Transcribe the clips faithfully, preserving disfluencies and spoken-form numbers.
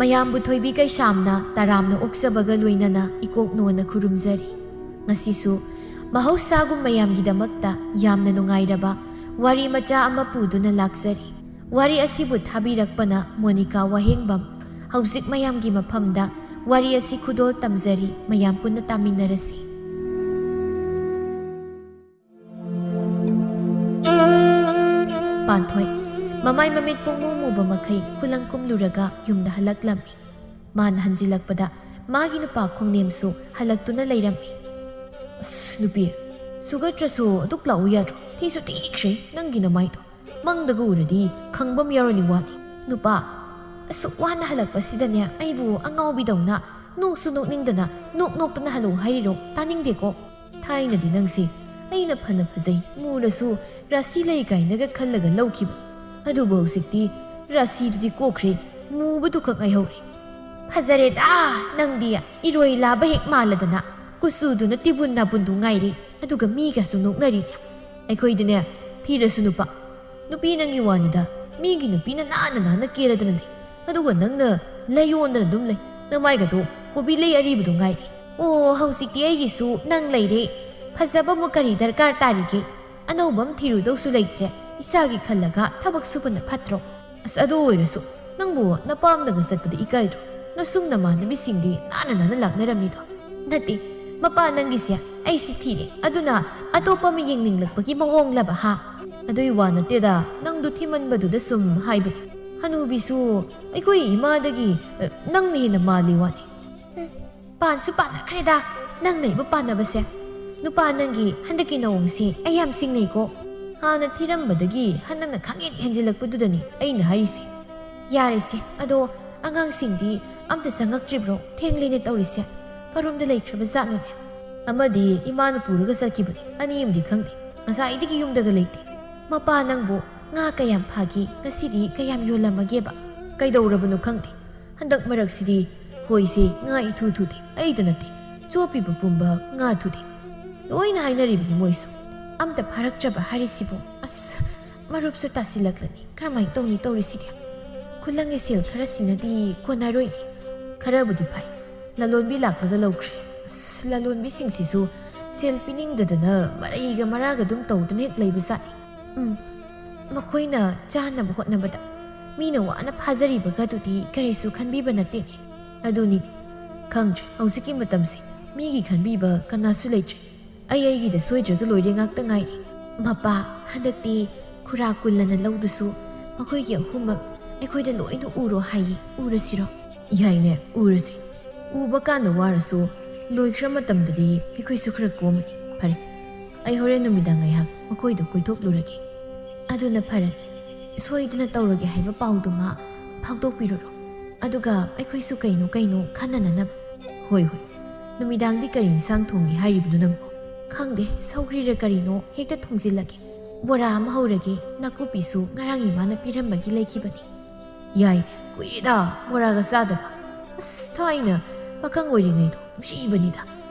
ꯃꯌꯥꯝꯕꯨ ꯊꯣꯏꯕꯤ ꯀꯩꯁꯥꯝꯅ ꯇꯔꯥꯝꯅ ꯑꯣꯛꯆꯕꯒ ꯂꯣꯏꯅꯅ ꯏꯀꯣꯛ ꯅꯣꯟꯅ ꯈꯨꯔꯨꯝꯖꯔꯤ꯫ ꯉꯁꯤꯁꯨ ꯃꯍꯧꯁꯥꯒꯨꯝ ꯃꯌꯥꯝꯒꯤꯗꯃꯛꯇ ꯌꯥꯝꯅ ꯅꯨꯡꯉꯥꯏꯔꯕ ꯋꯥꯔꯤ ꯃꯆꯥ ꯑꯃ ꯄꯨꯗꯨꯅ ꯂꯥꯛꯆꯔꯤ꯫ ꯋꯥꯔꯤ ꯑꯁꯤꯕꯨ ꯊꯥꯕꯤꯔꯛꯄꯅ ꯃꯣꯅꯤꯀꯥ ꯋꯥꯍꯦꯡꯕꯝ꯫ ꯍꯧꯖꯤꯛ ꯃꯌꯥꯝꯒꯤ ꯃꯐꯝꯗ ꯋꯥꯔꯤ ꯑꯁꯤ ꯈꯨꯗꯣꯜ ꯇꯝꯖꯔꯤ, ꯃꯌꯥꯝ ꯄꯨꯟꯅ ꯇꯥꯃꯤꯟꯅꯔꯁꯤ꯫ ꯄꯥꯟꯊꯣꯏ ꯃꯃꯥꯏ ꯃꯃꯤꯠ ꯄꯨꯡꯃꯨ ꯃꯨꯕ ꯃꯈꯩ ꯈꯨꯂꯪ ꯀꯨꯝꯂꯨꯔꯒ ꯌꯨꯝꯗ ꯍꯜꯂꯛꯂꯝꯃꯤ꯫ ꯃꯥꯅ ꯍꯟꯖꯤꯜꯂꯛꯄꯗ ꯃꯥꯒꯤ ꯅꯨꯄꯥ ꯈꯣꯡꯅꯦꯝꯁꯨ ꯍꯜꯂꯛꯇꯨꯅ ꯂꯩꯔꯝꯃꯤ꯫ "ꯑꯁ, ꯅꯨꯄꯤ, ꯁꯨꯒꯠꯇ꯭ꯔꯁꯨ ꯑꯗꯨꯛ ꯂꯥꯛꯎ ꯌꯥꯗ꯭ꯔꯣ? ꯊꯤꯁꯨ ꯊꯤꯈ꯭ꯔꯦ ꯅꯪꯒꯤ ꯅꯃꯥꯏꯗꯣ꯫ ꯃꯪꯗꯒ ꯎꯔꯗꯤ ꯈꯪꯕꯝ ꯌꯥꯎꯔꯅꯤ ꯋꯥꯅꯤ꯫ ꯅꯨꯄꯥ, ꯑꯁꯨꯛ ꯋꯥꯅ ꯍꯜꯂꯛꯄꯁꯤꯗꯅꯦ ꯑꯩꯕꯨ ꯑꯉꯥꯎꯕꯤꯗꯧꯅ ꯅꯣꯛꯁꯨ ꯅꯣꯛꯅꯤꯡꯗꯅ ꯅꯣꯛ ꯅꯣꯛꯇꯅ ꯍꯜꯂꯛꯎ ꯍꯥꯏꯔꯤꯔꯣ? ꯇꯥꯅꯤꯡꯗꯦꯀꯣ꯫ ꯊꯥꯏꯅꯗꯤ ꯅꯪꯁꯦ ꯑꯩꯅ ꯐꯅ ꯐꯖꯩ, ꯃꯨꯔꯁꯨ ꯔꯥꯁꯤ ꯂꯩ ꯀꯥꯏꯅꯒ ꯈꯜꯂꯒ ꯂꯧꯈꯤꯕ꯫ ꯑꯗꯨꯕꯨ ꯍꯧꯖꯤꯛꯇꯤ ꯔꯥꯁꯤꯗꯨꯗꯤ ꯀꯣꯛꯈ꯭ꯔꯦ, ꯃꯨꯕꯗꯨ ꯈꯛ ꯉꯥꯏꯍꯧꯔꯦ꯫ ꯐꯖꯔꯦꯗ ꯅꯪꯗꯤ, ꯏꯔꯣꯏ ꯂꯥꯕ ꯍꯦꯛ ꯃꯥꯜꯂꯗꯅ꯫ ꯀꯨꯆꯨꯗꯨꯅ ꯇꯤꯕꯨꯟ ꯅꯥꯕꯨꯟꯗꯨ ꯉꯥꯏꯔꯦ, ꯑꯗꯨꯒ ꯃꯤꯒꯁꯨ ꯅꯣꯛꯅꯔꯤꯅꯦ꯫ ꯑꯩꯈꯣꯏꯗꯤꯅꯦ, ꯊꯤꯔꯁꯨ ꯅꯨꯄꯥ, ꯅꯨꯄꯤ ꯅꯪꯒꯤ ꯋꯥꯅꯤꯗ, ꯃꯤꯒꯤ ꯅꯨꯄꯤꯅ ꯅꯥꯟꯅ ꯅꯥꯟꯅ ꯀꯦꯔꯗꯅ ꯂꯩ, ꯑꯗꯨꯒ ꯅꯪꯅ ꯂꯩꯌꯣꯟꯗꯅ ꯑꯗꯨꯝ ꯂꯩ, ꯅꯃꯥꯏꯒꯗꯣ ꯀꯣꯕꯤ ꯂꯩ ꯑꯔꯤꯕꯗꯣ ꯉꯥꯏꯔꯦ꯫ ꯑꯣ, ꯍꯧꯖꯤꯛꯇꯤ ꯑꯩꯒꯤꯁꯨ ꯅꯪ ꯂꯩꯔꯦ, ꯐꯖꯕ ꯑꯃꯨꯛ ꯀꯔꯤ ꯗꯔꯀꯥꯔ ꯇꯥꯔꯤꯒꯦ? ꯑꯅꯧꯕ ꯑꯃ ꯊꯤꯔꯨꯗꯧꯁꯨ ꯂꯩꯇ꯭ꯔꯦ, ꯏꯁꯥꯒꯤ ꯈꯜꯂꯒ ꯊꯕꯛ ꯁꯨꯕꯅ ꯐꯠꯇ꯭ꯔꯣ? ꯑꯁ, ꯑꯗꯨ ꯑꯣꯏꯔꯁꯨ ꯅꯪꯕꯨ ꯅꯄꯥꯝꯗꯒ ꯆꯠꯄꯗ ꯏꯀꯥꯏꯗ꯭ꯔꯣ? ꯅꯁꯨꯡ ꯅꯃꯥꯟꯅꯕꯤꯁꯤꯡꯗꯤ ꯅꯥꯟꯅ ꯅꯥꯟꯅ ꯂꯥꯛꯅꯔꯝꯃꯤꯗꯣ꯫ ꯅꯠꯇꯦ, ꯃꯄꯥ ꯅꯪꯒꯤꯁꯦ ꯑꯩꯁꯤ ꯊꯤꯔꯦ, ꯑꯗꯨꯅ ꯑꯇꯣꯞꯄ ꯑꯃ ꯌꯦꯡꯅꯤꯡꯂꯛꯄꯒꯤ ꯃꯑꯣꯡꯂꯕ ꯍꯥ? ꯑꯗꯨꯏ ꯋꯥ ꯅꯠꯇꯦꯗ, ꯅꯪꯗꯨ ꯊꯤꯃꯟꯕꯗꯨꯗ ꯁꯨꯝ ꯍꯥꯏꯕꯅꯤ꯫ ꯍꯅꯨꯕꯤꯁꯨ ꯑꯩꯈꯣꯏ ꯏꯃꯥꯗꯒꯤ, ꯑ, ꯅꯪꯅ ꯍꯦꯟꯅ ꯃꯥꯜꯂꯤ ꯋꯥꯅꯤ꯫ ꯎꯝ, ꯄꯥꯟꯁꯨ ꯄꯥꯟꯅꯈ꯭ꯔꯦꯗ, ꯅꯪꯅ ꯑꯩꯕꯨ ꯄꯥꯟꯅꯕꯁꯦ꯫ ꯅꯨꯄꯥ ꯅꯪꯒꯤ ꯍꯟꯗꯛꯀꯤ ꯅꯑꯣꯡꯁꯤ ꯑꯩ ꯌꯥꯝ ꯆꯤꯡꯅꯩꯀꯣ꯫ ꯍꯥꯟꯅ ꯊꯤꯔꯝꯕꯗꯒꯤ ꯍꯟꯗꯛꯅ ꯈꯪꯍꯦꯟ ꯍꯦꯟꯖꯤꯜꯂꯛꯄꯗꯨꯗꯅꯤ ꯑꯩꯅ ꯍꯥꯏꯔꯤꯁꯦ꯫ ꯌꯥꯔꯦꯁꯦ, ꯑꯗꯣ ꯑꯉꯥꯡꯁꯤꯡꯗꯤ ꯑꯝꯇ ꯆꯪꯉꯛꯇ꯭ꯔꯤꯕ꯭ꯔꯣ? ꯊꯦꯡꯂꯦꯅꯦ ꯇꯧꯔꯤꯁꯦ꯫ ꯀꯔꯣꯝꯗ ꯂꯩꯈ꯭ꯔꯕ ꯖꯥꯠꯅꯣꯅꯦ? ꯑꯃꯗꯤ ꯏꯃꯥꯅ ꯄꯨꯔꯒ ꯆꯠꯈꯤꯕꯅꯤ, ꯑꯅꯤ ꯑꯃꯗꯤ ꯈꯪꯗꯦ꯫ ꯉꯁꯥꯏꯗꯒꯤ ꯌꯨꯝꯗꯒ ꯂꯩꯇꯦ꯫ ꯃꯄꯥ ꯅꯪꯕꯨ ꯉꯥ ꯀꯌꯥꯝ ꯐꯥꯒꯦ? ꯉꯁꯤꯗꯤ ꯀꯌꯥꯝ ꯌꯣꯜꯂꯝꯃꯒꯦꯕ? ꯀꯩꯗꯧꯔꯕꯅꯣ ꯈꯪꯗꯦ꯫ ꯍꯟꯗꯛ ꯃꯔꯛꯁꯤꯗꯤ ꯈꯣꯏꯁꯦ ꯉꯥ ꯏꯊꯨ ꯊꯨꯗꯦ꯫ ꯑꯩꯗ ꯅꯠꯇꯦ, ꯆꯣꯞꯄꯤꯕ ꯄꯨꯝꯕ ꯉꯥ ꯊꯨꯗꯦ꯫ ꯂꯣꯏꯅ ꯍꯥꯏꯅꯔꯤꯕꯅꯤ ꯃꯣꯏꯁꯨ꯫ ꯑꯝꯇ ꯐꯥꯔꯛꯇ꯭ꯔꯕ ꯍꯥꯏꯔꯤꯁꯤꯕꯨ꯫ ꯑꯁ, ꯃꯔꯨꯞꯁꯨ ꯇꯥꯁꯤꯜꯂꯛꯂꯅꯤ꯫ ꯀꯔꯝꯍꯥꯏꯅ ꯇꯧꯅꯤ ꯇꯧꯔꯤꯁꯤꯗꯤ? ꯈꯨꯂꯪꯒꯤ ꯁꯦꯜ ꯈꯔꯁꯤꯅꯗꯤ ꯀꯣꯟꯅꯔꯣꯏꯅꯦ꯫ ꯈꯔꯕꯨꯗꯤ ꯐꯩ, ꯂꯂꯣꯟꯕꯤ ꯂꯥꯛꯂꯒ ꯂꯧꯈ꯭ꯔꯦ꯫ ꯑꯁ, ꯂꯂꯣꯟꯕꯤꯁꯤꯡꯁꯤꯁꯨ ꯁꯦꯜ ꯄꯤꯅꯤꯡꯗꯗꯅ ꯃꯔꯩꯒ ꯃꯔꯥꯒ ꯑꯗꯨꯝ ꯇꯧꯗꯨꯅ ꯍꯦꯛ ꯂꯩꯕꯖꯥꯠꯅꯤ꯫ ꯎꯝ, ꯃꯈꯣꯏꯅ ꯆꯥꯅꯕ ꯍꯣꯠꯅꯕꯗ ꯃꯤꯅ ꯋꯥꯅ ꯐꯥꯖꯔꯤꯕꯒꯗꯨꯗꯤ ꯀꯔꯤꯁꯨ ꯈꯟꯕꯤꯕ ꯅꯠꯇꯦꯅꯦ꯫ ꯑꯗꯨꯅꯤ, ꯈꯪꯗ꯭ꯔꯦ, ꯍꯧꯖꯤꯛꯀꯤ ꯃꯇꯝꯁꯦ ꯃꯤꯒꯤ ꯈꯟꯕꯤꯕ ꯀꯅꯥꯁꯨ ꯂꯩꯇ꯭ꯔꯦ꯫ ꯑꯩ ꯑꯩꯒꯤꯗ ꯁꯣꯏꯗ꯭ꯔꯒ ꯂꯣꯏꯔꯦ ꯉꯥꯛꯇ ꯉꯥꯏꯔꯦ꯫ ꯃꯄꯥ, ꯍꯟꯗꯛꯇꯤ ꯈꯨꯔꯥ ꯀꯨꯜꯂꯅ ꯂꯧꯗꯨꯁꯨ ꯃꯈꯣꯏꯒꯤ ꯑꯍꯨꯝꯃꯛ ꯑꯩꯈꯣꯏꯗ ꯂꯣꯏꯅ ꯎꯔꯣ ꯍꯥꯏꯌꯦ꯫ ꯎꯔꯁꯤꯔꯣ? ꯌꯥꯏꯅꯦ, ꯎꯔꯁꯤ꯫ ꯎꯕ ꯀꯥꯟꯗ ꯋꯥꯔꯁꯨ ꯂꯣꯏꯈ꯭ꯔ ꯃꯇꯝꯗꯗꯤ ꯑꯩꯈꯣꯏꯁꯨ ꯈꯔ ꯀꯣꯝꯃꯅꯤ꯫ ꯐꯔꯦ, ꯑꯩ ꯍꯣꯔꯦꯟ ꯅꯨꯃꯤꯗꯥꯡ ꯉꯥꯏꯍꯥꯛ ꯃꯈꯣꯏꯗ ꯀꯣꯏꯊꯣꯛꯂꯨꯔꯒꯦ꯫ ꯑꯗꯨꯅ ꯐꯔꯅꯤ꯫ ꯁꯣꯏꯗꯅ ꯇꯧꯔꯒꯦ ꯍꯥꯏꯕ ꯄꯥꯎꯗꯨꯃ ꯐꯥꯎꯗꯣꯛꯄꯤꯔꯨꯔꯣ꯫ ꯑꯗꯨꯒ ꯑꯩꯈꯣꯏꯁꯨ ꯀꯩꯅꯣ ꯀꯩꯅꯣ ꯈꯟꯅꯅꯅꯕ꯫ ꯍꯣꯏ, ꯍꯣꯏ꯫ ꯅꯨꯃꯤꯗꯥꯡꯗꯤ ꯀꯔꯤ ꯏꯟꯁꯥꯡ ꯊꯣꯡꯒꯦ ꯍꯥꯏꯔꯤꯕꯅꯣ ꯅꯪꯕꯣ? ꯈꯪꯗꯦ, ꯁꯧꯒ꯭ꯔꯤꯔ ꯀꯔꯤꯅꯣ ꯍꯦꯛꯇ ꯊꯣꯡꯖꯤꯜꯂꯒꯦ꯫ ꯕꯣꯔꯥ ꯑꯃ ꯍꯧꯔꯒꯦ, ꯅꯥꯀꯨꯞꯄꯤꯁꯨ ꯉꯔꯥꯡ ꯏꯃꯥꯅ ꯄꯤꯔꯝꯕꯒꯤ ꯂꯩꯈꯤꯕꯅꯤ꯫ ꯌꯥꯏ, ꯀꯨꯏꯔꯦꯗ ꯕꯣꯔꯥꯒ ꯆꯥꯗꯕ꯫ ꯑꯁ, ꯊꯥꯏꯅ ꯄꯥꯈꯪ ꯑꯣꯏꯔꯤꯉꯩꯗꯣ ꯅꯨꯡꯁꯤꯕꯅꯤꯗ꯫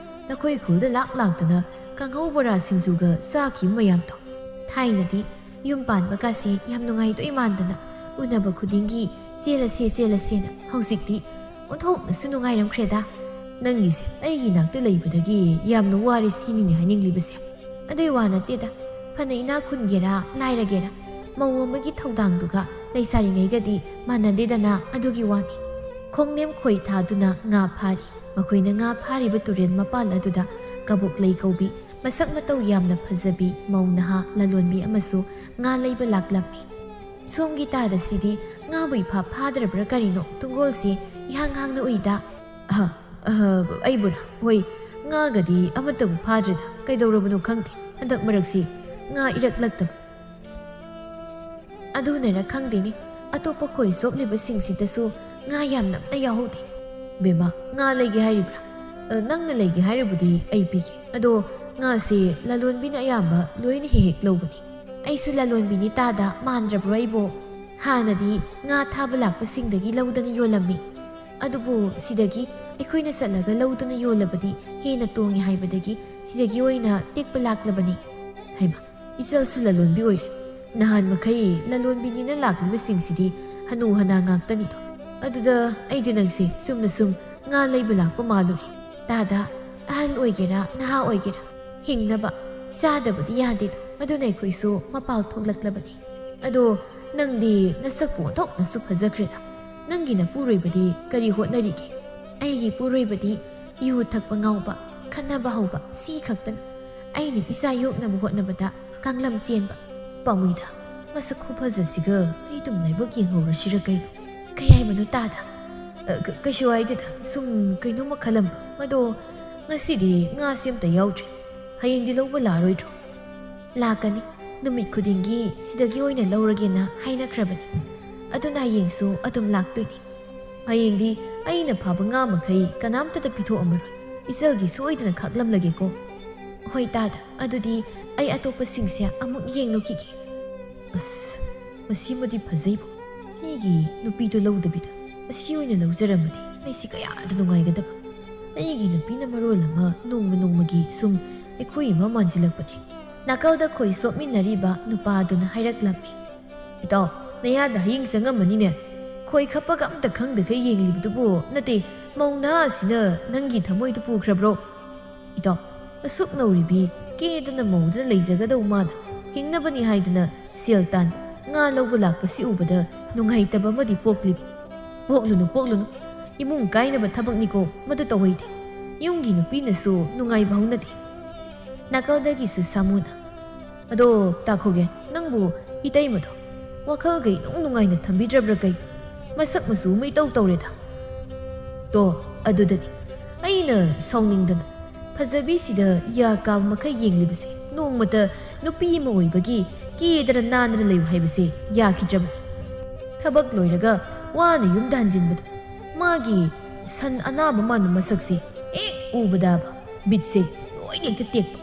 ꯅꯈꯣꯏ ꯈꯨꯜꯗ ꯂꯥꯛ ꯂꯥꯛꯇꯅ ꯀꯥꯡꯍꯧ ꯕꯣꯔꯥ ꯁꯤꯡꯖꯨꯒ ꯆꯥꯈꯤꯕ ꯃꯌꯥꯝꯗꯣ꯫ ꯊꯥꯏꯅꯗꯤ ꯌꯨꯝ ꯄꯥꯟꯕ ꯀꯥꯁꯦ ꯌꯥꯝ ꯅꯨꯡꯉꯥꯏꯗꯣꯏ ꯃꯥꯟꯗꯅ ꯎꯅꯕ ꯈꯨꯗꯤꯡꯒꯤ ꯆꯦꯜꯂꯁꯦ, ꯆꯦꯜꯂꯁꯦꯅ꯫ ꯍꯧꯖꯤꯛꯇꯤ ꯑꯣꯟꯊꯣꯛꯅꯁꯨ ꯅꯨꯡꯉꯥꯏꯔꯝꯈ꯭ꯔꯦꯗ꯫ ꯅꯪꯒꯤꯁꯦ ꯑꯩꯒꯤ ꯏꯅꯥꯛꯇ ꯂꯩꯕꯗꯒꯤ ꯌꯥꯝꯅ ꯋꯥꯔꯦ ꯁꯤꯅꯤꯅꯦ ꯍꯥꯏꯅꯤꯡꯂꯤꯕꯁꯦ꯫ ꯑꯗꯨꯏ ꯋꯥ ꯅꯠꯇꯦꯗ, ꯐꯅ ꯏꯅꯥꯛ ꯈꯨꯟꯒꯦꯔꯥ ꯂꯥꯏꯔꯒꯦꯔꯥ, ꯃꯧ ꯑꯃꯒꯤ ꯊꯧꯗꯥꯡꯗꯨꯒ ꯂꯩꯁꯥꯔꯤꯉꯩꯒꯗꯤ ꯃꯥꯟꯅꯗꯦꯗꯅ, ꯑꯗꯨꯒꯤ ꯋꯥꯅꯤ꯫ ꯈꯣꯡꯅꯦꯝ ꯈꯣꯏ ꯊꯥꯗꯨꯅ ꯉꯥ ꯐꯥꯔꯤ꯫ ꯃꯈꯣꯏꯅ ꯉꯥ ꯐꯥꯔꯤꯕ ꯇꯨꯔꯦꯜ ꯃꯄꯥꯟ ꯑꯗꯨꯗ ꯀꯕꯣꯛꯂꯩ ꯀꯧꯕꯤ ꯃꯁꯛ ꯃꯇꯧ ꯌꯥꯝꯅ ꯐꯖꯕꯤ ꯃꯧ ꯅꯍꯥ ꯂꯂꯣꯟꯕꯤ ꯑꯃꯁꯨ ꯉꯥ ꯂꯩꯕ ꯂꯥꯛꯂꯝꯃꯤ꯫ ꯁꯣꯝꯒꯤ ꯇꯥꯗ ꯁꯤꯗꯤ ꯉꯥꯕꯨ ꯏꯐꯥ ꯐꯥꯗ꯭ꯔꯕ꯭ꯔꯥ ꯀꯔꯤꯅꯣ, ꯇꯨꯡꯒꯣꯜꯁꯦ ꯏꯍꯥꯡ ꯍꯥꯡꯅ ꯎꯏꯗ꯫ ꯑꯍ, ꯑꯍ, ꯑꯩꯕꯨꯔꯥ? ꯍꯣꯏ, ꯉꯥꯒꯗꯤ ꯑꯃꯠꯇꯕꯨ ꯐꯥꯗ꯭ꯔꯦꯗ꯫ ꯀꯩꯗꯧꯔꯕꯅꯣ ꯈꯪꯗꯦ, ꯍꯟꯗꯛ ꯃꯔꯛꯁꯤ ꯉꯥ ꯏꯔꯛꯂꯛꯇꯕ꯫ ꯑꯗꯨꯅꯔ ꯈꯪꯗꯦꯅꯦ, ꯑꯇꯣꯞꯄ ꯈꯣꯏ ꯆꯣꯞꯂꯤꯕꯁꯤꯡꯁꯤꯗꯁꯨ ꯉꯥ ꯌꯥꯝꯅ ꯑꯝꯇ ꯌꯥꯎꯍꯧꯗꯦ꯫ ꯕꯦꯝꯃ, ꯉꯥ ꯂꯩꯒꯦ ꯍꯥꯏꯔꯤꯕ꯭ꯔꯥ? ꯑ, ꯅꯪꯅ ꯂꯩꯒꯦ ꯍꯥꯏꯔꯕꯨꯗꯤ ꯑꯩ ꯄꯤꯒꯦ꯫ ꯑꯗꯣ ꯉꯥꯁꯦ ꯂꯂꯣꯟꯕꯤꯅ ꯑꯌꯥꯝꯕ ꯂꯣꯏꯅ ꯍꯦꯛ ꯍꯦꯛ ꯂꯧꯕꯅꯤ꯫ ꯑꯩꯁꯨ ꯂꯂꯣꯟꯕꯤꯅꯤ ꯇꯥꯗ, ꯃꯥꯟꯗ꯭ꯔꯕ꯭ꯔꯣ ꯑꯩꯕꯣ? ꯍꯥꯟꯅꯗꯤ ꯉꯥ ꯊꯥꯕ ꯂꯥꯛꯄꯁꯤꯡꯗꯒꯤ ꯂꯧꯗꯅ ꯌꯣꯜꯂꯝꯃꯤ꯫ ꯑꯗꯨꯕꯨ ꯁꯤꯗꯒꯤ ꯑꯩꯈꯣꯏꯅ ꯆꯠꯂꯒ ꯂꯧꯗꯨꯅ ꯌꯣꯜꯂꯕꯗꯤ ꯍꯦꯟꯅ ꯇꯣꯡꯉꯤ ꯍꯥꯏꯕꯗꯒꯤ ꯁꯤꯗꯒꯤ ꯑꯣꯏꯅ ꯇꯦꯛꯄ ꯂꯥꯛꯂꯕꯅꯤ꯫ ꯍꯩꯃ, ꯏꯆꯜꯁꯨ ꯂꯂꯣꯟꯕꯤ ꯑꯣꯏꯔꯦ꯫ ꯅꯍꯥꯟ ꯃꯈꯩ ꯂꯂꯣꯟꯕꯤꯅꯤꯅ ꯂꯥꯛꯂꯤꯕꯁꯤꯡꯁꯤꯗꯤ ꯍꯅꯨ ꯍꯅꯥ ꯉꯥꯛꯇꯅꯤꯗꯣ꯫ ꯑꯗꯨꯗ ꯑꯩꯗꯤ ꯅꯪꯁꯦ ꯆꯨꯝꯅ ꯁꯨꯝ ꯉꯥ ꯂꯩꯕ ꯂꯥꯛꯄ ꯃꯥꯜꯂꯨꯔꯦ꯫ ꯇꯥꯗ, ꯑꯍꯜ ꯑꯣꯏꯒꯦꯔꯥ ꯅꯍꯥ ꯑꯣꯏꯒꯦꯔꯥ, ꯍꯤꯡꯅꯕ ꯆꯥꯗꯕꯗꯤ ꯌꯥꯗꯦꯗꯣ꯫ ꯑꯗꯨꯅ ꯑꯩꯈꯣꯏꯁꯨ ꯃꯄꯥꯜ ꯊꯣꯛꯂꯛꯂꯕꯅꯤ꯫ ꯑꯗꯣ ꯅꯪꯗꯤ ꯅꯁꯛꯄꯨ ꯑꯣꯟꯊꯣꯛꯅꯁꯨ ꯐꯖꯈ꯭ꯔꯦꯗ꯫ ꯅꯪꯒꯤ ꯅꯄꯨꯔꯣꯏꯕꯗꯤ ꯀꯔꯤ ꯍꯣꯠꯅꯔꯤꯒꯦ? ꯑꯩꯒꯤ ꯄꯨꯔꯣꯏꯕꯗꯤ ꯌꯨ ꯊꯛꯄ ꯉꯥꯎꯕ, ꯈꯠꯅꯕ ꯍꯧꯕ, ꯁꯤ ꯈꯛꯇꯅꯤ꯫ ꯑꯩꯅ ꯏꯆꯥ ꯌꯣꯛꯅꯕ ꯍꯣꯠꯅꯕꯗ ꯀꯥꯡꯂꯝ ꯆꯦꯟꯕ꯫ ꯄꯥꯝꯃꯨꯏꯗ, ꯃꯁꯛ ꯈꯨꯐꯖꯁꯤꯒ ꯑꯩ ꯑꯗꯨꯝ ꯂꯥꯏꯕꯛ ꯌꯦꯡꯍꯧꯔꯁꯤꯔ ꯀꯩꯅꯣ? ꯀꯩ ꯍꯥꯏꯕꯅꯣ ꯇꯥꯗ? ꯑ, ꯀ-, ꯀꯩꯁꯨ ꯍꯥꯏꯗꯦꯗ, ꯁꯨꯝ ꯀꯩꯅꯣꯝꯃ ꯈꯜꯂꯝꯕ꯫ ꯑꯗꯣ ꯉꯁꯤꯗꯤ ꯉꯥꯁꯤ ꯑꯝꯇ ꯌꯥꯎꯗ꯭ꯔꯦ꯫ ꯍꯌꯦꯡꯗꯤ ꯂꯧꯕ ꯂꯥꯛꯑꯔꯣꯏꯗ꯭ꯔꯣ? ꯂꯥꯛꯀꯅꯤ꯫ ꯅꯨꯃꯤꯠ ꯈꯨꯗꯤꯡꯒꯤ ꯁꯤꯗꯒꯤ ꯑꯣꯏꯅ ꯂꯧꯔꯒꯦꯅ ꯍꯥꯏꯅꯈ꯭ꯔꯕꯅꯤ꯫ ꯑꯗꯨꯅ ꯍꯌꯦꯡꯁꯨ ꯑꯗꯨꯝ ꯂꯥꯛꯇꯣꯏꯅꯤ꯫ ꯍꯌꯦꯡꯗꯤ ꯑꯩꯅ ꯐꯥꯕ ꯉꯥ ꯃꯈꯩ ꯀꯅꯥꯝꯇꯗ ꯄꯤꯊꯣꯛꯑꯝꯃꯔꯣꯏ꯫ ꯏꯆꯜꯒꯤ ꯁꯣꯏꯗꯅ ꯈꯥꯛꯂꯝꯂꯒꯦꯀꯣ꯫ ꯍꯣꯏ ꯇꯥꯗ, ꯑꯗꯨꯗꯤ ꯑꯩ ꯑꯇꯣꯞꯄꯁꯤꯡꯁꯦ ꯑꯃꯨꯛ ꯌꯦꯡꯂꯨꯈꯤꯒꯦ꯫ ꯑꯁ, ꯃꯁꯤꯃꯗꯤ ꯐꯖꯩꯕꯣ꯫ ꯃꯤꯒꯤ ꯅꯨꯄꯤꯗꯣ ꯂꯧꯗꯕꯤꯗ ꯑꯁꯤ ꯑꯣꯏꯅ ꯂꯧꯖꯔꯝꯃꯗꯤ ꯑꯩꯁꯤ ꯀꯌꯥꯗ ꯅꯨꯡꯉꯥꯏꯒꯗꯕ꯫ ꯑꯩꯒꯤ ꯅꯨꯄꯤꯅ ꯃꯔꯣꯜ ꯑꯃ ꯅꯣꯡꯃ ꯅꯣꯡꯃꯒꯤ ꯁꯨꯝ ꯑꯩꯈꯣꯏ ꯏꯃꯥ ꯃꯥꯟꯁꯤꯜꯂꯛꯄꯅꯦ꯫ ꯅꯥꯀꯜꯗ ꯈꯣꯏ ꯁꯣꯞꯃꯤꯟꯅꯔꯤꯕ ꯅꯨꯄꯥ ꯑꯗꯨꯅ ꯍꯥꯏꯔꯛꯂꯝꯃꯤ꯫ "ꯏꯇꯥꯎ, ꯅꯌꯥꯗ ꯍꯌꯤꯡ ꯆꯪꯉꯝꯃꯅꯤꯅꯦ꯫ ꯈꯣꯏ ꯈꯞꯄꯒ ꯑꯝꯇ ꯈꯪꯗꯈꯩ ꯌꯦꯡꯂꯤꯕꯗꯨꯕꯨ ꯅꯠꯇꯦ, ꯃꯧ ꯅꯍꯥ ꯑꯁꯤꯅ ꯅꯪꯒꯤ ꯊꯃꯣꯏꯗꯨ ꯄꯨꯈ꯭ꯔꯕ꯭ꯔꯣ? ꯏꯇꯥꯎ, ꯑꯁꯨꯛ ꯅꯧꯔꯤꯕꯤ ꯀꯦꯗꯅ ꯃꯧꯗꯨꯅ ꯂꯩꯖꯒꯗꯧ ꯃꯥꯅ ꯍꯤꯡꯅꯕꯅꯤ ꯍꯥꯏꯗꯨꯅ ꯁꯦꯜ ꯇꯥꯟ ꯉꯥ ꯂꯧꯕ ꯂꯥꯛꯄꯁꯤ ꯎꯕꯗ ꯅꯨꯡꯉꯥꯏꯇꯕ ꯑꯃꯗꯤ ꯄꯣꯛꯂꯤꯕꯤ꯫ ꯄꯣꯛꯂꯨꯅꯨ, ꯄꯣꯛꯂꯨꯅꯨ꯫ ꯏꯃꯨꯡ ꯀꯥꯏꯅꯕ ꯊꯕꯛꯅꯤꯀꯣ ꯃꯗꯨ ꯇꯧꯍꯩꯗꯦ꯫ ꯌꯨꯝꯒꯤ ꯅꯨꯄꯤꯅꯁꯨ ꯅꯨꯡꯉꯥꯏꯕ ꯍꯧꯅꯗꯦ꯫" ꯅꯥꯀꯜꯗꯒꯤꯁꯨ ꯁꯥꯃꯨꯅ, "ꯑꯗꯣ ꯇꯥꯈꯣꯒꯦ, ꯅꯪꯕꯨ ꯏꯇꯩꯃꯗꯣ ꯋꯥꯈꯜꯒ ꯏꯅꯨꯡ ꯅꯨꯡꯉꯥꯏꯅ ꯊꯝꯕꯤꯗ꯭ꯔꯕ꯭ꯔꯥ ꯀꯩ? ꯃꯁꯛ ꯃꯆꯨ ꯑꯃ ꯏꯇꯧ ꯇꯧꯔꯦꯗ꯫" "ꯇꯣ, ꯑꯗꯨꯗꯅꯤ ꯑꯩꯅ ꯁꯥꯎꯅꯤꯡꯗꯅ ꯐꯖꯕꯤꯁꯤꯗ ꯌꯥ ꯀꯥꯕ ꯃꯈꯩ ꯌꯦꯡꯂꯤꯕꯁꯦ꯫ ꯅꯣꯡꯃꯇ ꯅꯨꯄꯤ ꯑꯃ ꯑꯣꯏꯕꯒꯤ ꯀꯦꯗꯅ ꯅꯥꯟꯗꯅ ꯂꯩꯌꯨ ꯍꯥꯏꯕꯁꯦ ꯌꯥꯈꯤꯗ꯭ꯔꯕꯅꯤ꯫ ꯊꯕꯛ ꯂꯣꯏꯔꯒ ꯋꯥꯅ ꯌꯨꯝꯗ ꯍꯟꯖꯤꯟꯕꯗ ꯃꯥꯒꯤ ꯁꯟ ꯑꯅꯥꯕ ꯃꯥꯟꯕ ꯃꯁꯛꯁꯦ ꯍꯦꯛ ꯎꯕꯗꯕ ꯕꯤꯠꯁꯦ ꯂꯣꯏꯅ ꯍꯦꯛꯇ ꯇꯦꯛꯄ꯫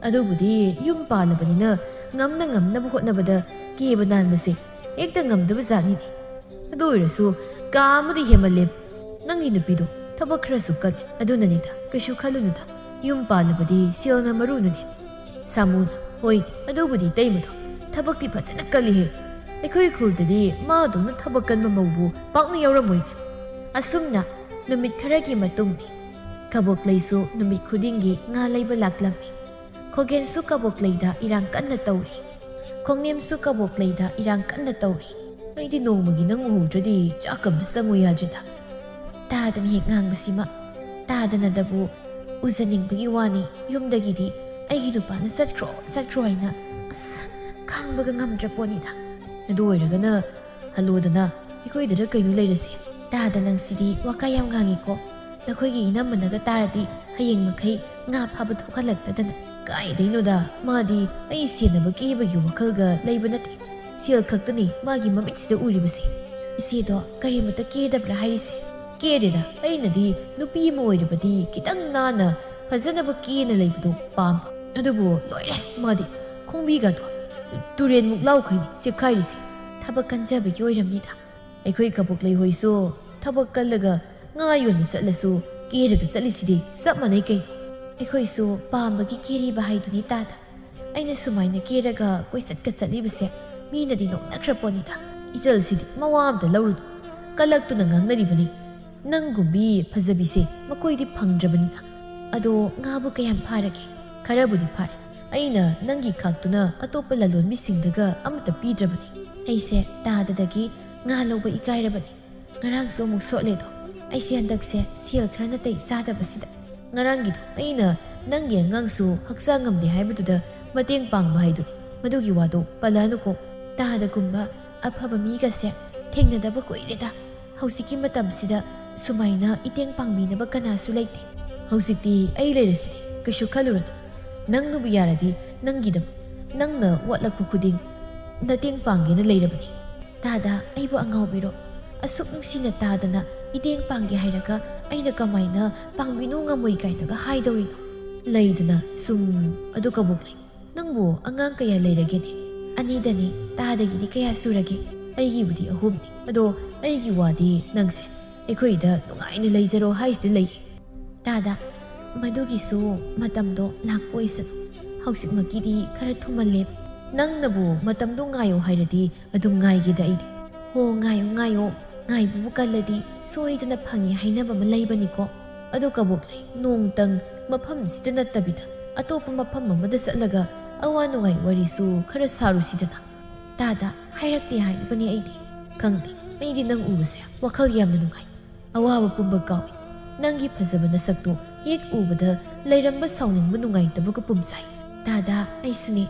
ꯑꯗꯨꯕꯨꯗꯤ ꯌꯨꯝ ꯄꯥꯜꯂꯕꯅꯤꯅ ꯉꯝꯅ ꯉꯝꯅꯕ ꯍꯣꯠꯅꯕꯗ ꯀꯦꯕ ꯅꯥꯟꯕꯁꯦ ꯍꯦꯛꯇ ꯉꯝꯗꯕ ꯖꯥꯠꯅꯤꯅꯦ꯫ ꯑꯗꯨ ꯑꯣꯏꯔꯁꯨ ꯀꯥ ꯑꯃꯗꯤ ꯍꯦꯟꯃꯜꯂꯦ꯫ ꯅꯪꯒꯤ ꯅꯨꯄꯤꯗꯣ ꯊꯕꯛ ꯈꯔꯁꯨ ꯀꯜꯂꯤ꯫ ꯑꯗꯨꯅꯅꯤꯗ, ꯀꯩꯁꯨ ꯈꯜꯂꯨꯅꯨꯗ꯫ ꯌꯨꯝ ꯄꯥꯜꯂꯕꯗꯤ ꯁꯦꯜꯅ ꯃꯔꯨꯅꯅꯦ꯫ ꯁꯥꯃꯨꯅ, ꯍꯣꯏ, ꯑꯗꯨꯕꯨꯗꯤ ꯏꯇꯩꯃꯗꯣ ꯊꯕꯛꯇꯤ ꯐꯖꯅ ꯀꯜꯂꯤꯍꯦ꯫ ꯑꯩꯈꯣꯏ ꯈꯨꯜꯗꯗꯤ ꯃꯥꯗꯧꯅ ꯊꯕꯛ ꯀꯟꯕ ꯃꯧꯕꯨ ꯄꯥꯛꯅ ꯌꯥꯎꯔꯝꯃꯣꯏꯅꯦ꯫ ꯑꯁꯨꯝꯅ ꯅꯨꯃꯤꯠ ꯈꯔꯒꯤ ꯃꯇꯨꯡꯗꯤ ꯀꯕꯣꯛꯂꯩꯁꯨ ꯅꯨꯃꯤꯠ ꯈꯨꯗꯤꯡꯒꯤ ꯉꯥ ꯂꯩꯕ ꯂꯥꯛꯂꯝꯃꯤ꯫ ꯈꯣꯒꯦꯟꯁꯨ ꯀꯕꯣꯛꯂꯩꯗ ꯏꯔꯥꯡ ꯀꯟꯅ ꯇꯧꯔꯤ꯫ ꯈꯣꯡꯅꯦꯝꯁꯨ ꯀꯕꯣꯛꯂꯩꯗ ꯏꯔꯥꯡ ꯀꯟꯅ ꯇꯧꯔꯤ꯫ ꯑꯩꯗꯤ ꯅꯣꯡꯃꯒꯤ ꯅꯪ ꯎꯍꯧꯗ꯭ꯔꯗꯤ ꯆꯥꯛ ꯑꯃ ꯆꯪꯉꯨ ꯌꯥꯗ꯭ꯔꯦꯗ꯫ ꯇꯥꯗꯅ ꯍꯦꯛ ꯉꯥꯡꯕꯁꯤꯃ꯫ ꯇꯥꯗꯅꯗꯕꯨ ꯎꯖꯅꯤꯡꯕꯒꯤ ꯋꯥꯅꯤ꯫ ꯌꯨꯝꯗꯒꯤꯗꯤ ꯑꯩꯒꯤ ꯅꯨꯄꯥꯅ "ꯆꯠꯈ꯭ꯔꯣ, ꯆꯠꯈ꯭ꯔꯣ" ꯍꯥꯏꯅ, ꯑꯁ, ꯈꯥꯡꯕꯒ ꯉꯝꯗ꯭ꯔ ꯄꯣꯠꯅꯤꯗ꯫ ꯑꯗꯨ ꯑꯣꯏꯔꯒꯅ ꯍꯜꯂꯣꯗꯅ, ꯑꯩꯈꯣꯏꯗꯔ ꯀꯩꯅꯣ ꯂꯩꯔꯁꯦ꯫ ꯇꯥꯗ, ꯅꯪꯁꯤꯗꯤ ꯋꯥꯀꯥ ꯌꯥꯝ ꯉꯥꯡꯉꯤꯀꯣ꯫ ꯅꯈꯣꯏꯒꯤ ꯏꯅꯝꯃꯅꯒ ꯇꯥꯔꯗꯤ ꯍꯌꯦꯡ ꯃꯈꯩ ꯉꯥ ꯐꯥꯕ ꯊꯣꯛꯍꯜꯂꯛꯇꯗꯅ꯫ ꯀꯥꯏꯗꯩꯅꯣꯗ, ꯃꯥꯗꯤ ꯑꯩ ꯁꯦꯟꯅꯕ ꯀꯦꯕꯒꯤ ꯋꯥꯈꯜꯒ ꯂꯩꯕ ꯅꯠꯇꯦ꯫ ꯁꯦꯜ ꯈꯛꯇꯅꯤ ꯃꯥꯒꯤ ꯃꯃꯤꯠꯁꯤꯗ ꯎꯔꯤꯕꯁꯦ꯫ ꯏꯆꯦꯗꯣ ꯀꯔꯤꯃꯇ ꯀꯦꯗꯕ꯭ꯔꯥ ꯍꯥꯏꯔꯤꯁꯦ? ꯀꯦꯗꯦꯗ, ꯑꯩꯅꯗꯤ ꯅꯨꯄꯤ ꯑꯃ ꯑꯣꯏꯔꯕꯗꯤ ꯈꯤꯇꯪ ꯅꯥꯟꯅ ꯐꯖꯅꯕ ꯀꯦꯅ ꯂꯩꯕꯗꯣ ꯄꯥꯝꯕ꯫ ꯑꯗꯨꯕꯨ ꯂꯣꯏꯔꯦ, ꯃꯥꯗꯤ ꯈꯣꯡꯕꯤꯒꯗꯣ ꯇꯨꯔꯦꯟꯃꯨꯛ ꯂꯥꯎꯈꯩꯅꯤ ꯆꯦꯞꯈꯥꯏꯔꯤꯁꯦ꯫ ꯊꯕꯛ ꯀꯟꯖꯕꯒꯤ ꯑꯣꯏꯔꯝꯅꯤꯗ꯫ ꯑꯩꯈꯣꯏ ꯀꯕꯣꯛꯂꯩ ꯍꯣꯏꯁꯨ ꯊꯕꯛ ꯀꯜꯂꯒ ꯉꯥ ꯌꯣꯟꯕ ꯆꯠꯂꯁꯨ ꯀꯦꯔꯒ ꯆꯠꯂꯤꯁꯤꯗꯤ ꯆꯞ ꯃꯥꯟꯅꯩ ꯀꯩꯅꯣ꯫ ꯑꯩꯈꯣꯏꯁꯨ ꯄꯥꯝꯕꯒꯤ ꯀꯦꯔꯤꯕ ꯍꯥꯏꯗꯨꯅꯤ ꯇꯥꯗ꯫ ꯑꯩꯅ ꯁꯨꯃꯥꯏꯅ ꯀꯦꯔꯒ ꯀꯣꯏꯆꯠꯀ ꯆꯠꯂꯤꯕꯁꯦ ꯃꯤꯅꯗꯤ ꯅꯣꯛꯅꯈ꯭ꯔ ꯄꯣꯠꯅꯤꯗ꯫ ꯏꯆꯜꯁꯤꯗꯤ ꯃꯋꯥ ꯑꯝꯇ ꯂꯧꯔꯨꯅꯨ꯫ ꯀꯂꯛꯇꯨꯅ ꯉꯥꯡꯅꯔꯤꯕꯅꯤ꯫ ꯅꯪꯒꯨꯝꯕꯤ ꯐꯖꯕꯤꯁꯦ ꯃꯈꯣꯏꯗꯤ ꯐꯪꯗ꯭ꯔꯕꯅꯤꯅ꯫ ꯑꯗꯣ ꯉꯥꯕꯨ ꯀꯌꯥꯝ ꯐꯥꯔꯒꯦ? ꯈꯔꯕꯨꯗꯤ ꯐꯥꯔꯦ꯫ ꯑꯩꯅ ꯅꯪꯒꯤ ꯈꯥꯛꯇꯨꯅ ꯑꯇꯣꯞꯄ ꯂꯂꯣꯟꯕꯤꯁꯤꯡꯗꯒ ꯑꯃꯠꯇ ꯄꯤꯗ꯭ꯔꯕꯅꯤ꯫ ꯑꯩꯁꯦ ꯇꯥꯗꯗꯒꯤ ꯉꯥ ꯂꯧꯕ ꯏꯀꯥꯏꯔꯕꯅꯤ꯫ ꯉꯔꯥꯡꯁꯨ ꯑꯃꯨꯛ ꯁꯣꯠꯂꯦꯗꯣ꯫ ꯑꯩꯁꯦ ꯍꯟꯗꯛꯁꯦ ꯁꯦꯜ ꯈꯔ ꯅꯥꯇꯩ ꯆꯥꯗꯕꯁꯤꯗ꯫ ꯉꯔꯥꯡꯒꯤꯗꯣ ꯑꯩꯅ ꯅꯪꯒꯤ ꯑꯉꯥꯡꯁꯨ ꯍꯛꯆꯥꯡ ꯉꯝꯗꯦ ꯍꯥꯏꯕꯗꯨꯗ ꯃꯇꯦꯡ ꯄꯥꯡꯕ ꯍꯥꯏꯗꯨꯅꯤ꯫ ꯃꯗꯨꯒꯤ ꯋꯥꯗꯣ ꯄꯜꯂꯛꯑꯅꯨꯀꯣ꯫ ꯇꯥꯗꯒꯨꯝꯕ ꯑꯐꯕ ꯃꯤꯒꯁꯦ ꯊꯦꯡꯅꯗꯕ ꯀꯨꯏꯔꯦꯗ꯫ ꯍꯧꯖꯤꯛꯀꯤ ꯃꯇꯝꯁꯤꯗ ꯁꯨꯃꯥꯏꯅ ꯏꯇꯦꯡ ꯄꯥꯡꯕꯤꯅꯕ ꯀꯅꯥꯁꯨ ꯂꯩꯇꯦ꯫ ꯍꯧꯖꯤꯛꯇꯤ ꯑꯩ ꯂꯩꯔꯁꯤꯗꯤ, ꯀꯩꯁꯨ ꯈꯜꯂꯨꯔꯅꯨ꯫ ꯅꯪꯅꯕꯨ ꯌꯥꯔꯗꯤ ꯅꯪꯒꯤꯗꯃꯛ ꯅꯪꯅ ꯋꯥꯠꯂꯛꯄ ꯈꯨꯗꯤꯡ ꯅꯇꯦꯡ ꯄꯥꯡꯒꯦꯅ ꯂꯩꯔꯕꯅꯤ꯫ ꯇꯥꯗ, ꯑꯩꯕꯨ ꯑꯉꯥꯎꯕꯤꯔꯣ? ꯑꯁꯨꯛ ꯅꯨꯡꯁꯤꯅ ꯇꯥꯗꯅ ꯏꯇꯦꯡ ꯄꯥꯡꯒꯦ ꯍꯥꯏꯔꯒ ꯑꯩꯅ ꯀꯃꯥꯏꯅ ꯄꯥꯡꯕꯤꯅꯨ ꯉꯝꯃꯣꯏ ꯀꯥꯏꯅꯒ ꯍꯥꯏꯗꯧꯔꯤꯅꯣ? ꯂꯩꯗꯅ ꯁꯨꯝ꯫ ꯑꯗꯨ ꯀꯕꯣꯛꯂꯩ, ꯅꯪꯕꯨ ꯑꯉꯥꯡ ꯀꯌꯥ ꯂꯩꯔꯒꯦꯅꯦ? ꯑꯅꯤꯗꯅꯤ꯫ ꯇꯥꯗꯒꯤꯗꯤ ꯀꯌꯥ ꯁꯨꯔꯒꯦ? ꯑꯩꯒꯤꯕꯨꯗꯤ ꯑꯍꯨꯝꯅꯤ꯫ ꯑꯗꯣ ꯑꯩꯒꯤ ꯋꯥꯗꯤ ꯅꯪꯁꯦ ꯑꯩꯈꯣꯏꯗ ꯅꯨꯡꯉꯥꯏꯅ ꯂꯩꯖꯔꯣ ꯍꯥꯏꯁꯤꯗ ꯂꯩꯌꯦ꯫ ꯇꯥꯗ, ꯃꯗꯨꯒꯤꯁꯨ ꯃꯇꯝꯗꯣ ꯂꯥꯛꯄ ꯑꯣꯏꯁꯅꯨ꯫ ꯍꯧꯖꯤꯛꯃꯛꯀꯤꯗꯤ ꯈꯔ ꯊꯨꯃꯜꯂꯦ꯫ ꯅꯪꯅꯕꯨ ꯃꯇꯝꯗꯣ ꯉꯥꯏꯌꯣ ꯍꯥꯏꯔꯗꯤ ꯑꯗꯨꯝ ꯉꯥꯏꯒꯦꯗ ꯑꯩꯗꯤ꯫ ꯍꯣ, ꯉꯥꯏꯌꯣ, ꯉꯥꯏꯌꯣ꯫ ꯉꯥꯏꯕꯕꯨ ꯀꯜꯂꯗꯤ ꯁꯣꯏꯗꯅ ꯐꯪꯉꯤ ꯍꯥꯏꯅꯕ ꯑꯃ ꯂꯩꯕꯅꯤꯀꯣ꯫ ꯑꯗꯣ ꯀꯕꯣꯛꯂꯩ, ꯅꯣꯡꯇꯪ ꯃꯐꯝꯁꯤꯗ ꯅꯠꯇꯕꯤꯗ ꯑꯇꯣꯞꯄ ꯃꯐꯝ ꯑꯃꯗ ꯆꯠꯂꯒ ꯑꯋꯥ ꯅꯨꯡꯉꯥꯏ ꯋꯥꯔꯤꯁꯨ ꯈꯔ ꯁꯥꯔꯨꯁꯤꯗꯅ꯫ ꯇꯥꯗ ꯍꯥꯏꯔꯛꯇꯦ ꯍꯥꯏꯔꯤꯕꯅꯤ ꯑꯩꯗꯤ꯫ ꯈꯪꯗꯦ, ꯑꯩꯗꯤ ꯅꯪ ꯎꯕꯁꯦ ꯋꯥꯈꯜ ꯌꯥꯝꯅ ꯅꯨꯡꯉꯥꯏ꯫ ꯑꯋꯥꯕ ꯄꯨꯝꯕ ꯀꯥꯎꯏ꯫ ꯅꯪꯒꯤ ꯐꯖꯕ ꯅꯁꯛꯇꯣ ꯍꯦꯛ ꯎꯕꯗ ꯂꯩꯔꯝꯕ ꯁꯥꯎꯅꯤꯡꯕ ꯅꯨꯡꯉꯥꯏꯇꯕꯒ ꯄꯨꯝꯁꯥꯏ꯫ ꯇꯥꯗ ꯑꯩꯁꯨꯅꯦ꯫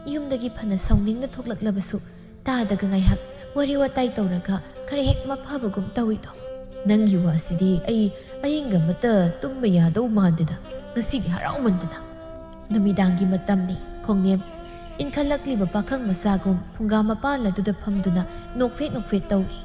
ꯌꯨꯝꯗꯒꯤ ꯐꯅ ꯁꯥꯎꯅꯤꯡꯅ ꯊꯣꯛꯂꯛꯂꯕꯁꯨ ꯇꯥꯗꯒ ꯉꯥꯏꯍꯥꯛ ꯋꯥꯔꯤ ꯋꯥꯇꯥꯏ ꯇꯧꯔꯒ ꯈꯔ ꯍꯦꯛ ꯃꯐꯕꯒꯨꯝ ꯇꯧꯏꯗꯣ꯫ ꯅꯪꯒꯤ ꯋꯥꯁꯤꯗꯤ ꯑꯩ ꯑꯍꯤꯡ ꯑꯃꯠꯇ ꯇꯨꯝꯕ ꯌꯥꯗꯧ ꯃꯥꯟꯗꯦꯗ꯫ ꯉꯁꯤꯗꯤ ꯍꯔꯥꯎꯃꯟꯗꯅ꯫ ꯅꯨꯃꯤꯗꯥꯡꯒꯤ ꯃꯇꯝꯅꯤ, ꯈꯣꯡꯅꯦꯝ ꯏꯟꯈꯠꯂꯛꯂꯤꯕ ꯄꯥꯈꯪ ꯃꯆꯥꯒꯨꯝ ꯐꯨꯡꯒꯥ ꯃꯄꯥꯟ ꯑꯗꯨꯗ ꯐꯝꯗꯨꯅ ꯅꯣꯛꯐꯦꯠ ꯅꯣꯛꯐꯦꯠ ꯇꯧꯔꯤ꯫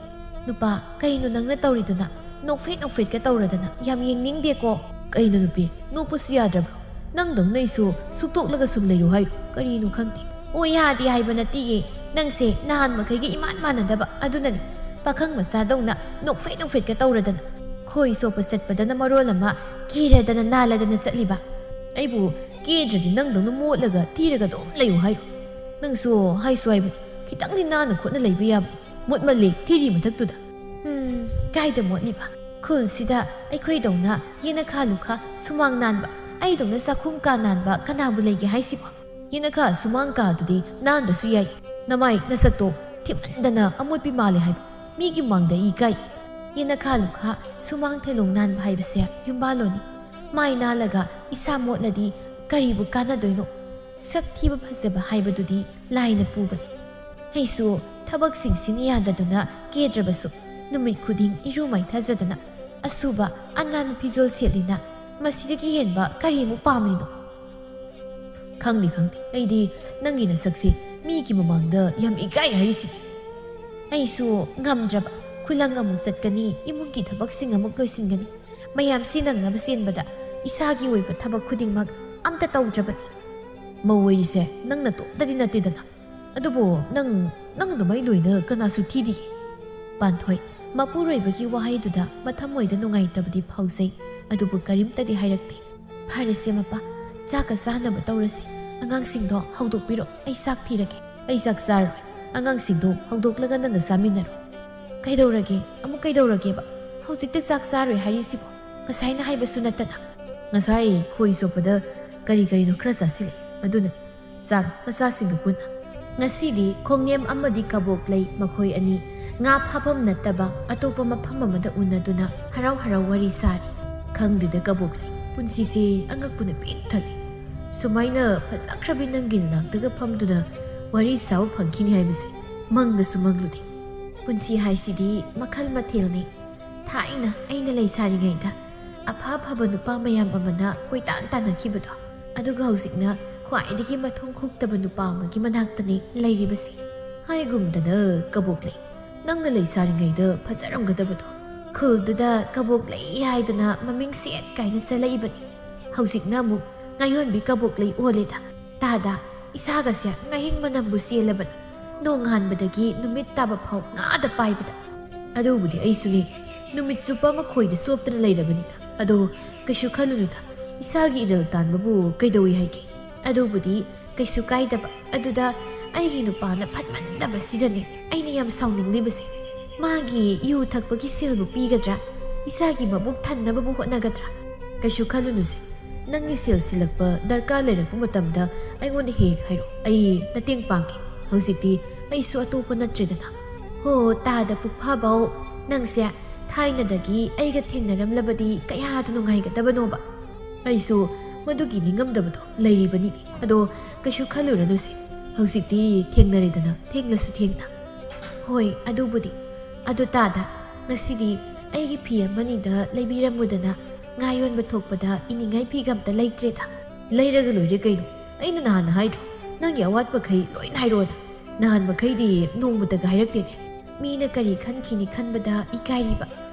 ꯅꯨꯄꯥ, ꯀꯩꯅꯣ ꯅꯪꯅ ꯇꯧꯔꯤꯗꯨꯅ? ꯅꯣꯛꯐꯦꯠ ꯅꯣꯛꯐꯦꯠꯀ ꯇꯧꯔꯗꯅ ꯌꯥꯝ ꯌꯦꯡꯅꯤꯡꯗꯦꯀꯣ꯫ ꯀꯩꯅꯣ ꯅꯨꯄꯤ, ꯅꯣꯛꯄꯁꯨ ꯌꯥꯗ꯭ꯔꯕ꯭ꯔꯣ? ꯅꯪꯗꯧꯅ ꯑꯩꯁꯨ ꯁꯨꯛꯇꯣꯛꯂꯒ ꯁꯨꯝ ꯂꯩꯌꯨ ꯍꯥꯏꯔꯣ? ꯀꯔꯤꯅꯣ ꯈꯪꯗꯦ꯫ ꯑꯣ, ꯌꯥꯗꯦ ꯍꯥꯏꯕ ꯅꯠꯇꯤꯌꯦ꯫ ꯅꯪꯁꯦ ꯅꯍꯥꯟ ꯃꯈꯩꯒ ꯏꯃꯥꯟ ꯃꯥꯟꯅꯗꯕ ꯑꯗꯨꯅꯅꯦ꯫ ꯄꯥꯈꯪ ꯃꯆꯥꯗꯧꯅ ꯅꯣꯛꯐꯦꯠ ꯅꯣꯛꯐꯦꯠꯀ ꯇꯧꯔꯗꯅ꯫ ꯈꯣꯏ ꯁꯣꯛꯄ ꯆꯠꯄꯗꯅ ꯃꯔꯣꯜ ꯑꯃ ꯀꯦꯔꯗꯅ ꯅꯥꯜꯂꯗꯅ ꯆꯠꯂꯤꯕ꯫ ꯑꯩꯕꯨ ꯀꯦꯗ꯭ꯔꯗꯤ ꯅꯪꯗꯧꯅ ꯃꯣꯠꯂꯒ ꯊꯤꯔꯒ ꯑꯗꯨꯝ ꯂꯩꯌꯨ ꯍꯥꯏꯔꯣ? ꯅꯪꯁꯨ ꯍꯥꯏꯁꯨ ꯍꯥꯏꯕꯅꯤ, ꯈꯤꯇꯪꯗꯤ ꯅꯥꯟꯅ ꯈꯣꯠꯅ ꯂꯩꯕ ꯌꯥꯕꯅꯤ꯫ ꯃꯣꯠꯃꯜꯂꯦ, ꯊꯤꯔꯤ ꯃꯊꯛꯇꯨꯗ꯫ ꯎꯝ, ꯀꯥꯏꯗ ꯃꯣꯠꯂꯤꯕ? ꯈꯨꯜꯁꯤꯗ ꯑꯩꯈꯣꯏꯗꯧꯅ ꯌꯦꯅꯈꯥ ꯂꯨꯈꯥ, ꯁꯨꯃꯥꯡ ꯅꯥꯟꯕ, ꯑꯩꯗꯧꯅ ꯆꯥꯛꯈꯨꯝ ꯀꯥ ꯅꯥꯟꯕ ꯀꯅꯥꯕꯨ ꯂꯩꯒꯦ ꯍꯥꯏꯁꯤꯕꯣ? ꯌꯦꯅꯈꯥ ꯁꯨꯃꯥꯡ ꯀꯥꯗꯨꯗꯤ ꯅꯥꯟꯗ꯭ꯔꯁꯨ ꯌꯥꯏ꯫ ꯅꯃꯥꯏ ꯅꯁꯛꯇꯣ ꯊꯤꯃꯟꯗꯅ ꯑꯃꯣꯠꯄꯤ ꯃꯥꯜꯂꯦ ꯍꯥꯏꯕ꯫ ꯃꯤꯒꯤ ꯃꯥꯡꯗ ꯑꯩ ꯏꯀꯥꯏ꯫ ꯌꯦꯅꯈꯥ ꯂꯨꯈꯥ ꯁꯨꯃꯥꯡ ꯊꯦꯂꯣꯡ ꯅꯥꯟꯕ ꯍꯥꯏꯕꯁꯦ ꯌꯨꯝꯕꯥꯜꯂꯣꯅꯤ꯫ ꯃꯥꯏ ꯅꯥꯜꯂꯒ ꯏꯁꯥ ꯃꯣꯠꯂꯗꯤ ꯀꯔꯤꯕꯨ ꯀꯥꯟꯅꯗꯣꯏꯅꯣ? ꯁꯛ ꯊꯤꯕ ꯐꯖꯕ ꯍꯥꯏꯕꯗꯨꯗꯤ ꯂꯥꯏꯅ ꯄꯨꯕꯅꯤ꯫ ꯑꯩꯁꯨ ꯊꯕꯛꯁꯤꯡꯁꯤꯅ ꯌꯥꯗꯗꯨꯅ ꯀꯦꯗ꯭ꯔꯕꯁꯨ ꯅꯨꯃꯤꯠ ꯈꯨꯗꯤꯡ ꯏꯔꯨ ꯃꯥꯏꯊꯖꯗꯅ ꯑꯁꯨꯕ ꯑꯅꯥꯟꯕ ꯐꯤꯖꯣꯜ ꯁꯦꯠꯂꯤꯅ ꯃꯁꯤꯗꯒꯤ ꯍꯦꯟꯕ ꯀꯔꯤꯃꯨꯛ ꯄꯥꯝꯂꯤꯅꯣ? ꯈꯪꯗꯦ, ꯈꯪꯗꯦ꯫ ꯑꯩꯗꯤ ꯅꯪꯒꯤ ꯅꯁꯛꯁꯦ ꯃꯤꯒꯤ ꯃꯃꯥꯡꯗ ꯌꯥꯝ ꯏꯀꯥꯏ ꯍꯥꯏꯔꯤꯁꯤꯅꯤ꯫ ꯑꯩꯁꯨ ꯉꯝꯗ꯭ꯔꯕ ꯈꯨꯂꯪ ꯑꯃꯨꯛ ꯆꯠꯀꯅꯤ, ꯏꯃꯨꯡꯒꯤ ꯊꯕꯛꯁꯤꯡ ꯑꯃꯨꯛ ꯂꯣꯏꯁꯤꯟꯒꯅꯤ꯫ ꯃꯌꯥꯝꯁꯤ ꯅꯪꯅꯕ ꯆꯦꯟꯕꯗ ꯏꯁꯥꯒꯤ ꯑꯣꯏꯕ ꯊꯕꯛ ꯈꯨꯗꯤꯡꯃꯛ ꯑꯝꯇ ꯇꯧꯗ꯭ꯔꯕꯅꯤ꯫ ꯃꯧ ꯑꯣꯏꯔꯤꯁꯦ ꯅꯪ ꯅꯇꯣꯝꯇꯗꯤ ꯅꯠꯇꯦꯗꯅ꯫ ꯑꯗꯨꯕꯨ ꯅꯪ, ꯅꯪ ꯑꯗꯨꯃꯥꯏ ꯂꯣꯏꯅ ꯀꯅꯥꯁꯨ ꯊꯤꯗꯤꯌꯦ꯫ ꯄꯥꯟꯊꯣꯏ, ꯃꯄꯨꯔꯣꯏꯕꯒꯤ ꯋꯥꯍꯩꯗꯨꯗ ꯃꯊꯃꯣꯏꯗ ꯅꯨꯡꯉꯥꯏꯇꯕꯗꯤ ꯐꯥꯎꯖꯩ, ꯑꯗꯨꯕꯨ ꯀꯔꯤꯝꯇꯗꯤ ꯍꯥꯏꯔꯛꯇꯦ꯫ "ꯐꯔꯦꯁꯦ ꯃꯄꯥ, ꯆꯥꯛꯀ ꯆꯥꯅꯕ ꯇꯧꯔꯁꯤ꯫ ꯑꯉꯥꯡꯁꯤꯡꯗꯣ ꯍꯧꯗꯣꯛꯄꯤꯔꯣ, ꯑꯩ ꯆꯥꯛ ꯊꯤꯔꯒꯦ꯫" "ꯑꯩ ꯆꯥꯛ ꯆꯥꯔꯣꯏ, ꯑꯉꯥꯡꯁꯤꯡꯗꯣ ꯍꯧꯗꯣꯛꯂꯒ ꯅꯪꯒ ꯆꯥꯃꯤꯟꯅꯔꯣ꯫" "ꯀꯩꯗꯧꯔꯒꯦ? ꯑꯃꯨꯛ ꯀꯩꯗꯧꯔꯒꯦꯕ? ꯍꯧꯖꯤꯛꯇ ꯆꯥꯛ ꯆꯥꯔꯣꯏ ꯍꯥꯏꯔꯤꯁꯤꯕꯣ? ꯉꯁꯥꯏꯅ ꯍꯥꯏꯕꯁꯨ ꯅꯠꯇꯅ꯫" "ꯉꯁꯥꯏ ꯈꯣꯏ ꯆꯣꯞꯄꯗ ꯀꯔꯤ ꯀꯔꯤꯅꯣ ꯈꯔ ꯆꯥꯁꯤꯜꯂꯦ, ꯑꯗꯨꯅꯅꯤ꯫ ꯆꯥꯔꯣ, ꯃꯆꯥꯁꯤꯡꯒ ꯄꯨꯟꯅ꯫" ꯉꯁꯤꯗꯤ ꯈꯣꯡꯅꯦꯝ ꯑꯃꯗꯤ ꯀꯕꯣꯛꯂꯩ ꯃꯈꯣꯏ ꯑꯅꯤ ꯉꯥ ꯐꯥꯐꯝ ꯅꯠꯇꯕ ꯑꯇꯣꯞꯄ ꯃꯐꯝ ꯑꯃꯗ ꯎꯅꯗꯨꯅ ꯍꯔꯥꯎ ꯍꯔꯥꯎ ꯋꯥꯔꯤ ꯁꯥꯔꯤ꯫ "ꯈꯪꯗꯦꯗ ꯀꯕꯣꯛꯂꯩ, ꯄꯨꯟꯁꯤꯁꯦ ꯑꯉꯛꯄꯅ ꯄꯤꯛ ꯊꯜꯂꯦ꯫ ꯁꯨꯃꯥꯏꯅ ꯐꯖꯈ꯭ꯔꯕꯤ ꯅꯪꯒꯤ ꯅꯅꯥꯛꯇꯒ ꯐꯝꯗꯨꯅ ꯋꯥꯔꯤ ꯁꯥꯕ ꯐꯪꯈꯤꯅꯤ ꯍꯥꯏꯕꯁꯦ ꯃꯪꯗꯁꯨ ꯃꯪꯂꯨꯗꯦ꯫ ꯄꯨꯟꯁꯤ ꯍꯥꯏꯁꯤꯗꯤ ꯃꯈꯜ ꯃꯊꯦꯜꯅꯤ꯫ ꯊꯥꯏꯅ ꯑꯩꯅ ꯂꯩꯁꯥꯔꯤꯉꯩꯗ ꯑꯐ ꯑꯐꯕ ꯅꯨꯄꯥ ꯃꯌꯥꯝ ꯑꯃꯅ ꯀꯣꯏꯇꯥꯟ ꯇꯥꯟꯅꯈꯤꯕꯗꯣ, ꯑꯗꯨꯒ ꯍꯧꯖꯤꯛꯅ ꯈ꯭ꯋꯥꯏꯗꯒꯤ ꯃꯊꯣꯡ ꯍꯨꯛꯇꯕ ꯅꯨꯄꯥ ꯑꯃꯒꯤ ꯃꯅꯥꯛꯇꯅꯤ ꯂꯩꯔꯤꯕꯁꯦ꯫ ꯍꯥꯏꯒꯨꯝꯗꯅ ꯀꯕꯣꯛꯂꯩ, ꯅꯪꯅ ꯂꯩꯁꯥꯔꯤꯉꯩꯗ ꯐꯖꯔꯝꯒꯗꯕꯗꯣ, ꯈꯨꯜꯗꯨꯗ ꯀꯕꯣꯛꯂꯩ ꯍꯥꯏꯗꯅ ꯃꯃꯤꯡ ꯁꯦꯠ ꯀꯥꯏꯅ ꯆꯠꯂꯛꯏꯕꯅꯤ꯫ ꯍꯧꯖꯤꯛꯅ ꯑꯃꯨꯛ ꯉꯥꯌꯣꯟꯕꯤ ꯀꯕꯣꯛꯂꯩ ꯑꯣꯜꯂꯦꯗ꯫ ꯇꯥꯗ, ꯏꯁꯥꯒꯁꯦ ꯉꯥꯍꯤꯡ ꯃꯅꯝꯕꯨ ꯆꯦꯜꯂꯕꯅꯤ, ꯅꯣꯡꯉꯥꯟꯕꯗꯒꯤ ꯅꯨꯃꯤꯠ ꯇꯥꯕ ꯐꯥꯎ ꯉꯥꯗ ꯄꯥꯏꯕꯗ꯫ ꯑꯗꯨꯕꯨꯗꯤ ꯑꯩꯁꯨꯅꯤ, ꯅꯨꯃꯤꯠ ꯆꯨꯞꯄ ꯑꯃ ꯈꯣꯏꯗ ꯆꯣꯞꯇꯅ ꯂꯩꯔꯕꯅꯤꯅ꯫ ꯑꯗꯣ ꯀꯩꯁꯨ ꯈꯜꯂꯨꯅꯨꯗ, ꯏꯁꯥꯒꯤ ꯏꯔꯜ ꯇꯥꯟꯕꯕꯨ ꯀꯩꯗꯧꯏ ꯍꯥꯏꯒꯦ? ꯑꯗꯨꯕꯨꯗꯤ ꯀꯩꯁꯨ ꯀꯥꯏꯗꯕ꯫ ꯑꯗꯨꯗ ꯑꯩꯒꯤ ꯅꯨꯄꯥꯅ ꯐꯠꯃꯟꯗꯕꯁꯤꯗꯅꯦ ꯑꯩꯅ ꯌꯥꯝ ꯁꯥꯎꯅꯤꯡꯂꯤꯕꯁꯦ꯫ ꯃꯥꯒꯤ ꯌꯨ ꯊꯛꯄꯒꯤ ꯁꯦꯜꯕꯨ ꯄꯤꯒꯗ꯭ꯔꯥ? ꯏꯁꯥꯒꯤ ꯃꯕꯨꯛ ꯊꯟꯅꯕꯕꯨ ꯍꯣꯠꯅꯒꯗ꯭ꯔꯥ? ꯀꯩꯁꯨ ꯈꯜꯂꯨꯅꯨꯁꯦ, ꯅꯪꯒꯤ ꯁꯦꯜ ꯁꯤꯜꯂꯛꯄ ꯗꯔꯀꯥꯔ ꯂꯩꯔꯛꯄ ꯃꯇꯝꯗ ꯑꯩꯉꯣꯟꯗ ꯍꯦꯛ ꯍꯥꯏꯔꯛꯑꯣ, ꯑꯩ ꯃꯇꯦꯡ ꯄꯥꯡꯒꯦ꯫ ꯍꯧꯖꯤꯛꯇꯤ ꯑꯩꯁꯨ ꯑꯇꯣꯞꯄ ꯅꯠꯇ꯭ꯔꯦꯗꯅ꯫ ꯍꯣ, ꯇꯥꯗ ꯄꯨꯛꯐꯥꯕꯧ, ꯅꯪꯁꯦ ꯊꯥꯏꯅꯗꯒꯤ ꯑꯩꯒ ꯊꯦꯡꯅꯔꯝꯂꯕꯗꯤ ꯀꯌꯥꯗ ꯅꯨꯡꯉꯥꯏꯒꯗꯕꯅꯣꯕ꯫ ꯑꯩꯁꯨ ꯃꯗꯨꯒꯤ ꯅꯤꯡꯉꯝꯗꯕꯗꯣ ꯂꯩꯔꯤꯕꯅꯤꯅꯦ꯫ ꯑꯗꯣ ꯀꯩꯁꯨ ꯈꯜꯂꯨꯔꯅꯨꯁꯦ, ꯍꯧꯖꯤꯛꯇꯤ ꯊꯦꯡꯅꯔꯦꯗꯅ, ꯊꯦꯡꯂꯁꯨ ꯊꯦꯡꯅ꯫ ꯍꯣꯏ, ꯑꯗꯨꯕꯨꯗꯤ꯫ ꯑꯗꯨ ꯇꯥꯗ, ꯉꯁꯤꯗꯤ ꯑꯩꯒꯤ ꯐꯤ ꯑꯃꯅꯤꯗ ꯂꯩꯕꯤꯔꯝꯃꯨꯗꯅ, ꯉꯥ ꯌꯣꯟꯕ ꯊꯣꯛꯄꯗ ꯏꯅꯤꯡꯉꯥꯏ ꯐꯤꯒ ꯑꯝꯇ ꯂꯩꯇ꯭ꯔꯦꯗ꯫ ꯂꯩꯔꯒ ꯂꯣꯏꯔꯦ ꯀꯩꯅꯣ, ꯑꯩꯅ ꯅꯍꯥꯟꯅ ꯍꯥꯏꯗ꯭ꯔꯣ, ꯅꯪꯒꯤ ꯑꯋꯥꯠꯄꯈꯩ ꯂꯣꯏꯅ ꯍꯥꯏꯔꯛꯑꯣꯅ꯫ ꯅꯍꯥꯟ ꯃꯈꯩꯗꯤ ꯅꯣꯡꯃꯇꯒ ꯍꯥꯏꯔꯛꯇꯦꯅꯦ꯫ ꯃꯤꯅ ꯀꯔꯤ ꯈꯟꯈꯤꯅꯤ ꯈꯟꯕꯗ ꯏꯀꯥꯏꯔꯤꯕ,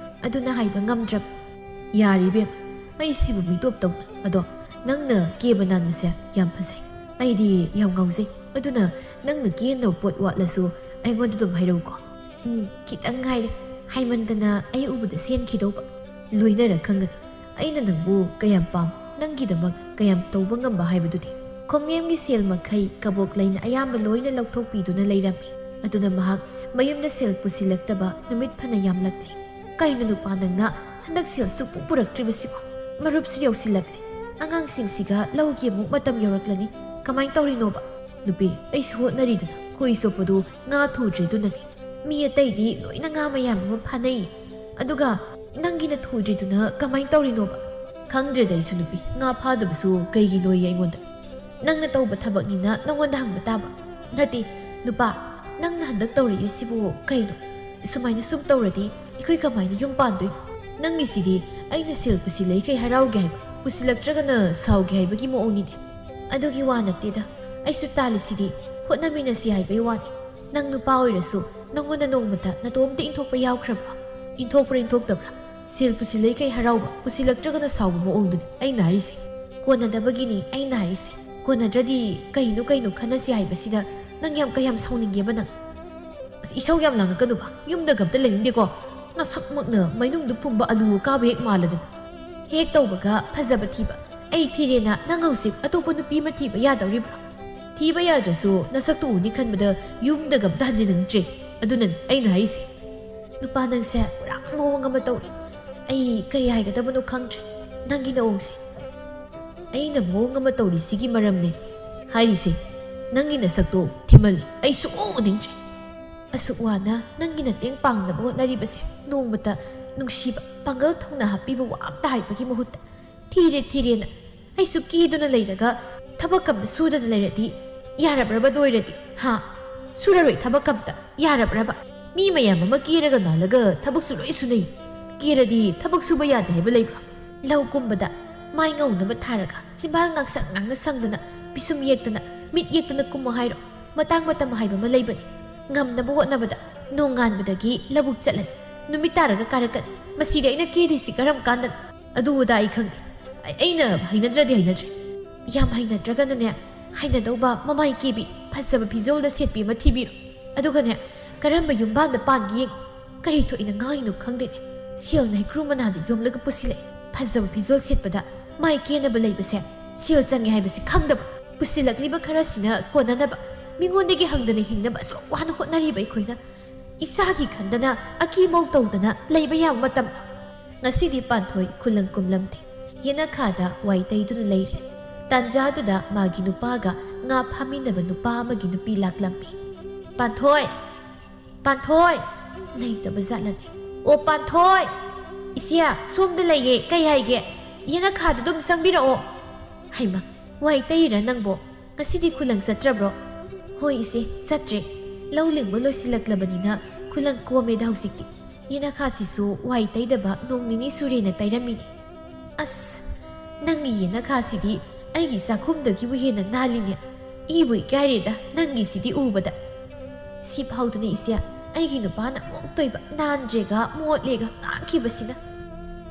ꯑꯗꯨꯅ ꯍꯥꯏꯕ ꯉꯝꯗ꯭ꯔꯕ꯫ ꯌꯥꯔꯦ ꯏꯕꯦꯝ, ꯑꯩ ꯁꯤꯕꯨ ꯃꯤꯇꯣꯞ ꯇꯧꯅ꯫ ꯑꯗꯣ ꯅꯪꯅ ꯀꯦꯕ ꯅꯥꯟꯕꯁꯦ ꯌꯥꯝ ꯐꯖꯩ, ꯑꯩꯗꯤ ꯌꯥꯝ ꯉꯥꯎꯖꯩ꯫ ꯑꯗꯨꯅ ꯅꯪꯅ ꯀꯦꯅꯕ ꯄꯣꯠ ꯋꯥꯠꯂꯁꯨ ꯑꯩꯉꯣꯟꯗ ꯑꯗꯨꯝ ꯍꯥꯏꯔꯛꯎꯀꯣ꯫ ꯎꯝ, ꯈꯤꯇꯪ ꯉꯥꯏꯔꯦ, ꯍꯥꯏꯃꯟꯗꯅ ꯑꯩ ꯎꯕꯗ ꯁꯦꯟꯈꯤꯗꯧꯕ꯫ ꯂꯣꯏꯅꯔ ꯈꯪꯒꯅꯤ ꯑꯩꯅ ꯅꯪꯕꯨ ꯀꯌꯥꯝ ꯄꯥꯝ꯫ ꯅꯪꯒꯤꯗꯃꯛ ꯀꯌꯥꯝ ꯇꯧꯕ ꯉꯝꯕ ꯍꯥꯏꯕꯗꯨꯗꯤ꯫ ꯈꯣꯡꯅꯦꯝꯒꯤ ꯁꯦꯜ ꯃꯈꯩ ꯀꯕꯣꯛ ꯂꯩꯅ ꯑꯌꯥꯝꯕ ꯂꯣꯏꯅ ꯂꯧꯊꯣꯛꯄꯤꯗꯨꯅ ꯂꯩꯔꯝꯃꯤ꯫ ꯑꯗꯨꯅ ꯃꯍꯥꯛ ꯃꯌꯨꯝꯗ ꯁꯦꯜ ꯄꯨꯁꯤꯜꯂꯛꯇꯕ ꯅꯨꯃꯤꯠ ꯐꯅ ꯌꯥꯝꯂꯛꯂꯦ꯫ "ꯀꯩꯅꯣ ꯅꯨꯄꯥ, ꯅꯪꯅ ꯍꯟꯗꯛ ꯁꯦꯜ ꯁꯨꯛꯄꯨ ꯄꯨꯔꯛꯇ꯭ꯔꯤꯕꯁꯤꯕꯣ? ꯃꯔꯨꯞꯁꯨ ꯌꯧꯁꯤꯜꯂꯛꯂꯦ꯫ ꯑꯉꯥꯡꯁꯤꯡꯁꯤꯒ ꯂꯧꯒꯤ ꯑꯃꯨꯛ ꯃꯇꯝ ꯌꯧꯔꯛꯂꯅꯤ꯫ ꯀꯃꯥꯏꯅ ꯇꯧꯔꯤꯅꯣꯕ?" "ꯅꯨꯄꯤ, ꯑꯩꯁꯨ ꯍꯣꯠꯅꯔꯤꯗꯅ꯫ ꯈꯣꯏ ꯆꯣꯞꯄꯗꯨ ꯉꯥ ꯊꯨꯗ꯭ꯔꯦ, ꯑꯗꯨꯅꯅꯤ꯫ ꯃꯤ ꯑꯇꯩꯗꯤ ꯂꯣꯏꯅ ꯉꯥ ꯃꯌꯥꯝ ꯑꯃ ꯐꯥꯅꯩ, ꯑꯗꯨꯒ ꯅꯪꯒꯤꯅ ꯊꯨꯗ꯭ꯔꯤꯗꯨꯅ ꯀꯃꯥꯏꯅ ꯇꯧꯔꯤꯅꯣꯕ?" "ꯈꯪꯗ꯭ꯔꯦꯗ ꯑꯩꯁꯨ, ꯅꯨꯄꯤ꯫ ꯉꯥ ꯐꯥꯗꯕꯁꯨ ꯀꯩꯒꯤꯅꯣꯌꯦ ꯑꯩꯉꯣꯟꯗ꯫ ꯅꯪꯅ ꯇꯧꯕ ꯊꯕꯛꯅꯤꯅ ꯅꯪꯉꯣꯟꯗ ꯍꯪꯕ ꯇꯥꯕ꯫ ꯅꯠꯇꯦ, ꯅꯨꯄꯥ, ꯅꯪꯅ ꯍꯟꯗꯛ ꯇꯧꯔꯛꯏꯁꯤꯕꯨ ꯀꯩꯅꯣ? ꯁꯨꯃꯥꯏꯅ ꯁꯨꯝ ꯇꯧꯔꯗꯤ ꯑꯩꯈꯣꯏ ꯀꯃꯥꯏꯅ ꯌꯨꯝ ꯄꯥꯟꯗꯣꯏꯅꯣ? ꯅꯪꯒꯤꯁꯤꯗꯤ ꯑꯩꯅ ꯁꯦꯜ ꯄꯨꯁꯤꯜꯂꯛꯏꯈꯩ ꯍꯔꯥꯎꯒꯦ ꯍꯥꯏꯕ, ꯄꯨꯁꯤꯜꯂꯛꯇ꯭ꯔꯒꯅ ꯁꯥꯎꯒꯦ ꯍꯥꯏꯕꯒꯤ ꯃꯑꯣꯡꯅꯤꯅꯦ꯫ ꯑꯗꯨꯒꯤ ꯋꯥ ꯅꯠꯇꯦꯗ, ꯑꯩꯁꯨ ꯇꯥꯜꯂꯤꯁꯤꯗꯤ ꯍꯣꯠꯅꯃꯤꯟꯅꯁꯤ ꯍꯥꯏꯕꯒꯤ ꯋꯥꯅꯤ꯫ ꯅꯪ ꯅꯨꯄꯥ ꯑꯣꯏꯔꯁꯨ ꯅꯪꯉꯣꯟꯗ ꯅꯣꯡꯃꯇ ꯅꯇꯣꯝꯇ ꯏꯟꯊꯣꯛꯄ ꯌꯥꯎꯈ꯭ꯔꯕ꯭ꯔꯣ? ꯏꯟꯊꯣꯛꯄ꯭ꯔꯥ ꯏꯟꯊꯣꯛꯇꯕ꯭ꯔꯥ? ꯁꯦꯜ ꯄꯨꯁꯤꯜꯂꯛꯏꯈꯩ ꯍꯔꯥꯎꯕ, ꯄꯨꯁꯤꯜꯂꯛꯇ꯭ꯔꯒꯅ ꯁꯥꯎꯕ ꯃꯑꯣꯡꯗꯨꯅꯤ ꯑꯩꯅ ꯍꯥꯏꯔꯤꯁꯦ꯫ ꯀꯣꯟꯅꯗꯕꯒꯤꯅꯤ ꯑꯩꯅ ꯍꯥꯏꯔꯤꯁꯦ꯫ ꯀꯣꯟꯅꯗ꯭ꯔꯗꯤ ꯀꯩꯅꯣ ꯀꯩꯅꯣ ꯈꯟꯅꯁꯤ ꯍꯥꯏꯕꯁꯤꯗ ꯅꯪ ꯌꯥꯝ ꯀꯌꯥꯝ ꯁꯥꯎꯅꯤꯡꯒꯦꯕ ꯅꯪ?" "ꯑꯁ, ꯏꯁꯧ ꯌꯥꯝ ꯂꯥꯡꯉꯛꯀꯅꯨꯕ, ꯌꯨꯝꯗꯒ ꯑꯝꯇ ꯂꯩꯅꯤꯡꯗꯦꯀꯣ꯫ ꯅꯁꯛꯃꯛꯅ ꯃꯩꯅꯨꯡꯗ ꯐꯨꯝꯕ ꯑꯂꯨ ꯑꯀꯥꯕ ꯍꯦꯛ ꯃꯥꯜꯂꯗꯅ꯫ ꯍꯦꯛ ꯇꯧꯕꯒ ꯐꯖꯕ ꯊꯤꯕ꯫ ꯑꯩ ꯊꯤꯔꯦꯅ ꯅꯪ ꯍꯧꯖꯤꯛ ꯑꯇꯣꯞꯄ ꯅꯨꯄꯤ ꯑꯃ ꯊꯤꯕ ꯌꯥꯗꯧꯔꯤꯕ꯭ꯔꯣ? ꯊꯤꯕ ꯌꯥꯗ꯭ꯔꯁꯨ ꯅꯁꯛꯇꯨ ꯎꯅꯤ ꯈꯟꯕꯗ ꯌꯨꯝꯗꯒ ꯑꯝꯇ ꯍꯟꯖꯤꯟꯅꯤꯡꯗ꯭ꯔꯦ꯫ ꯑꯗꯨꯅꯅꯤ ꯑꯩꯅ ꯍꯥꯏꯔꯤꯁꯦ꯫" "ꯅꯨꯄꯥ, ꯅꯪꯁꯦ ꯄꯨꯔꯥ ꯃꯑꯣꯡ ꯑꯃ ꯇꯧꯔꯦ꯫ ꯑꯩ ꯀꯔꯤ ꯍꯥꯏꯒꯗꯕꯅꯣ ꯈꯪꯗ꯭ꯔꯦ ꯅꯪꯒꯤ ꯅꯑꯣꯡꯁꯦ꯫ ꯑꯩꯅ ꯃꯑꯣꯡ ꯑꯃ ꯇꯧꯔꯤꯁꯤꯒꯤ ꯃꯔꯝꯅꯦ ꯍꯥꯏꯔꯤꯁꯦ꯫ ꯅꯪꯒꯤ ꯅꯁꯛꯇꯣ ꯊꯤꯃꯜꯂꯤ, ꯑꯩ ꯁꯨꯛꯎ ꯎꯅꯤꯡꯗ꯭ꯔꯦ꯫ ꯑꯁꯨꯛ ꯋꯥꯅ ꯅꯪꯒꯤ ꯃꯇꯦꯡ ꯄꯥꯡꯅꯕ ꯍꯣꯠꯅꯔꯤꯕꯁꯦ ꯅꯣꯡꯃꯇ ꯅꯨꯡꯁꯤꯕ, ꯄꯥꯡꯒꯜ ꯊꯧꯅꯥ ꯍꯥꯞꯄꯤꯕ ꯋꯥ ꯑꯝꯇ ꯍꯥꯏꯕꯒꯤ ꯃꯍꯨꯠꯇ ꯊꯤꯔꯦ ꯊꯤꯔꯦꯅ ꯑꯩꯁꯨ ꯀꯦꯗꯨꯅ ꯂꯩꯔꯒ ꯊꯕꯛ ꯑꯝꯇ ꯁꯨꯗꯅ ꯂꯩꯔꯗꯤ ꯌꯥꯔꯕ꯭ꯔꯕ? ꯑꯗꯨ ꯑꯣꯏꯔꯗꯤ, ꯍꯥ? ꯁꯨꯔꯔꯣꯏ ꯊꯕꯛ ꯑꯝꯇ, ꯌꯥꯔꯕ꯭ꯔꯕ? ꯃꯤ ꯃꯌꯥꯝ ꯑꯃ ꯀꯦꯔꯒ ꯅꯥꯜꯂꯒ ꯊꯕꯛꯁꯨ ꯂꯣꯏ ꯁꯨꯅꯩ꯫ ꯀꯦꯔꯗꯤ ꯊꯕꯛ ꯁꯨꯕ ꯌꯥꯗꯦ ꯍꯥꯏꯕ ꯂꯩꯕ꯭ꯔꯣ? ꯂꯧ ꯀꯨꯝꯕꯗ ꯃꯥꯏ ꯉꯧꯅꯕ ꯊꯥꯔꯒ ꯆꯤꯝꯕꯥꯜ ꯉꯥꯡꯁꯪ ꯉꯥꯡꯅ ꯁꯪꯗꯅ, ꯄꯤꯁꯨꯝ ꯌꯦꯛꯇꯅ, ꯃꯤꯠ ꯌꯦꯛꯇꯅ ꯀꯨꯝꯃꯣ ꯍꯥꯏꯔꯣ? ꯃꯇꯥꯡ ꯃꯇꯝ ꯍꯥꯏꯕ ꯑꯃ ꯂꯩꯕꯅꯤ꯫ ꯉꯝꯅꯕ ꯍꯣꯠꯅꯕꯗ ꯅꯣꯡꯉꯥꯟꯕꯗꯒꯤ ꯂꯧꯕꯨꯛ ꯆꯠꯂꯅꯤ, ꯅꯨꯃꯤꯠ ꯇꯥꯔꯒ ꯀꯥꯔꯛꯀꯅꯤ꯫ ꯃꯁꯤꯗꯤ ꯑꯩꯅ ꯀꯦꯗꯣꯏꯁꯤ ꯀꯔꯝ ꯀꯥꯟꯗꯅꯣ? ꯑꯗꯨ ꯑꯗꯥ ꯑꯩ ꯈꯪꯗꯦ꯫ ꯑꯩ-, ꯑꯩꯅ ꯍꯩꯅꯗ꯭ꯔꯗꯤ ꯍꯩꯅꯗ꯭ꯔꯦ꯫ ꯌꯥꯝ ꯍꯩꯅꯗ꯭ꯔꯒꯅꯅꯦ, ꯍꯩꯅꯗꯧꯕ ꯃꯃꯥꯏ ꯀꯦꯕꯤ, ꯐꯖꯕ ꯐꯤꯖꯣꯜꯗ ꯁꯦꯠꯄꯤ ꯑꯃ ꯊꯤꯕꯤꯔꯣ꯫ ꯑꯗꯨꯒꯅꯦ, ꯀꯔꯝꯕ ꯌꯨꯝꯕꯥꯟꯗ ꯄꯥꯟꯒꯦ ꯌꯦꯡꯉꯣ꯫ ꯀꯔꯤ ꯊꯣꯛꯏꯅ ꯉꯥꯡꯉꯤꯅꯣ ꯈꯪꯗꯦꯅꯦ꯫ ꯁꯦꯜꯅ ꯍꯩꯀ꯭ꯔꯨ ꯃꯅꯥꯗ ꯌꯣꯝꯂꯒ ꯄꯨꯁꯤꯜꯂꯛꯑꯦ꯫ ꯐꯖꯕ ꯐꯤꯖꯣꯜ ꯁꯦꯠꯄꯗ ꯃꯥꯏ ꯀꯦꯅꯕ ꯂꯩꯕꯁꯦ ꯁꯦꯜ ꯆꯪꯉꯦ ꯍꯥꯏꯕꯁꯤ ꯈꯪꯗꯕ, ꯄꯨꯁꯤꯜꯂꯛꯂꯤꯕ ꯈꯔꯁꯤꯅ ꯀꯣꯟꯅꯅꯕ, ꯃꯤꯉꯣꯟꯗꯒꯤ ꯍꯪꯗꯅ ꯍꯤꯡꯅꯕ ꯑꯁꯨꯛ ꯋꯥꯅ ꯍꯣꯠꯅꯔꯤꯕ ꯑꯩꯈꯣꯏꯅ ꯏꯁꯥꯒꯤ ꯈꯟꯗꯅ ꯑꯀꯤꯃꯧ ꯇꯧꯗꯅ ꯂꯩꯕ ꯌꯥꯕ ꯃꯇꯝ꯫ ꯉꯁꯤꯗꯤ ꯄꯥꯟꯊꯣꯏ ꯈꯨꯂꯪ ꯀꯨꯝꯂꯝꯗꯦ꯫ ꯌꯦꯅꯈꯥꯗ ꯋꯥꯏ ꯇꯩꯗꯨꯅ ꯂꯩꯔꯦ꯫ ꯇꯥꯟꯖꯥꯗꯨꯗ ꯃꯥꯒꯤ ꯅꯨꯄꯥꯒ ꯉꯥ ꯐꯥꯃꯤꯟꯅꯕ ꯅꯨꯄꯥ ꯑꯃꯒꯤ ꯅꯨꯄꯤ ꯂꯥꯛꯂꯝꯃꯤ꯫ "ꯄꯥꯟꯊꯣꯏ! ꯄꯥꯟꯊꯣꯏ!" ꯂꯩꯇꯕ ꯖꯥꯠꯂꯅꯦ꯫ "ꯑꯣ ꯄꯥꯟꯊꯣꯏ! ꯏꯆꯦ, ꯁꯣꯝꯗ ꯂꯩꯌꯦ, ꯀꯩ ꯍꯥꯏꯒꯦ? ꯌꯦꯅꯈꯥꯗ ꯑꯗꯨꯝ ꯆꯪꯕꯤꯔꯛꯑꯣ꯫" "ꯍꯩꯃ, ꯋꯥꯏ ꯇꯩꯔꯤꯔꯥ ꯅꯪꯕꯣ? ꯉꯁꯤꯗꯤ ꯈꯨꯂꯪ ꯆꯠꯇ꯭ꯔꯕ꯭ꯔꯣ?" "ꯍꯣꯏ ꯏꯆꯦ, ꯆꯠꯇ꯭ꯔꯦ꯫ ꯂꯧ ꯂꯤꯡꯕ ꯂꯣꯏꯁꯤꯜꯂꯛꯂꯕꯅꯤꯅ ꯈꯨꯂꯪ ꯀꯣꯝꯃꯦꯗ ꯍꯧꯖꯤꯛꯇꯤ꯫ ꯌꯦꯅꯈꯥꯁꯤꯁꯨ ꯋꯥꯏ ꯇꯩꯗꯕ ꯅꯣꯡ ꯅꯤꯅꯤ ꯁꯨꯔꯦꯅ ꯇꯩꯔꯝꯃꯤꯅꯦ꯫" "ꯑꯁ, ꯅꯪꯒꯤ ꯌꯦꯅꯈꯥꯁꯤꯗꯤ ꯑꯩꯒꯤ ꯆꯥꯛꯈꯨꯝꯗꯒꯤꯕꯨ ꯍꯦꯟꯅ ꯅꯥꯜꯂꯤꯅꯦ꯫ ꯏꯕꯨ ꯏꯀꯥꯏꯔꯦꯗ ꯅꯪꯒꯤꯁꯤꯗꯤ ꯎꯕꯗ꯫" "ꯁꯤ ꯐꯥꯎꯗꯅ ꯏꯆꯦ, ꯑꯩꯒꯤ ꯅꯨꯄꯥꯅ ꯑꯃꯨꯛꯇꯣꯏꯕ ꯅꯥꯟꯗ꯭ꯔꯦꯒ ꯃꯣꯠꯂꯦꯒ ꯉꯥꯡꯈꯤꯕꯁꯤꯅ꯫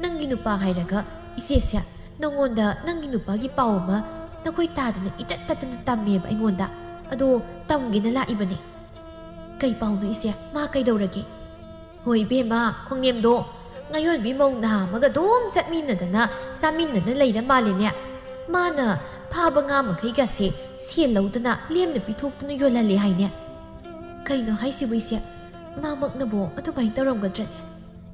ꯅꯪꯒꯤ ꯅꯨꯄꯥ ꯍꯥꯏꯔꯒ ꯏꯆꯦꯁꯦ, ꯅꯉꯣꯟꯗ ꯅꯪꯒꯤ ꯅꯨꯄꯥꯒꯤ ꯄꯥꯎ ꯑꯃ ꯅꯈꯣꯏ ꯇꯥꯗꯅ ꯏꯇꯠ ꯇꯠꯇꯅ ꯇꯝꯃꯦꯕ ꯑꯩꯉꯣꯟꯗ꯫ ꯑꯗꯣ ꯇꯝꯒꯦꯅ ꯂꯥꯛꯏꯕꯅꯦ꯫" "ꯀꯩ ꯄꯥꯎꯅꯣ ꯏꯆꯦ? ꯃꯥ ꯀꯩꯗꯧꯔꯒꯦ?" "ꯍꯣꯏ ꯏꯕꯦꯝꯃ, ꯈꯣꯡꯅꯦꯝꯗꯣ ꯉꯥꯌꯣꯟꯕꯤ ꯃꯧ ꯅꯍꯥ ꯑꯃꯒ ꯑꯗꯨꯝ ꯆꯠꯃꯤꯟꯅꯗꯅ ꯆꯥꯃꯤꯟꯅꯗꯅ ꯂꯩꯔ ꯃꯥꯜꯂꯦꯅꯦ꯫ ꯃꯥꯅ ꯐꯥꯕ ꯉꯥ ꯃꯈꯩꯒꯁꯦ ꯁꯦꯜ ꯂꯧꯗꯅ ꯂꯦꯝꯅ ꯄꯤꯊꯣꯛꯇꯨꯅ ꯌꯣꯜꯍꯜꯂꯦ ꯍꯥꯏꯅꯦ꯫" "ꯀꯩꯅꯣ ꯍꯥꯏꯁꯤꯕꯨ ꯏꯆꯦ? ꯃꯥꯃꯛꯅꯕꯨ ꯑꯗꯨꯃꯥꯏꯅ ꯇꯧꯔꯝꯒꯗ꯭ꯔꯅꯦ?"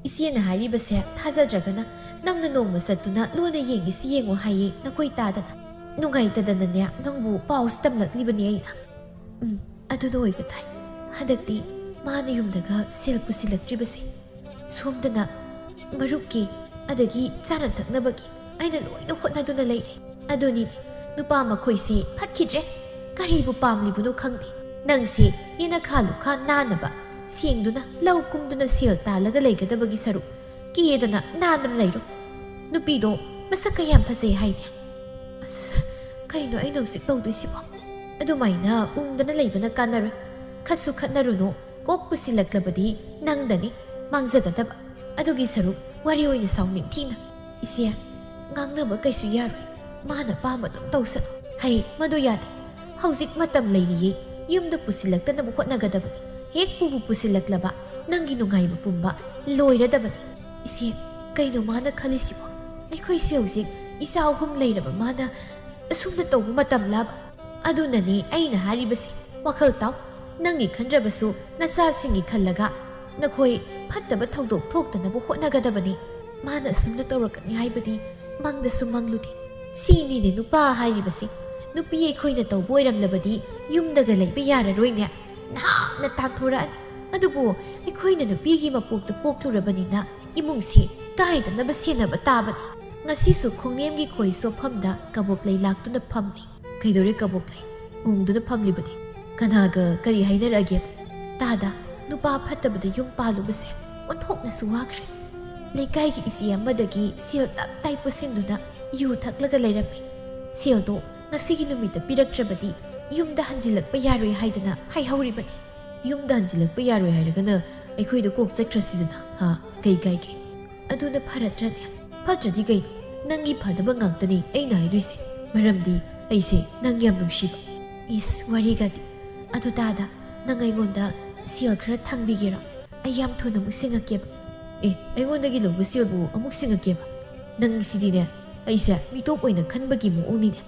"ꯏꯆꯦꯅ ꯍꯥꯏꯔꯤꯕꯁꯦ ꯊꯥꯖꯗ꯭ꯔꯒꯅ ꯅꯪꯅ ꯅꯣꯡꯃ ꯆꯠꯇꯨꯅ ꯂꯣꯟꯅ ꯌꯦꯡꯒꯦꯁꯤ ꯌꯦꯡꯉꯣ ꯍꯥꯏꯌꯦ ꯅꯈꯣꯏ ꯇꯥꯗꯅ꯫ ꯅꯨꯡꯉꯥꯏꯇꯗꯅꯅꯦ ꯅꯪꯕꯨ ꯄꯥꯎꯁꯤ ꯇꯝꯂꯛꯂꯤꯕꯅꯦ ꯑꯩꯅ꯫" "ꯎꯝ, ꯑꯗꯨꯅ ꯑꯣꯏꯕ ꯇꯥꯏ꯫ ꯍꯟꯗꯛꯇꯤ ꯃꯥꯅ ꯌꯨꯝꯗꯒ ꯁꯦꯜ ꯄꯨꯁꯤꯜꯂꯛꯇ꯭ꯔꯤꯕꯁꯦ ꯁꯣꯝꯗꯅ ꯃꯔꯨꯞꯀꯤ, ꯑꯗꯒꯤ ꯆꯥꯅ ꯊꯛꯅꯕꯒꯤ ꯑꯩꯅ ꯂꯣꯏꯅ ꯍꯣꯠꯅꯗꯨꯅ ꯂꯩꯔꯦ꯫ ꯑꯗꯨꯅꯤꯅꯦ, ꯅꯨꯄꯥ ꯃꯈꯣꯏꯁꯦ ꯐꯠꯈꯤꯗ꯭ꯔꯦ꯫ ꯀꯔꯤꯕꯨ ꯄꯥꯝꯂꯤꯕꯅꯣ ꯈꯪꯗꯦ꯫ ꯅꯪꯁꯦ ꯌꯦꯅꯈꯥ ꯂꯨꯈꯥ ꯅꯥꯟꯅꯕ ꯁꯦꯡꯗꯨꯅ ꯂꯧ ꯀꯨꯝꯗꯨꯅ ꯁꯦꯜ ꯇꯥꯜꯂꯒ ꯂꯩꯒꯗꯕꯒꯤ ꯁꯔꯨꯛ ꯀꯦꯗꯅ ꯅꯥꯟꯅ ꯂꯩꯔꯣ꯫ ꯅꯨꯄꯤꯗꯣ ꯃꯁꯛ ꯀꯌꯥꯝ ꯐꯖꯩ ꯍꯥꯏꯅꯦ꯫" "ꯑꯁ, ꯀꯩꯅꯣ ꯑꯩꯅ ꯍꯧꯖꯤꯛ ꯇꯧꯗꯣꯏꯁꯤꯕꯣ? ꯑꯗꯨꯃꯥꯏꯅ ꯎꯪꯗꯅ ꯂꯩꯕꯅ ꯀꯥꯟꯅꯔꯣꯏ꯫ ꯈꯠꯁꯨ ꯈꯠꯅꯔꯨꯅꯨ꯫ ꯀꯣꯛ ꯄꯨꯁꯤꯜꯂꯛꯂꯕꯗꯤ ꯅꯪꯗꯅꯤ ꯃꯥꯡꯖꯒꯗꯕ꯫ ꯑꯗꯨꯒꯤ ꯁꯔꯨꯛ ꯋꯥꯔꯤ ꯑꯣꯏꯅ ꯁꯥꯎ ꯅꯤꯡꯊꯤꯅ꯫" "ꯏꯆꯦ, ꯉꯥꯡꯅꯕ ꯀꯩꯁꯨ ꯌꯥꯔꯣꯏ꯫ ꯃꯥꯅ ꯑꯄꯥꯝꯕ ꯑꯗꯨꯝ ꯇꯧꯁꯅꯨ꯫" "ꯍꯩ, ꯃꯗꯨ ꯌꯥꯗꯦ꯫ ꯍꯧꯖꯤꯛ ꯃꯇꯝ ꯂꯩꯔꯤꯌꯦ꯫ ꯌꯨꯝꯗ ꯄꯨꯁꯤꯜꯂꯛꯇꯅꯕ ꯍꯣꯠꯅꯒꯗꯕꯅꯤ꯫ ꯍꯦꯛ ꯄꯨꯕꯨ ꯄꯨꯁꯤꯜꯂꯛꯂꯕ ꯅꯪꯒꯤ ꯅꯨꯡꯉꯥꯏꯕ ꯄꯨꯝꯕ ꯂꯣꯏꯔꯗꯕꯅꯤ꯫" "ꯏꯆꯦ, ꯀꯩꯅꯣ ꯃꯥꯅ ꯈꯜꯂꯤꯁꯤꯕꯣ? ꯑꯩꯈꯣꯏꯁꯦ ꯍꯧꯖꯤꯛ ꯏꯆꯥ ꯑꯍꯨꯝ ꯂꯩꯔꯕ ꯃꯥꯅ ꯑꯁꯨꯝꯅ ꯇꯧꯕ ꯃꯇꯝꯂꯕ? ꯑꯗꯨꯅꯅꯦ ꯑꯩꯅ ꯍꯥꯏꯔꯤꯕꯁꯤ, ꯋꯥꯈꯜ ꯇꯥꯎ꯫ ꯅꯪꯒꯤ ꯈꯟꯗ꯭ꯔꯕꯁꯨ ꯅꯆꯥꯁꯤꯡꯒꯤ ꯈꯜꯂꯒ ꯅꯈꯣꯏ ꯐꯠꯇꯕ ꯊꯧꯗꯣꯛ ꯊꯣꯛꯇꯅꯕ ꯍꯣꯠꯅꯒꯗꯕꯅꯤ꯫ ꯃꯥꯅ ꯑꯁꯨꯝꯅ ꯇꯧꯔꯛꯀꯅꯤ ꯍꯥꯏꯕꯗꯤ ꯃꯪꯗꯁꯨ ꯃꯪꯂꯨꯗꯦ꯫ ꯁꯤꯅꯤꯅꯦ ꯅꯨꯄꯥ ꯍꯥꯏꯔꯤꯕꯁꯤ꯫ ꯅꯨꯄꯤ ꯑꯩꯈꯣꯏꯅ ꯇꯧꯕ ꯑꯣꯏꯔꯝꯂꯕꯗꯤ ꯌꯨꯝꯗꯒ ꯂꯩꯕ ꯌꯥꯔꯔꯣꯏꯅꯦ꯫ ꯅꯍꯥꯛꯅ ꯇꯥꯟꯊꯣꯔꯛꯑꯅꯤ꯫ ꯑꯗꯨꯕꯨ ꯑꯩꯈꯣꯏꯅ ꯅꯨꯄꯤꯒꯤ ꯃꯄꯣꯛꯇ ꯄꯣꯛꯂꯨꯔꯕꯅꯤꯅ ꯏꯃꯨꯡꯁꯤ ꯀꯥꯏꯗꯅꯕ ꯁꯦꯟꯅꯕ ꯇꯥꯕꯅꯤ꯫ ꯉꯁꯤꯁꯨ ꯈꯣꯡꯅꯦꯝꯒꯤ ꯈꯣꯏ ꯆꯣꯞꯐꯝꯗ ꯀꯕꯣꯛꯂꯩ ꯂꯥꯛꯇꯨꯅ ꯐꯝꯂꯤ꯫ ꯀꯩꯗꯧꯔꯦ ꯀꯕꯣꯛꯂꯩ? ꯎꯪꯗꯨꯅ ꯐꯝꯂꯤꯕꯗꯤ꯫ ꯀꯅꯥꯒ ꯀꯔꯤ ꯍꯥꯏꯅꯔꯛꯑꯒꯦ? ꯇꯥꯗ, ꯅꯨꯄꯥ ꯐꯠꯇꯕꯗ ꯌꯨꯝ ꯄꯥꯜꯂꯨꯕꯁꯦ ꯑꯣꯟꯊꯣꯛꯅꯁꯨ ꯋꯥꯈ꯭ꯔꯦ꯫ ꯂꯩꯀꯥꯏꯒꯤ ꯏꯆꯦ ꯑꯃꯗꯒꯤ ꯁꯦꯜ ꯇꯞ ꯇꯥꯏ ꯄꯨꯁꯤꯟꯗꯨꯅ ꯌꯨ ꯊꯛꯂꯒ ꯂꯩꯔꯝꯃꯤ꯫ ꯁꯦꯜꯗꯣ ꯉꯁꯤꯒꯤ ꯅꯨꯃꯤꯠꯇ ꯄꯤꯔꯛꯇ꯭ꯔꯕꯗꯤ ꯌꯨꯝꯗ ꯍꯟꯖꯤꯜꯂꯛꯄ ꯌꯥꯔꯣꯏ ꯍꯥꯏꯗꯅ ꯍꯥꯏꯍꯧꯔꯤꯕꯅꯤ꯫ ꯌꯨꯝꯗ ꯍꯟꯖꯤꯜꯂꯛꯄ ꯌꯥꯔꯣꯏ ꯍꯥꯏꯔꯒꯅ ꯑꯩꯈꯣꯏꯗ ꯀꯣꯛ ꯆꯠꯈ꯭ꯔꯁꯤꯗꯅ, ꯍꯥ? ꯀꯩ ꯀꯥꯏꯒꯦ? ꯑꯗꯨꯅ ꯐꯔꯠꯇ꯭ꯔꯅꯦ? ꯐꯠꯇ꯭ꯔꯗꯤ ꯀꯩꯅꯣ? ꯅꯪꯒꯤ ꯐꯅꯕ ꯉꯥꯛꯇꯅꯤ ꯑꯩꯅ ꯍꯥꯏꯗꯣꯏꯁꯦ꯫ ꯃꯔꯝꯗꯤ ꯑꯩꯁꯦ ꯅꯪ ꯌꯥꯝ ꯅꯨꯡꯁꯤꯕ꯫ ꯏꯁ, ꯋꯥꯔꯤꯒꯗꯤ꯫ ꯑꯗꯨ ꯇꯥꯗ, ꯅꯪ ꯑꯩꯉꯣꯟꯗ ꯁꯦꯜ ꯈꯔ ꯊꯥꯡꯕꯤꯒꯦꯔꯣ? ꯑꯩ ꯌꯥꯝ ꯊꯨꯅ ꯑꯃꯨꯛ ꯁꯤꯡꯉꯛꯀꯦꯕ꯫ ꯑꯦ, ꯑꯩꯉꯣꯟꯗꯒꯤ ꯂꯧꯕ ꯁꯦꯜꯕꯨ ꯑꯃꯨꯛ ꯁꯤꯡꯉꯛꯀꯦꯕ? ꯅꯪꯁꯤꯗꯤꯅꯦ, ꯑꯩꯁꯦ ꯃꯤꯇꯣꯞ ꯑꯣꯏꯅ ꯈꯟꯕꯒꯤ ꯃꯑꯣꯡꯅꯤꯅꯦ꯫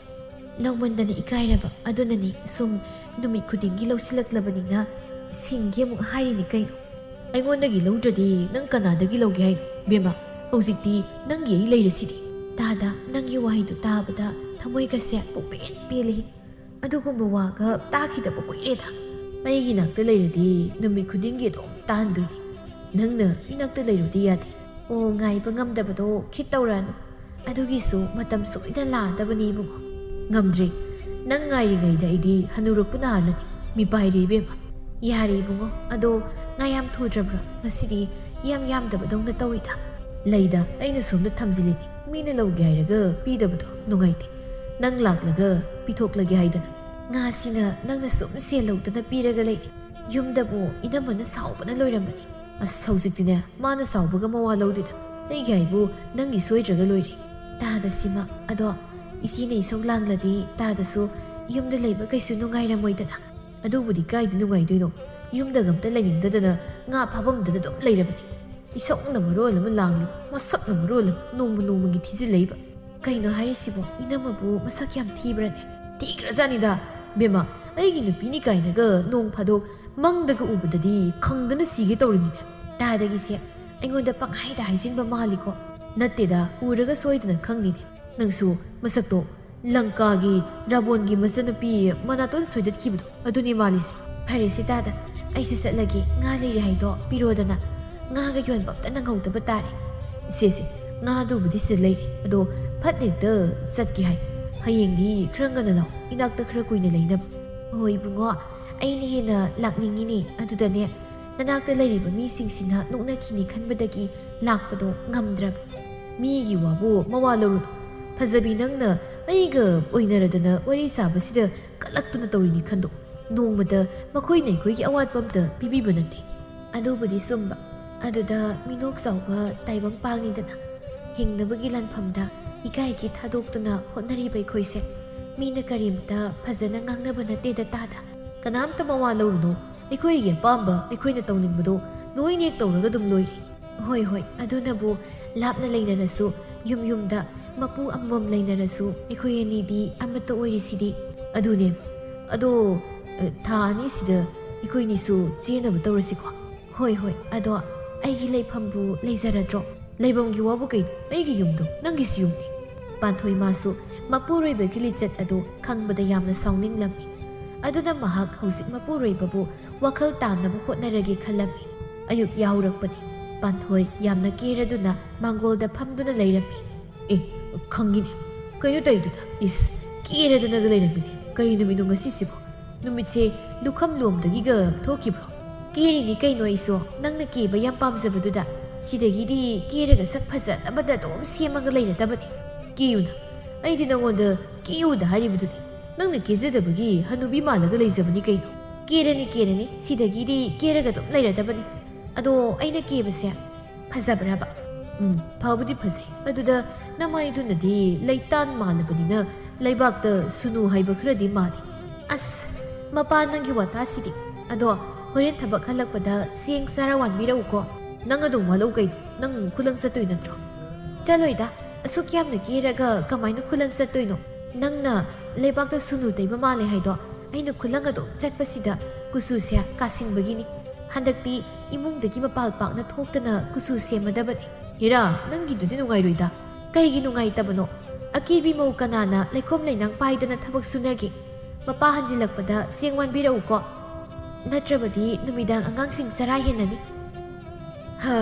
ꯂꯧꯃꯟꯗꯅ ꯏꯀꯥꯏꯔꯕ ꯑꯗꯨꯅꯅꯤ ꯁꯨꯝ ꯅꯨꯃꯤꯠ ꯈꯨꯗꯤꯡꯒꯤ ꯂꯧꯁꯤꯜꯂꯛꯂꯕꯅꯤꯅ ꯁꯤꯡꯒꯦ ꯑꯃꯨꯛ ꯍꯥꯏꯔꯤꯅꯤ ꯀꯩꯅꯣ꯫ ꯑꯩꯉꯣꯟꯗꯒꯤ ꯂꯧꯗ꯭ꯔꯗꯤ ꯅꯪ ꯀꯅꯥꯗꯒꯤ ꯂꯧꯒꯦ ꯍꯥꯏꯅꯣ? ꯕꯦꯝꯃ, ꯍꯧꯖꯤꯛꯇꯤ ꯅꯪꯒꯤ ꯑꯩ ꯂꯩꯔꯁꯤꯗꯤ꯫ ꯇꯥꯗ, ꯅꯪꯒꯤ ꯋꯥꯍꯩꯗꯨ ꯇꯥꯕꯗ ꯊꯃꯣꯏꯒꯁꯦ ꯄꯨꯡꯄꯦꯟ ꯄꯦꯜꯂꯤ꯫ ꯑꯗꯨꯒꯨꯝꯕ ꯋꯥꯒ ꯇꯥꯈꯤꯗꯕ ꯀꯨꯏꯔꯦꯗ꯫ ꯑꯩꯒꯤ ꯅꯥꯛꯇ ꯂꯩꯔꯗꯤ ꯅꯨꯃꯤꯠ ꯈꯨꯗꯤꯡꯒꯤ ꯑꯗꯨꯝ ꯇꯥꯍꯟꯗꯣꯏꯅꯤ꯫ ꯅꯪꯅ ꯏꯅꯥꯛꯇ ꯂꯩꯔꯨꯗꯤ ꯌꯥꯗꯦ꯫ ꯑꯣ, ꯉꯥꯏꯕ ꯉꯝꯗꯕꯗꯣ ꯈꯤꯠ ꯇꯧꯔꯛꯑꯅꯨ꯫ ꯑꯗꯨꯒꯤꯁꯨ ꯃꯇꯝ ꯁꯣꯏꯗꯅ ꯂꯥꯛꯑꯗꯕꯅꯤ ꯏꯕꯨꯡꯉꯣ꯫ ꯉꯝꯗ꯭ꯔꯦ꯫ ꯅꯪ ꯉꯥꯏꯔꯤꯉꯩꯗ ꯑꯩꯗꯤ ꯍꯅꯨꯔꯛꯄꯅ ꯍꯥꯜꯂꯅꯤ꯫ ꯃꯤꯄꯥꯏꯔꯦ ꯏꯕꯦꯝꯃ꯫ ꯌꯥꯔꯦ ꯏꯕꯨꯡꯉꯣ, ꯑꯗꯣ ꯉꯥ ꯌꯥꯝ ꯊꯨꯗ꯭ꯔꯕ꯭ꯔꯥ? ꯉꯁꯤꯗꯤ ꯌꯥꯝ ꯌꯥꯝꯗꯕꯗꯧꯅ ꯇꯧꯏꯗ꯫ ꯂꯩꯗ, ꯑꯩꯅ ꯁꯣꯝꯗ ꯊꯝꯖꯤꯜꯂꯤꯅꯤ꯫ ꯃꯤꯅ ꯂꯧꯒꯦ ꯍꯥꯏꯔꯒ ꯄꯤꯗꯕꯗꯣ ꯅꯨꯡꯉꯥꯏꯇꯦ꯫ ꯅꯪ ꯂꯥꯛꯂꯒ ꯄꯤꯊꯣꯛꯂꯒꯦ ꯍꯥꯏꯗꯅ꯫ ꯉꯥꯁꯤꯅ ꯅꯪꯅ ꯁꯨꯝ ꯁꯦꯜ ꯂꯧꯗꯅ ꯄꯤꯔꯒ ꯂꯩ꯫ ꯌꯨꯝꯗꯕꯨ ꯏꯅꯝꯃꯅ ꯁꯥꯎꯕꯅ ꯂꯣꯏꯔꯝꯕꯅꯤ꯫ ꯑꯁ, ꯍꯧꯖꯤꯛꯇꯤꯅꯦ, ꯃꯥꯅ ꯁꯥꯎꯕꯒ ꯃꯋꯥ ꯂꯧꯗꯦꯗ꯫ ꯑꯩꯒꯤ ꯍꯥꯏꯕꯨ ꯅꯪꯒꯤ ꯁꯣꯏꯗ꯭ꯔꯒ ꯂꯣꯏꯔꯦ꯫ ꯇꯥꯗ ꯁꯤꯃ, ꯑꯗꯣ ꯏꯆꯦꯅ ꯏꯁꯧ ꯂꯥꯡꯂꯗꯤ ꯇꯥꯗꯁꯨ ꯌꯨꯝꯗ ꯂꯩꯕ ꯀꯩꯁꯨ ꯅꯨꯡꯉꯥꯏꯔꯝꯃꯣꯏꯗꯅ꯫ ꯑꯗꯨꯕꯨꯗꯤ ꯀꯥꯏꯗ ꯅꯨꯡꯉꯥꯏꯗꯣꯏꯅꯣ? ꯌꯨꯝꯗꯒ ꯑꯝꯇ ꯂꯩꯅꯤꯡꯗꯗꯅ ꯉꯥ ꯐꯥꯐꯝꯗꯨꯗ ꯑꯗꯨꯝ ꯂꯩꯔꯕꯅꯤ꯫ ꯏꯁꯧꯅ ꯃꯔꯣꯜ ꯑꯃ ꯂꯥꯡꯂꯤ, ꯃꯁꯛꯅ ꯃꯔꯣꯜ ꯑꯃ ꯅꯣꯡꯃ ꯅꯣꯡꯃꯒꯤ ꯊꯤꯖꯤꯜꯂꯛꯏꯕ꯫ "ꯀꯩꯅꯣ ꯍꯥꯏꯔꯤꯁꯤꯕꯣ? ꯏꯅꯝꯃꯕꯨ ꯃꯁꯛ ꯌꯥꯝ ꯊꯤꯕ꯭ꯔꯅꯦ?" "ꯊꯤꯈ꯭ꯔꯖꯥꯠꯅꯤꯗ꯫ ꯕꯦꯝꯃ, ꯑꯩꯒꯤ ꯅꯨꯄꯤꯅꯤ ꯀꯥꯏꯅꯒ ꯅꯣꯡ ꯐꯥꯗꯣꯛ ꯃꯪꯗꯒ ꯎꯕꯗꯗꯤ ꯈꯪꯗꯅ ꯁꯤꯒꯦ ꯇꯧꯔꯤꯃꯤꯅꯦ"꯫ "ꯇꯥꯗꯒꯤꯁꯦ ꯑꯩꯉꯣꯟꯗ ꯄꯪꯍꯥꯏꯗ ꯍꯥꯏꯖꯤꯟꯕ ꯃꯥꯜꯂꯤꯀꯣ"꯫ "ꯅꯠꯇꯦꯗ, ꯎꯔꯒ ꯁꯣꯏꯗꯅ ꯈꯪꯅꯤꯅꯦ꯫ ꯅꯪꯁꯨ ꯃꯁꯛꯇꯣ ꯂꯪꯀꯥꯒꯤ ꯔꯥꯕꯣꯟꯒꯤ ꯃꯆꯟꯅꯨꯄꯤ ꯃꯅꯥꯇꯣꯟ ꯁꯣꯏꯗꯠꯈꯤꯕꯗꯣ, ꯑꯗꯨꯅꯦ ꯃꯥꯜꯂꯤꯁꯦ"꯫ "ꯐꯔꯦꯁꯦ ꯇꯥꯗ, ꯑꯩꯁꯨ ꯆꯠꯂꯒꯦ꯫ ꯉꯥ ꯂꯩꯔꯤ ꯍꯥꯏꯗꯣ ꯄꯤꯔꯣꯗꯅ꯫ ꯉꯥꯒ ꯌꯣꯟꯕ ꯑꯝꯇ ꯅꯪꯍꯧꯗꯕ ꯇꯥꯔꯦ"꯫ "ꯁꯦ ꯁꯦ, ꯉꯥꯗꯨꯕꯨꯗꯤ ꯁꯤꯗ ꯂꯩꯔꯦ, ꯑꯗꯣ ꯐꯠ ꯍꯦꯛꯇ ꯆꯠꯀꯦ ꯍꯥꯏ꯫ ꯍꯌꯦꯡꯗꯤ ꯈꯔ ꯉꯟꯅ ꯂꯥꯛꯑꯣ, ꯏꯅꯥꯛꯇ ꯈꯔ ꯀꯨꯏꯅ ꯂꯩꯅꯕ"꯫ "ꯍꯣꯏ ꯏꯕꯨꯡꯉꯣ, ꯑꯩꯅ ꯍꯦꯟꯅ ꯂꯥꯛꯅꯤꯡꯉꯤꯅꯦ꯫ ꯑꯗꯨꯗꯅꯦ, ꯅꯅꯥꯛꯇ ꯂꯩꯔꯤꯕ ꯃꯤꯁꯤꯡꯁꯤꯅ ꯅꯣꯛꯅꯈꯤꯅꯤ ꯈꯟꯕꯗꯒꯤ ꯂꯥꯛꯄꯗꯣ ꯉꯝꯗ꯭ꯔꯕ"꯫ "ꯃꯤꯒꯤ ꯋꯥꯕꯨ ꯃꯋꯥ ꯂꯧꯔꯨꯅꯨ꯫ ꯐꯖꯕꯤ, ꯅꯪꯅ ꯑꯩꯒ ꯑꯣꯏꯅꯔꯗꯅ ꯋꯥꯔꯤ ꯁꯥꯕꯁꯤꯗ ꯀꯜꯂꯛꯇꯨꯅ ꯇꯧꯔꯤꯅꯤ ꯈꯟꯗꯣꯛ꯫ ꯅꯣꯡꯃꯇ ꯃꯈꯣꯏꯅ ꯑꯩꯈꯣꯏꯒꯤ ꯑꯋꯥꯠꯄ ꯑꯝꯇ ꯄꯤꯕꯤꯕ ꯅꯠꯇꯦ"꯫ "ꯑꯗꯨꯕꯨꯗꯤ ꯆꯨꯝꯕ꯫ ꯑꯗꯨꯗ ꯃꯤꯅꯣꯛ ꯆꯥꯎꯕ ꯇꯥꯏꯕꯪ ꯄꯥꯜꯅꯤꯗꯅ꯫ ꯍꯤꯡꯅꯕꯒꯤ ꯂꯥꯟꯐꯝꯗ ꯏꯀꯥꯏꯒꯤ ꯊꯥꯗꯣꯛꯇꯨꯅ ꯍꯣꯠꯅꯔꯤꯕ ꯑꯩꯈꯣꯏꯁꯦ꯫ ꯃꯤꯅ ꯀꯔꯤꯝꯇ ꯐꯖꯅ ꯉꯥꯡꯅꯕ ꯅꯠꯇꯦꯗ ꯇꯥꯗ"꯫ "ꯀꯅꯥꯝꯇ ꯃꯋꯥ ꯂꯧꯔꯨꯅꯨ꯫ ꯑꯩꯈꯣꯏꯒꯤ ꯑꯄꯥꯝꯕ, ꯑꯩꯈꯣꯏꯅ ꯇꯧꯅꯤꯡꯕꯗꯣ ꯂꯣꯏꯅ ꯍꯦꯛ ꯇꯧꯔꯒ ꯑꯗꯨꯝ ꯂꯣꯏꯔꯦ"꯫ "ꯍꯣꯏ, ꯍꯣꯏ, ꯑꯗꯨꯅꯕꯨ ꯂꯥꯞꯅ ꯂꯩꯅꯔꯁꯨ, ꯌꯨꯝ ꯌꯨꯝꯗ ꯃꯄꯨ ꯑꯃꯃꯝ ꯂꯩꯅꯔꯁꯨ, ꯑꯩꯈꯣꯏ ꯑꯅꯤꯗꯤ ꯑꯃꯠꯇ ꯑꯣꯏꯔꯤꯁꯤꯗꯤ"꯫ "ꯑꯗꯨꯅꯦ꯫ ꯑꯗꯣ, ꯑ, ꯊꯥ ꯑꯅꯤꯁꯤꯗ ꯑꯩꯈꯣꯏꯅꯤꯁꯨ ꯆꯦꯟꯅꯕ ꯇꯧꯔꯁꯤꯀꯣ"꯫ "ꯍꯣꯏ, ꯍꯣꯏ, ꯑꯗꯣ ꯑꯩꯒꯤ ꯂꯩꯐꯝꯕꯨ ꯂꯩꯖꯔꯗ꯭ꯔꯣ?" "ꯂꯩꯐꯝꯒꯤ ꯋꯥꯕꯨ ꯀꯩꯅꯣ? ꯑꯩꯒꯤ ꯌꯨꯝꯗꯣ ꯅꯪꯒꯤꯁꯨ ꯌꯨꯝꯅꯤ"꯫ ꯄꯥꯟꯊꯣꯏ ꯃꯥꯁꯨ ꯃꯄꯨꯔꯣꯏꯕꯒꯤ ꯂꯤꯆꯠ ꯑꯗꯨ ꯈꯪꯕꯗ ꯌꯥꯝꯅ ꯁꯥꯎꯅꯤꯡꯂꯝꯃꯤ꯫ ꯑꯗꯨꯅ ꯃꯍꯥꯛ ꯍꯧꯖꯤꯛ ꯃꯄꯨꯔꯣꯏꯕꯕꯨ ꯋꯥꯈꯜ ꯇꯥꯅꯕ ꯍꯣꯠꯅꯔꯒꯦ ꯈꯜꯂꯝꯃꯤ꯫ ꯑꯌꯨꯛ ꯌꯥꯍꯧꯔꯛꯄꯅꯤ꯫ ꯄꯥꯟꯊꯣꯏ ꯌꯥꯝꯅ ꯀꯦꯔꯗꯨꯅ ꯃꯥꯡꯒꯣꯜꯗ ꯐꯝꯗꯨꯅ ꯂꯩꯔꯝꯃꯤ꯫ "ꯑꯦ, ꯈꯪꯉꯤꯅꯦ꯫ ꯀꯩꯅꯣ ꯇꯧꯔꯤꯗꯨꯅ? ꯏꯁ, ꯀꯦꯔꯗꯅꯒ ꯂꯩꯔꯝꯃꯤꯅꯦ꯫ ꯀꯔꯤ ꯅꯨꯃꯤꯠꯅꯣ ꯉꯁꯤꯁꯤꯕꯣ? ꯅꯨꯃꯤꯠꯁꯦ ꯂꯨꯈꯝ ꯂꯣꯝꯗꯒꯤꯒ ꯊꯣꯛꯈꯤꯕ꯭ꯔꯣ?" "ꯀꯦꯔꯤꯅꯤ ꯀꯩꯅꯣ ꯑꯩꯁꯨ, ꯅꯪꯅ ꯀꯦꯕ ꯌꯥꯝ ꯄꯥꯝꯖꯕꯗꯨꯗ꯫ ꯁꯤꯗꯒꯤꯗꯤ ꯀꯦꯔꯒ ꯁꯛ ꯐꯖꯅꯕꯗ ꯑꯗꯨꯝ ꯁꯦꯝꯃꯒ ꯂꯩꯔꯗꯕꯅꯤ"꯫ "ꯀꯦꯌꯨꯅ? ꯑꯩꯗꯤ ꯅꯉꯣꯟꯗ ꯀꯦꯌꯨꯗ ꯍꯥꯏꯔꯤꯕꯗꯨꯅꯤ꯫ ꯅꯪꯅ ꯀꯦꯖꯗꯕꯒꯤ ꯍꯅꯨꯕꯤ ꯃꯥꯜꯂꯒ ꯂꯩꯖꯕꯅꯤ ꯀꯩꯅꯣ"꯫ "ꯀꯦꯔꯅꯤ, ꯀꯦꯔꯅꯤ, ꯁꯤꯗꯒꯤꯗꯤ ꯀꯦꯔꯒ ꯑꯗꯨꯝ ꯂꯩꯔꯗꯕꯅꯤ꯫ ꯑꯗꯣ, ꯑꯩꯅ ꯀꯦꯕꯁꯦ ꯐꯖꯕ꯭ꯔꯕ?" "ꯎꯝ, ꯐꯕꯨꯗꯤ ꯐꯖꯩ꯫ ꯑꯗꯨꯗ ꯅꯃꯥꯏꯗꯨꯅꯗꯤ ꯂꯩꯇꯥꯟ ꯃꯥꯜꯂꯕꯅꯤꯅ ꯂꯩꯕꯥꯛꯇ ꯁꯨꯅꯨ ꯍꯥꯏꯕ ꯈꯔꯗꯤ ꯃꯥꯜꯂꯤ"꯫ "ꯑꯁ, ꯃꯄꯥ ꯅꯪꯒꯤ ꯋꯥꯇꯥꯁꯤꯗꯤ꯫ ꯑꯗꯣ, ꯍꯣꯔꯦꯟ ꯊꯕꯛ ꯍꯜꯂꯛꯄꯗ ꯆꯦꯡ ꯆꯔꯥ ꯋꯥꯟꯕꯤꯔꯛꯎꯀꯣ"꯫ "ꯅꯪ ꯑꯗꯨꯝ ꯋꯥꯠꯂꯧ ꯀꯩꯅꯣ? ꯅꯪ ꯈꯨꯂꯪ ꯆꯠꯇꯣꯏ ꯅꯠꯇ꯭ꯔꯣ?" "ꯆꯠꯂꯣꯏꯗ, ꯑꯁꯨꯛ ꯌꯥꯝꯅ ꯀꯦꯔꯒ ꯀꯃꯥꯏꯅ ꯈꯨꯂꯪ ꯆꯠꯇꯣꯏꯅꯣ? ꯅꯪꯅ ꯂꯩꯕꯥꯛꯇ ꯁꯨꯅꯨ ꯇꯩꯕ ꯃꯥꯜꯂꯦ ꯍꯥꯏꯗꯣ ꯑꯩꯅ ꯈꯨꯂꯪ ꯑꯗꯨꯝ ꯆꯠꯄꯁꯤꯗ ꯀꯨꯆꯨꯁꯦ ꯀꯥꯁꯤꯟꯕꯒꯤꯅꯤ꯫ ꯍꯟꯗꯛꯇꯤ ꯏꯃꯨꯡꯗꯒꯤ ꯃꯄꯥꯜ ꯄꯥꯛꯅ ꯊꯣꯛꯇꯅ ꯀꯨꯆꯨ ꯁꯦꯝꯃꯗꯕꯅꯤ꯫ ꯍꯤꯔꯥ, ꯅꯪꯒꯤꯗꯨꯗꯤ ꯅꯨꯡꯉꯥꯏꯔꯣꯏꯗ꯫ ꯀꯩꯒꯤ ꯅꯨꯡꯉꯥꯏꯇꯕꯅꯣ? ꯑꯀꯦꯕꯤ ꯃꯧ ꯀꯅꯥꯅ ꯂꯩꯈꯣꯝ ꯂꯩꯅꯥꯡ ꯄꯥꯏꯗꯅ ꯊꯕꯛ ꯁꯨꯅꯒꯦ? ꯃꯄꯥ ꯍꯟꯖꯤꯜꯂꯛꯄꯗ ꯆꯦꯡ ꯋꯥꯟꯕꯤꯔꯛꯎꯀꯣ꯫ ꯅꯠꯇ꯭ꯔꯕꯗꯤ ꯅꯨꯃꯤꯗꯥꯡ ꯑꯉꯥꯡꯁꯤꯡ ꯆꯔꯥ ꯍꯦꯟꯅꯅꯤ꯫ ꯍꯥ,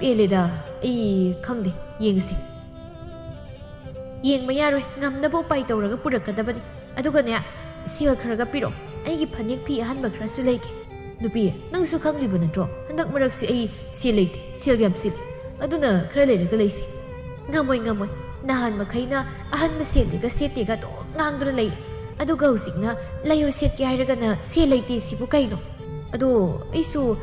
ꯄꯦꯜꯂꯦꯗ꯫ ꯑꯩ ꯈꯪꯗꯦ, ꯌꯦꯡꯉꯁꯤ꯫ ꯌꯦꯡꯕ ꯌꯥꯔꯣꯏ, ꯉꯝꯅꯕ ꯎꯄꯥꯏ ꯇꯧꯔꯒ ꯄꯨꯔꯛꯀꯗꯕꯅꯤ꯫ ꯑꯗꯨꯒꯅꯦ, ꯁꯦꯜ ꯈꯔꯒ ꯄꯤꯔꯛꯑꯣ, ꯑꯩꯒꯤ ꯐꯅꯦꯛ ꯐꯤ ꯑꯍꯟꯕ ꯈꯔꯁꯨ ꯂꯩꯒꯦ꯫ ꯅꯨꯄꯤ, ꯅꯪꯁꯨ ꯈꯪꯂꯤꯕ ꯅꯠꯇ꯭ꯔꯣ, ꯍꯟꯗꯛ ꯃꯔꯛꯁꯦ ꯑꯩ ꯁꯦꯜ ꯂꯩꯇꯦ, ꯁꯦꯜ ꯌꯥꯝ ꯆꯤꯜꯂꯤ꯫ ꯑꯗꯨꯅ ꯈꯔ ꯂꯩꯔꯒ ꯂꯩꯁꯤ꯫ ꯉꯝꯃꯣꯏ, ꯉꯝꯃꯣꯏ꯫ ꯅꯍꯥꯟ ꯃꯈꯩꯅ ꯑꯍꯟꯕ ꯁꯦꯠꯂꯦꯒ ꯁꯦꯠꯇꯦꯒ ꯑꯗꯨꯝ ꯉꯥꯡꯗꯨꯅ ꯂꯩꯔꯦ꯫ ꯑꯗꯨꯒ ꯍꯧꯖꯤꯛꯅ ꯂꯩꯌꯨ ꯁꯦꯠꯀꯦ ꯍꯥꯏꯔꯒꯅ ꯁꯦꯜ ꯂꯩꯇꯦ ꯁꯤꯕꯨ ꯀꯩꯅꯣ? ꯑꯗꯣ ꯑꯩꯁꯨ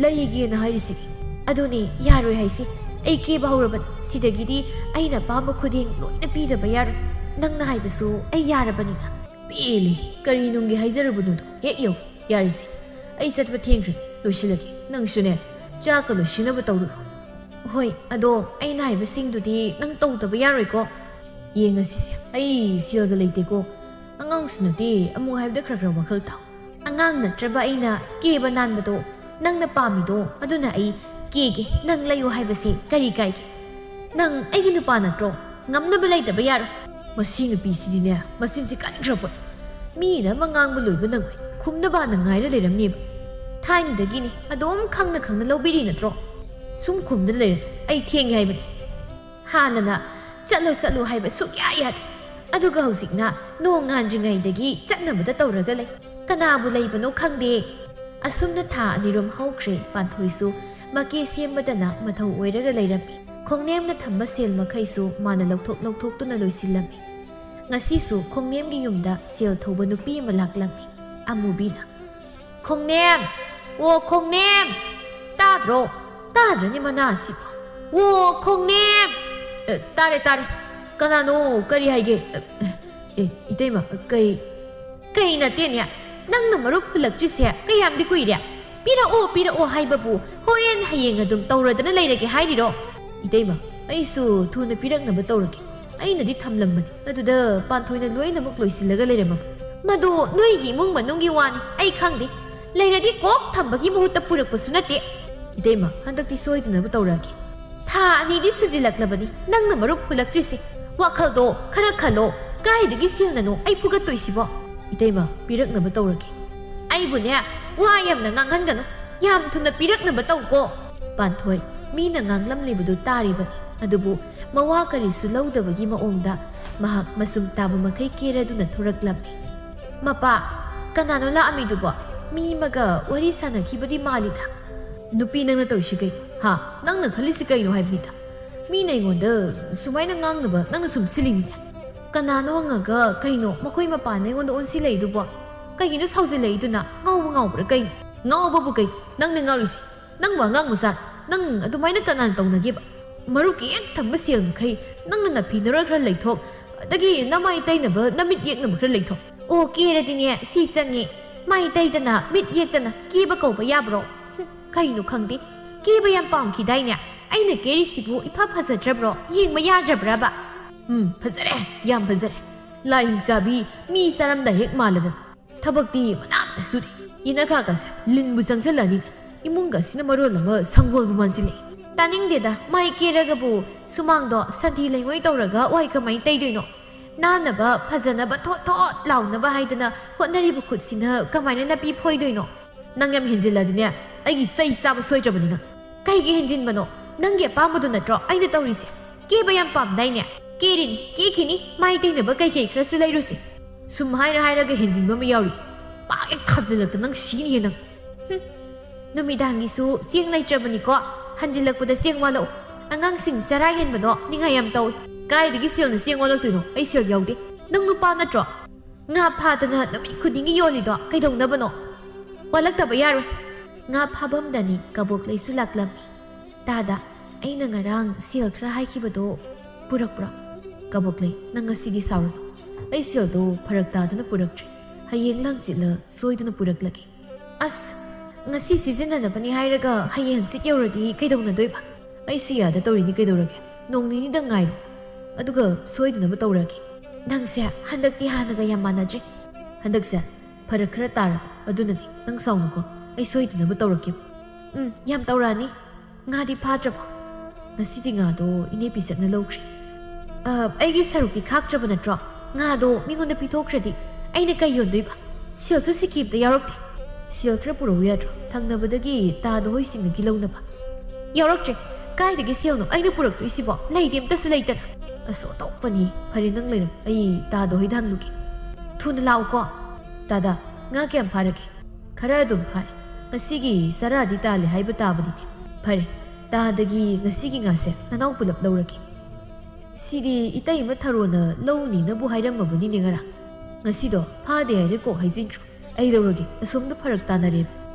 ꯂꯩꯒꯦꯅ ꯍꯥꯏꯔꯤꯁꯤꯗꯤ꯫ ꯑꯗꯨꯅꯦ ꯌꯥꯔꯣꯏ ꯍꯥꯏꯁꯦ꯫ ꯑꯩ ꯀꯦꯕ ꯍꯧꯔꯕꯅꯤ꯫ ꯁꯤꯗꯒꯤꯗꯤ ꯑꯩꯅ ꯑꯄꯥꯝꯕ ꯈꯨꯗꯤꯡ ꯂꯣꯏꯅ ꯄꯤꯗꯕ ꯌꯥꯔꯣꯏ꯫ ꯅꯪꯅ ꯍꯥꯏꯕꯁꯨ ꯑꯩ ꯌꯥꯔꯕꯅꯤꯅ꯫ ꯄꯦꯜꯂꯦ꯫ ꯀꯔꯤ ꯅꯨꯡꯒꯤ ꯍꯥꯏꯖꯔꯨꯕꯅꯣꯗꯣ? ꯍꯦꯛ ꯌꯧ꯫ ꯌꯥꯔꯤꯁꯦ꯫ ꯑꯩ ꯆꯠꯄ ꯊꯦꯡꯈ꯭ꯔꯦ꯫ ꯂꯣꯏꯁꯤꯜꯂꯒꯦ꯫ ꯅꯪꯁꯨꯅꯦ, ꯆꯥꯛꯀ ꯂꯣꯏꯁꯤꯟꯅꯕ ꯇꯧꯔꯨꯔꯣ꯫ ꯍꯣꯏ, ꯑꯗꯣ ꯑꯩꯅ ꯍꯥꯏꯕꯁꯤꯡꯗꯨꯗꯤ ꯅꯪ ꯇꯧꯗꯕ ꯌꯥꯔꯣꯏꯀꯣ? ꯌꯦꯡꯉꯁꯤꯁꯦ꯫ ꯑꯩ ꯁꯦꯜꯒ ꯂꯩꯇꯦꯀꯣ꯫ ꯑꯉꯥꯡꯁꯨ ꯅꯠꯇꯦ, ꯑꯃꯨꯛ ꯍꯥꯏꯕꯗ ꯈꯔ ꯈꯔ ꯋꯥꯈꯜ ꯊꯥꯎ꯫ ꯑꯉꯥꯡ ꯅꯠꯇ꯭ꯔꯕ ꯑꯩꯅ ꯀꯦꯕ ꯅꯥꯟꯕꯗꯣ ꯅꯪꯅ ꯄꯥꯝꯃꯤꯗꯣ, ꯑꯗꯨꯅ ꯑꯩ ꯀꯦꯒꯦ꯫ ꯅꯪ ꯂꯩꯌꯨ ꯍꯥꯏꯕꯁꯦ ꯀꯔꯤ ꯀꯥꯏꯒꯦ? ꯅꯪ ꯑꯩꯒꯤ ꯅꯨꯄꯥ ꯅꯠꯇ꯭ꯔꯣ? ꯉꯝꯅꯕ ꯂꯩꯇꯕ ꯌꯥꯔꯣꯏ꯫ ꯃꯁꯤ ꯅꯨꯄꯤꯁꯤꯗꯤꯅꯦ, ꯃꯆꯤꯟꯁꯤ ꯀꯟꯈ꯭ꯔꯕꯣꯏ꯫ ꯃꯤꯅ ꯑꯃ ꯉꯥꯡꯕ ꯂꯣꯏꯕ ꯅꯪꯉꯣꯏ, ꯈꯨꯝꯅꯕꯅ ꯉꯥꯏꯔ ꯂꯩꯔꯝꯅꯦꯕ꯫ ꯊꯥꯏꯅꯗꯒꯤꯅꯤ ꯑꯗꯨꯝ ꯈꯪꯅ ꯈꯪꯅ ꯂꯧꯕꯤꯔꯤ ꯅꯠꯇ꯭ꯔꯣ? ꯁꯨꯝ ꯈꯨꯝꯗꯅ ꯂꯩꯔꯅꯨ, ꯑꯩ ꯊꯦꯡꯉꯦ ꯍꯥꯏꯕꯅꯤ꯫ ꯍꯥꯟꯅꯅ ꯆꯠꯂꯣ ꯆꯠꯂꯣ ꯍꯥꯏꯕ ꯁꯨꯛꯌꯥ ꯌꯥꯗꯦ, ꯑꯗꯨꯒ ꯍꯧꯖꯤꯛꯅ ꯅꯣꯡ ꯉꯥꯟꯗ꯭ꯔꯤꯉꯩꯗꯒꯤ ꯆꯠꯅꯕꯗ ꯇꯧꯔꯒ ꯂꯩ꯫ ꯀꯅꯥꯕꯨ ꯂꯩꯕꯅꯣ ꯈꯪꯗꯦ꯫ ꯑꯁꯨꯝꯅ ꯊꯥ ꯑꯅꯤꯔꯣꯝ ꯍꯧꯈ꯭ꯔꯦ꯫ ꯄꯥꯟꯊꯣꯏꯁꯨ ꯃꯀꯦ ꯁꯦꯝꯕꯗꯅ ꯃꯊꯧ ꯑꯣꯏꯔꯒ ꯂꯩꯔꯝꯃꯤ꯫ ꯈꯣꯡꯅꯦꯝꯅ ꯊꯝꯕ ꯁꯦꯜ ꯃꯈꯩꯁꯨ ꯃꯥꯅ ꯂꯧꯊꯣꯛ ꯂꯧꯊꯣꯛꯇꯨꯅ ꯂꯣꯏꯁꯤꯜꯂꯝꯃꯤ꯫ ꯉꯁꯤꯁꯨ ꯈꯣꯡꯅꯦꯝꯒꯤ ꯌꯨꯝꯗ ꯁꯦꯜ ꯊꯧꯕ ꯅꯨꯄꯤ ꯑꯃ ꯂꯥꯛꯂꯝꯃꯤ꯫ ꯑꯃꯨꯕꯤꯅ, "ꯈꯣꯡꯅꯦꯝ! ꯑꯣ ꯈꯣꯡꯅꯦꯝ! ꯇꯥꯗ꯭ꯔꯣ? ꯇꯥꯗ꯭ꯔꯅꯦ ꯃꯅꯥ ꯑꯁꯤꯕꯣ? ꯑꯣ ꯈꯣꯡꯅꯦꯝ!" "ꯑ, ꯇꯥꯔꯦ, ꯇꯥꯔꯦ꯫ ꯀꯅꯥꯅꯣ? ꯀꯔꯤ ꯍꯥꯏꯒꯦ?" "ꯑ, ꯑꯦ, ꯏꯇꯩꯃ, ꯀꯩ, ꯀꯩ ꯅꯠꯇꯦꯅꯦ? ꯅꯪꯅ ꯃꯔꯨꯞ ꯍꯨꯜꯂꯛꯇ꯭ꯔꯤꯁꯦ ꯀꯌꯥꯝꯗꯤ ꯀꯨꯏꯔꯦ? ꯄꯤꯔꯛꯑꯣ, ꯄꯤꯔꯛꯑꯣ ꯍꯥꯏꯕꯕꯨ ꯍꯣꯔꯦꯟ ꯍꯌꯦꯡ ꯑꯗꯨꯝ ꯇꯧꯔꯗꯅ ꯂꯩꯔꯒꯦ ꯍꯥꯏꯔꯤꯔꯣ?" "ꯏꯇꯩꯃ, ꯑꯩꯁꯨ ꯊꯨꯅ ꯄꯤꯔꯛꯅꯕ ꯇꯧꯔꯒꯦ꯫ ꯑꯩꯅꯗꯤ ꯊꯝꯂꯝꯕꯅꯤ, ꯑꯗꯨꯗ ꯄꯥꯟꯊꯣꯏꯅ ꯂꯣꯏꯅꯃꯛ ꯂꯣꯏꯁꯤꯜꯂꯒ ꯂꯩꯔꯝꯃꯕ꯫ ꯃꯗꯨ ꯅꯣꯏꯒꯤ ꯏꯃꯨꯡ ꯃꯅꯨꯡꯒꯤ ꯋꯥꯅꯤ, ꯑꯩ ꯈꯪꯗꯦ꯫ ꯂꯩꯔꯗꯤ ꯀꯣꯛ ꯊꯝꯕꯒꯤ ꯃꯍꯨꯠꯇ ꯄꯨꯔꯛꯄꯁꯨ ꯅꯠꯇꯦ꯫ ꯏꯇꯩꯃ, ꯍꯟꯗꯛꯇꯤ ꯁꯣꯏꯗꯅꯕ ꯇꯧꯔꯛꯑꯒꯦ꯫ ꯊꯥ ꯑꯅꯤꯗꯤ ꯁꯨꯖꯤꯜꯂꯛꯂꯕꯅꯤ ꯅꯪꯅ ꯃꯔꯨꯞ ꯍꯨꯜꯂꯛꯇ꯭ꯔꯤꯁꯦ꯫ ꯋꯥꯈꯜꯗꯣ ꯈꯔ ꯈꯜꯂꯣ꯫ ꯀꯥꯏꯗꯒꯤ ꯁꯦꯜꯅꯅꯣ ꯑꯩ ꯐꯨꯒꯠꯇꯣꯏꯁꯤꯕꯣ? ꯏꯇꯩꯃ, ꯄꯤꯔꯛꯅꯕ ꯇꯧꯔꯒꯦ꯫ ꯑꯩꯕꯨꯅꯦ, ꯋꯥ ꯌꯥꯝꯅ ꯉꯥꯡꯍꯟꯒꯅꯨ꯫ ꯌꯥꯝ ꯊꯨꯅ ꯄꯤꯔꯛꯅꯕ ꯇꯧꯀꯣ꯫ ꯄꯥꯟꯊꯣꯏ, ꯃꯤꯅ ꯉꯥꯡꯂꯝꯂꯤꯕꯗꯨ ꯇꯥꯔꯤꯕꯅꯤ, ꯑꯗꯨꯕꯨ ꯃꯋꯥ ꯀꯔꯤꯁꯨ ꯂꯧꯗꯕꯒꯤ ꯃꯑꯣꯡꯗ ꯃꯍꯥꯛ ꯃꯁꯨꯝ ꯇꯥꯕ ꯃꯈꯩ ꯀꯦꯔꯗꯨꯅ ꯊꯣꯔꯛꯂꯝꯃꯤ꯫ ꯃꯄꯥ, ꯀꯅꯥꯅꯣ ꯂꯥꯛꯑꯝꯃꯤꯗꯨꯕꯣ? ꯃꯤ ꯑꯃꯒ ꯋꯥꯔꯤ ꯁꯥꯟꯅꯈꯤꯕꯗꯤ ꯃꯥꯜꯂꯤꯗ꯫ ꯅꯨꯄꯤ, ꯅꯪꯅ ꯇꯧꯔꯤꯁꯤ ꯀꯩꯅꯣ? ꯍꯥ? ꯅꯪꯅ ꯈꯜꯂꯤꯁꯤ ꯀꯩꯅꯣ ꯍꯥꯏꯕꯅꯤꯗ? ꯃꯤꯅ ꯑꯩꯉꯣꯟꯗ ꯁꯨꯃꯥꯏꯅ ꯉꯥꯡꯅꯕ ꯅꯪꯅ ꯁꯨꯝ ꯁꯤꯜꯂꯤꯅꯤꯅꯦ꯫ ꯀꯅꯥꯅꯣ ꯍꯪꯉꯒ, ꯀꯩꯅꯣ ꯃꯈꯣꯏ ꯃꯄꯥꯟꯗ ꯑꯩꯉꯣꯟꯗ ꯑꯣꯟꯁꯤꯜꯂꯛꯏꯗꯨꯕꯣ? ꯀꯩꯒꯤꯅꯣ ꯁꯥꯎꯖꯤꯜꯂꯛꯏꯗꯨꯅ? ꯉꯥꯎꯕ ꯉꯥꯎꯕ꯭ꯔꯥ ꯀꯩꯅꯣ? ꯉꯥꯎꯕꯕꯨ ꯀꯩꯅꯣ? ꯅꯪꯅ ꯉꯥꯎꯔꯤꯁꯦ? ꯅꯪꯕꯨ ꯑꯉꯥꯡ ꯃꯆꯥꯔꯣ? ꯅꯪ ꯑꯗꯨꯃꯥꯏꯅ ꯀꯅꯥꯅ ꯇꯧꯅꯒꯦꯕ? ꯃꯔꯨꯞꯀꯤ ꯍꯦꯛ ꯊꯝꯕ ꯁꯦꯜ ꯃꯈꯩ ꯅꯪꯅ ꯅꯐꯤ ꯅꯔꯣꯜ ꯈꯔ ꯂꯩꯊꯣꯛ, ꯑꯗꯒꯤ ꯅꯃꯥꯏ ꯇꯩꯅꯕ ꯅꯃꯤꯠ ꯌꯦꯛꯅꯕ ꯈꯔ ꯂꯩꯊꯣꯛ꯫ ꯑꯣ, ꯀꯦꯔꯗꯤꯅꯦ ꯁꯤ ꯆꯪꯉꯤ꯫ ꯃꯥꯏ ꯇꯩꯗꯅ ꯃꯤꯠ ꯌꯦꯛꯇꯅ ꯀꯦꯕ ꯀꯧꯕ ꯌꯥꯕ꯭ꯔꯣ? ꯍꯨꯝ, ꯀꯩꯅꯣ ꯈꯪꯗꯦ꯫ ꯀꯦꯕ ꯌꯥꯝ ꯄꯥꯝꯈꯤꯗꯥꯏꯅꯦ? ꯑꯩꯅ ꯀꯦꯔꯤꯁꯤꯕꯨ ꯏꯐ ꯐꯖꯗ꯭ꯔꯕ꯭ꯔꯣ? ꯌꯦꯡꯕ ꯌꯥꯗ꯭ꯔꯕ꯭ꯔꯕ? ꯎꯝ, ꯐꯖꯔꯦ, ꯌꯥꯝ ꯐꯖꯔꯦ꯫ ꯂꯥꯏ ꯍꯤꯡꯆꯥꯕꯤ ꯃꯤ ꯆꯥꯔꯝꯗꯥꯏ ꯍꯦꯛ ꯃꯥꯜꯂꯗꯅ꯫ ꯊꯕꯛꯇꯤ ꯃꯅꯥꯛꯇ ꯁꯨꯗꯦ꯫ ꯌꯦꯅꯈꯥꯒꯁꯦ ꯂꯤꯟꯕꯨ ꯆꯪꯁꯤꯜꯂꯛꯑꯅꯤꯅꯦ꯫ ꯏꯃꯨꯡꯒꯁꯤꯅ ꯃꯔꯣꯜ ꯑꯃ ꯁꯪꯒꯣꯜꯕꯨ ꯃꯥꯟꯁꯤꯜꯂꯛꯑꯦ꯫ ꯇꯥꯅꯤꯡꯗꯦꯗ, ꯃꯥꯏ ꯀꯦꯔꯒꯕꯨ ꯁꯨꯃꯥꯡꯗꯣ ꯁꯟꯊꯤ ꯂꯩꯉꯣꯏ ꯇꯧꯔꯒ ꯋꯥꯏ ꯀꯃꯥꯏꯅ ꯇꯩꯗꯣꯏꯅꯣ? ꯅꯥꯟꯅꯕ, ꯐꯖꯅꯕ, ꯊꯣꯠ ꯊꯣꯠ ꯂꯥꯎꯅꯕ ꯍꯥꯏꯗꯅ ꯍꯣꯠꯅꯔꯤꯕ ꯈꯨꯠꯁꯤꯅ ꯀꯃꯥꯏꯅ ꯅꯥꯄꯤ ꯐꯣꯏꯗꯣꯏꯅꯣ? ꯅꯪ ꯌꯥꯝ ꯍꯦꯟꯖꯤꯜꯂꯗꯤꯅꯦ, ꯑꯩꯒꯤ ꯆꯩ ꯆꯥꯕ ꯁꯣꯏꯗ꯭ꯔꯕꯅꯤ ꯅꯪ꯫ ꯀꯩꯒꯤ ꯍꯦꯟꯖꯤꯟꯕꯅꯣ? ꯅꯪꯒꯤ ꯑꯄꯥꯝꯕꯗꯨ ꯅꯠꯇ꯭ꯔꯣ ꯑꯩꯅ ꯇꯧꯔꯤꯁꯦ? ꯀꯦꯕ ꯌꯥꯝ ꯄꯥꯝꯗꯥꯏꯅꯦ? ꯀꯦꯔꯤꯅꯤ, ꯀꯦꯈꯤꯅꯤ, ꯃꯥꯏ ꯇꯩꯅꯕ ꯀꯩꯀꯩ ꯈꯔꯁꯨ ꯂꯩꯔꯨꯁꯦ꯫ ꯁꯨꯝ ꯍꯥꯏꯔ ꯍꯥꯏꯔꯒ ꯍꯦꯟꯖꯤꯟꯕ ꯑꯃ ꯌꯥꯎꯔꯤ꯫ ꯄꯥꯛ ꯍꯦꯛ ꯊꯥꯖꯤꯜꯂꯛꯇ ꯅꯪ ꯁꯤꯅꯤꯍꯦ ꯅꯪ꯫ ꯍꯨꯝ꯫ ꯅꯨꯃꯤꯗꯥꯡꯒꯤꯁꯨ ꯆꯦꯡ ꯂꯩꯇ꯭ꯔꯕꯅꯤꯀꯣ꯫ ꯍꯟꯖꯤꯜꯂꯛꯄꯗ ꯆꯦꯡ ꯋꯥꯠꯂꯛꯎ꯫ ꯑꯉꯥꯡꯁꯤꯡ ꯆꯔꯥ ꯍꯦꯟꯕꯗꯣ ꯅꯤꯡꯉꯥꯏ ꯌꯥꯝ ꯇꯧꯏ꯫ ꯀꯥꯏꯗꯒꯤ ꯁꯦꯜꯅ ꯆꯦꯡ ꯋꯥꯠꯂꯛꯇꯣꯏꯅꯣ? ꯑꯩ ꯁꯦꯜ ꯌꯥꯎꯗꯦ꯫ ꯅꯪ ꯅꯨꯄꯥ ꯅꯠꯇ꯭ꯔꯣ? ꯉꯥ ꯐꯥꯗꯅ ꯅꯨꯃꯤꯠ ꯈꯨꯗꯤꯡꯒꯤ ꯌꯣꯜꯂꯤꯗꯣ ꯀꯩꯗꯧꯅꯕꯅꯣ? ꯋꯥꯠꯂꯛꯇꯕ ꯌꯥꯔꯣꯏ꯫ ꯉꯥ ꯐꯥꯐꯝꯗꯅꯤ ꯀꯕꯣꯛꯂꯩꯁꯨ ꯂꯥꯛꯂꯝꯃꯤ꯫ ꯇꯥꯗ, ꯑꯩꯅ ꯉꯔꯥꯡ ꯁꯦꯜ ꯈꯔ ꯍꯥꯏꯈꯤꯕꯗꯣ ꯄꯨꯔꯛꯄ꯭ꯔꯣ? ꯀꯕꯣꯛꯂꯩ, ꯅꯪ ꯉꯁꯤꯗꯤ ꯁꯥꯎꯔꯅꯨ꯫ ꯑꯩ ꯁꯦꯜꯗꯣ ꯐꯔꯛ ꯇꯥꯗꯅ ꯄꯨꯔꯛꯇ꯭ꯔꯦ꯫ ꯍꯌꯦꯡ ꯂꯪꯆꯤꯠꯂ ꯁꯣꯏꯗꯅ ꯄꯨꯔꯛꯂꯒꯦ꯫ ꯑꯁ, ꯉꯁꯤ ꯁꯤꯖꯤꯟꯅꯅꯕꯅꯤ ꯍꯥꯏꯔꯒ ꯍꯌꯦꯡ ꯍꯪꯆꯤꯠ ꯌꯧꯔꯗꯤ ꯀꯩꯗꯧꯅꯗꯣꯏꯕ? ꯑꯩꯁꯨ ꯌꯥꯗ ꯇꯧꯔꯤꯅꯤ ꯀꯩꯗꯧꯔꯒꯦ? ꯅꯣꯡ ꯅꯤꯅꯤꯗꯪ ꯉꯥꯏꯔꯣ, ꯑꯗꯨꯒ ꯁꯣꯏꯗꯅꯕ ꯇꯧꯔꯛꯑꯒꯦ꯫ ꯅꯪꯁꯦ ꯍꯟꯗꯛꯇꯤ ꯍꯥꯟꯅꯒ ꯌꯥꯝ ꯃꯥꯟꯅꯗ꯭ꯔꯦ꯫ ꯍꯟꯗꯛꯁꯦ ꯐꯔꯛ ꯈꯔ ꯇꯥꯔꯕ, ꯑꯗꯨꯅꯅꯤ꯫ ꯅꯪ ꯁꯥꯎꯅꯨꯀꯣ, ꯑꯩ ꯁꯣꯏꯗꯅꯕ ꯇꯧꯔꯛꯀꯦ꯫ ꯎꯝ, ꯌꯥꯝ ꯇꯧꯔꯛꯑꯅꯤ꯫ ꯉꯥꯗꯤ ꯐꯥꯗ꯭ꯔꯕꯣ? ꯉꯁꯤꯗꯤ ꯉꯥꯗꯣ ꯏꯅꯦ ꯄꯤꯁꯛꯅ ꯂꯧꯈ꯭ꯔꯦ꯫ ꯑ, ꯑꯩꯒꯤ ꯁꯔꯨꯛꯇꯤ ꯈꯥꯛꯇ꯭ꯔꯕ ꯅꯠꯇ꯭ꯔꯣ? ꯉꯥꯗꯣ ꯃꯤꯉꯣꯟꯗ ꯄꯤꯊꯣꯛꯈ꯭ꯔꯗꯤ ꯑꯩꯅ ꯀꯩ ꯌꯣꯟꯗꯣꯏꯕ? ꯁꯦꯜꯁꯨ ꯁꯤꯀꯤ ꯑꯝꯇ ꯌꯥꯎꯔꯛꯇꯦ꯫ ꯁꯦꯜ ꯈꯔ ꯄꯨꯔꯛꯎ ꯌꯥꯗ꯭ꯔꯣ? ꯊꯪꯅꯕꯗꯒꯤ ꯇꯥꯗ ꯍꯣꯏꯁꯤꯡꯗꯒꯤ ꯂꯧꯅꯕ꯫ ꯌꯥꯎꯔꯛꯇ꯭ꯔꯦ꯫ ꯀꯥꯏꯗꯒꯤ ꯁꯦꯜꯅꯣ ꯑꯩꯅ ꯄꯨꯔꯛꯇꯣꯏꯁꯤꯕꯣ? ꯂꯩꯗꯤ ꯑꯝꯇꯁꯨ ꯂꯩꯇꯅ꯫ ꯑꯁ, ꯑꯣꯟꯊꯣꯛꯄꯅꯤ꯫ ꯐꯔꯦ, ꯅꯪ ꯂꯩꯔꯝ, ꯑꯩ ꯇꯥꯗ ꯍꯣꯏꯗ ꯍꯪꯂꯨꯒꯦ꯫ ꯊꯨꯅ ꯂꯥꯛꯎꯀꯣ꯫ ꯇꯥꯗ, ꯉꯥ ꯀꯌꯥꯝ ꯐꯥꯔꯒꯦ? ꯈꯔ ꯑꯗꯨꯝ ꯐꯥꯔꯦ꯫ ꯉꯁꯤꯒꯤ ꯆꯔꯥꯗꯤ ꯇꯥꯜꯂꯦ ꯍꯥꯏꯕ ꯇꯥꯕꯅꯤꯅꯦ꯫ ꯐꯔꯦ, ꯇꯥꯗꯒꯤ ꯉꯁꯤꯒꯤ ꯉꯥꯁꯦ ꯅꯅꯥꯎ ꯄꯨꯂꯞ ꯂꯧꯔꯒꯦ꯫ ꯁꯤꯗꯤ ꯏꯇꯩꯃ ꯊꯔꯣꯅ ꯂꯧꯅꯤꯅꯕꯨ ꯍꯥꯏꯔꯝꯃꯕꯅꯤꯅꯦ ꯉꯔꯥꯡ꯫ ꯉꯁꯤꯗꯣ ꯐꯥꯗꯦ ꯍꯥꯏꯔꯦ ꯀꯣꯛ ꯍꯥꯏꯖꯤꯟꯈ꯭ꯔꯣ꯫ ꯑꯩ ꯂꯧꯔꯒꯦ, ꯑꯁꯣꯝꯗ ꯐꯔꯛ ꯇꯥꯅꯔꯦꯕ꯫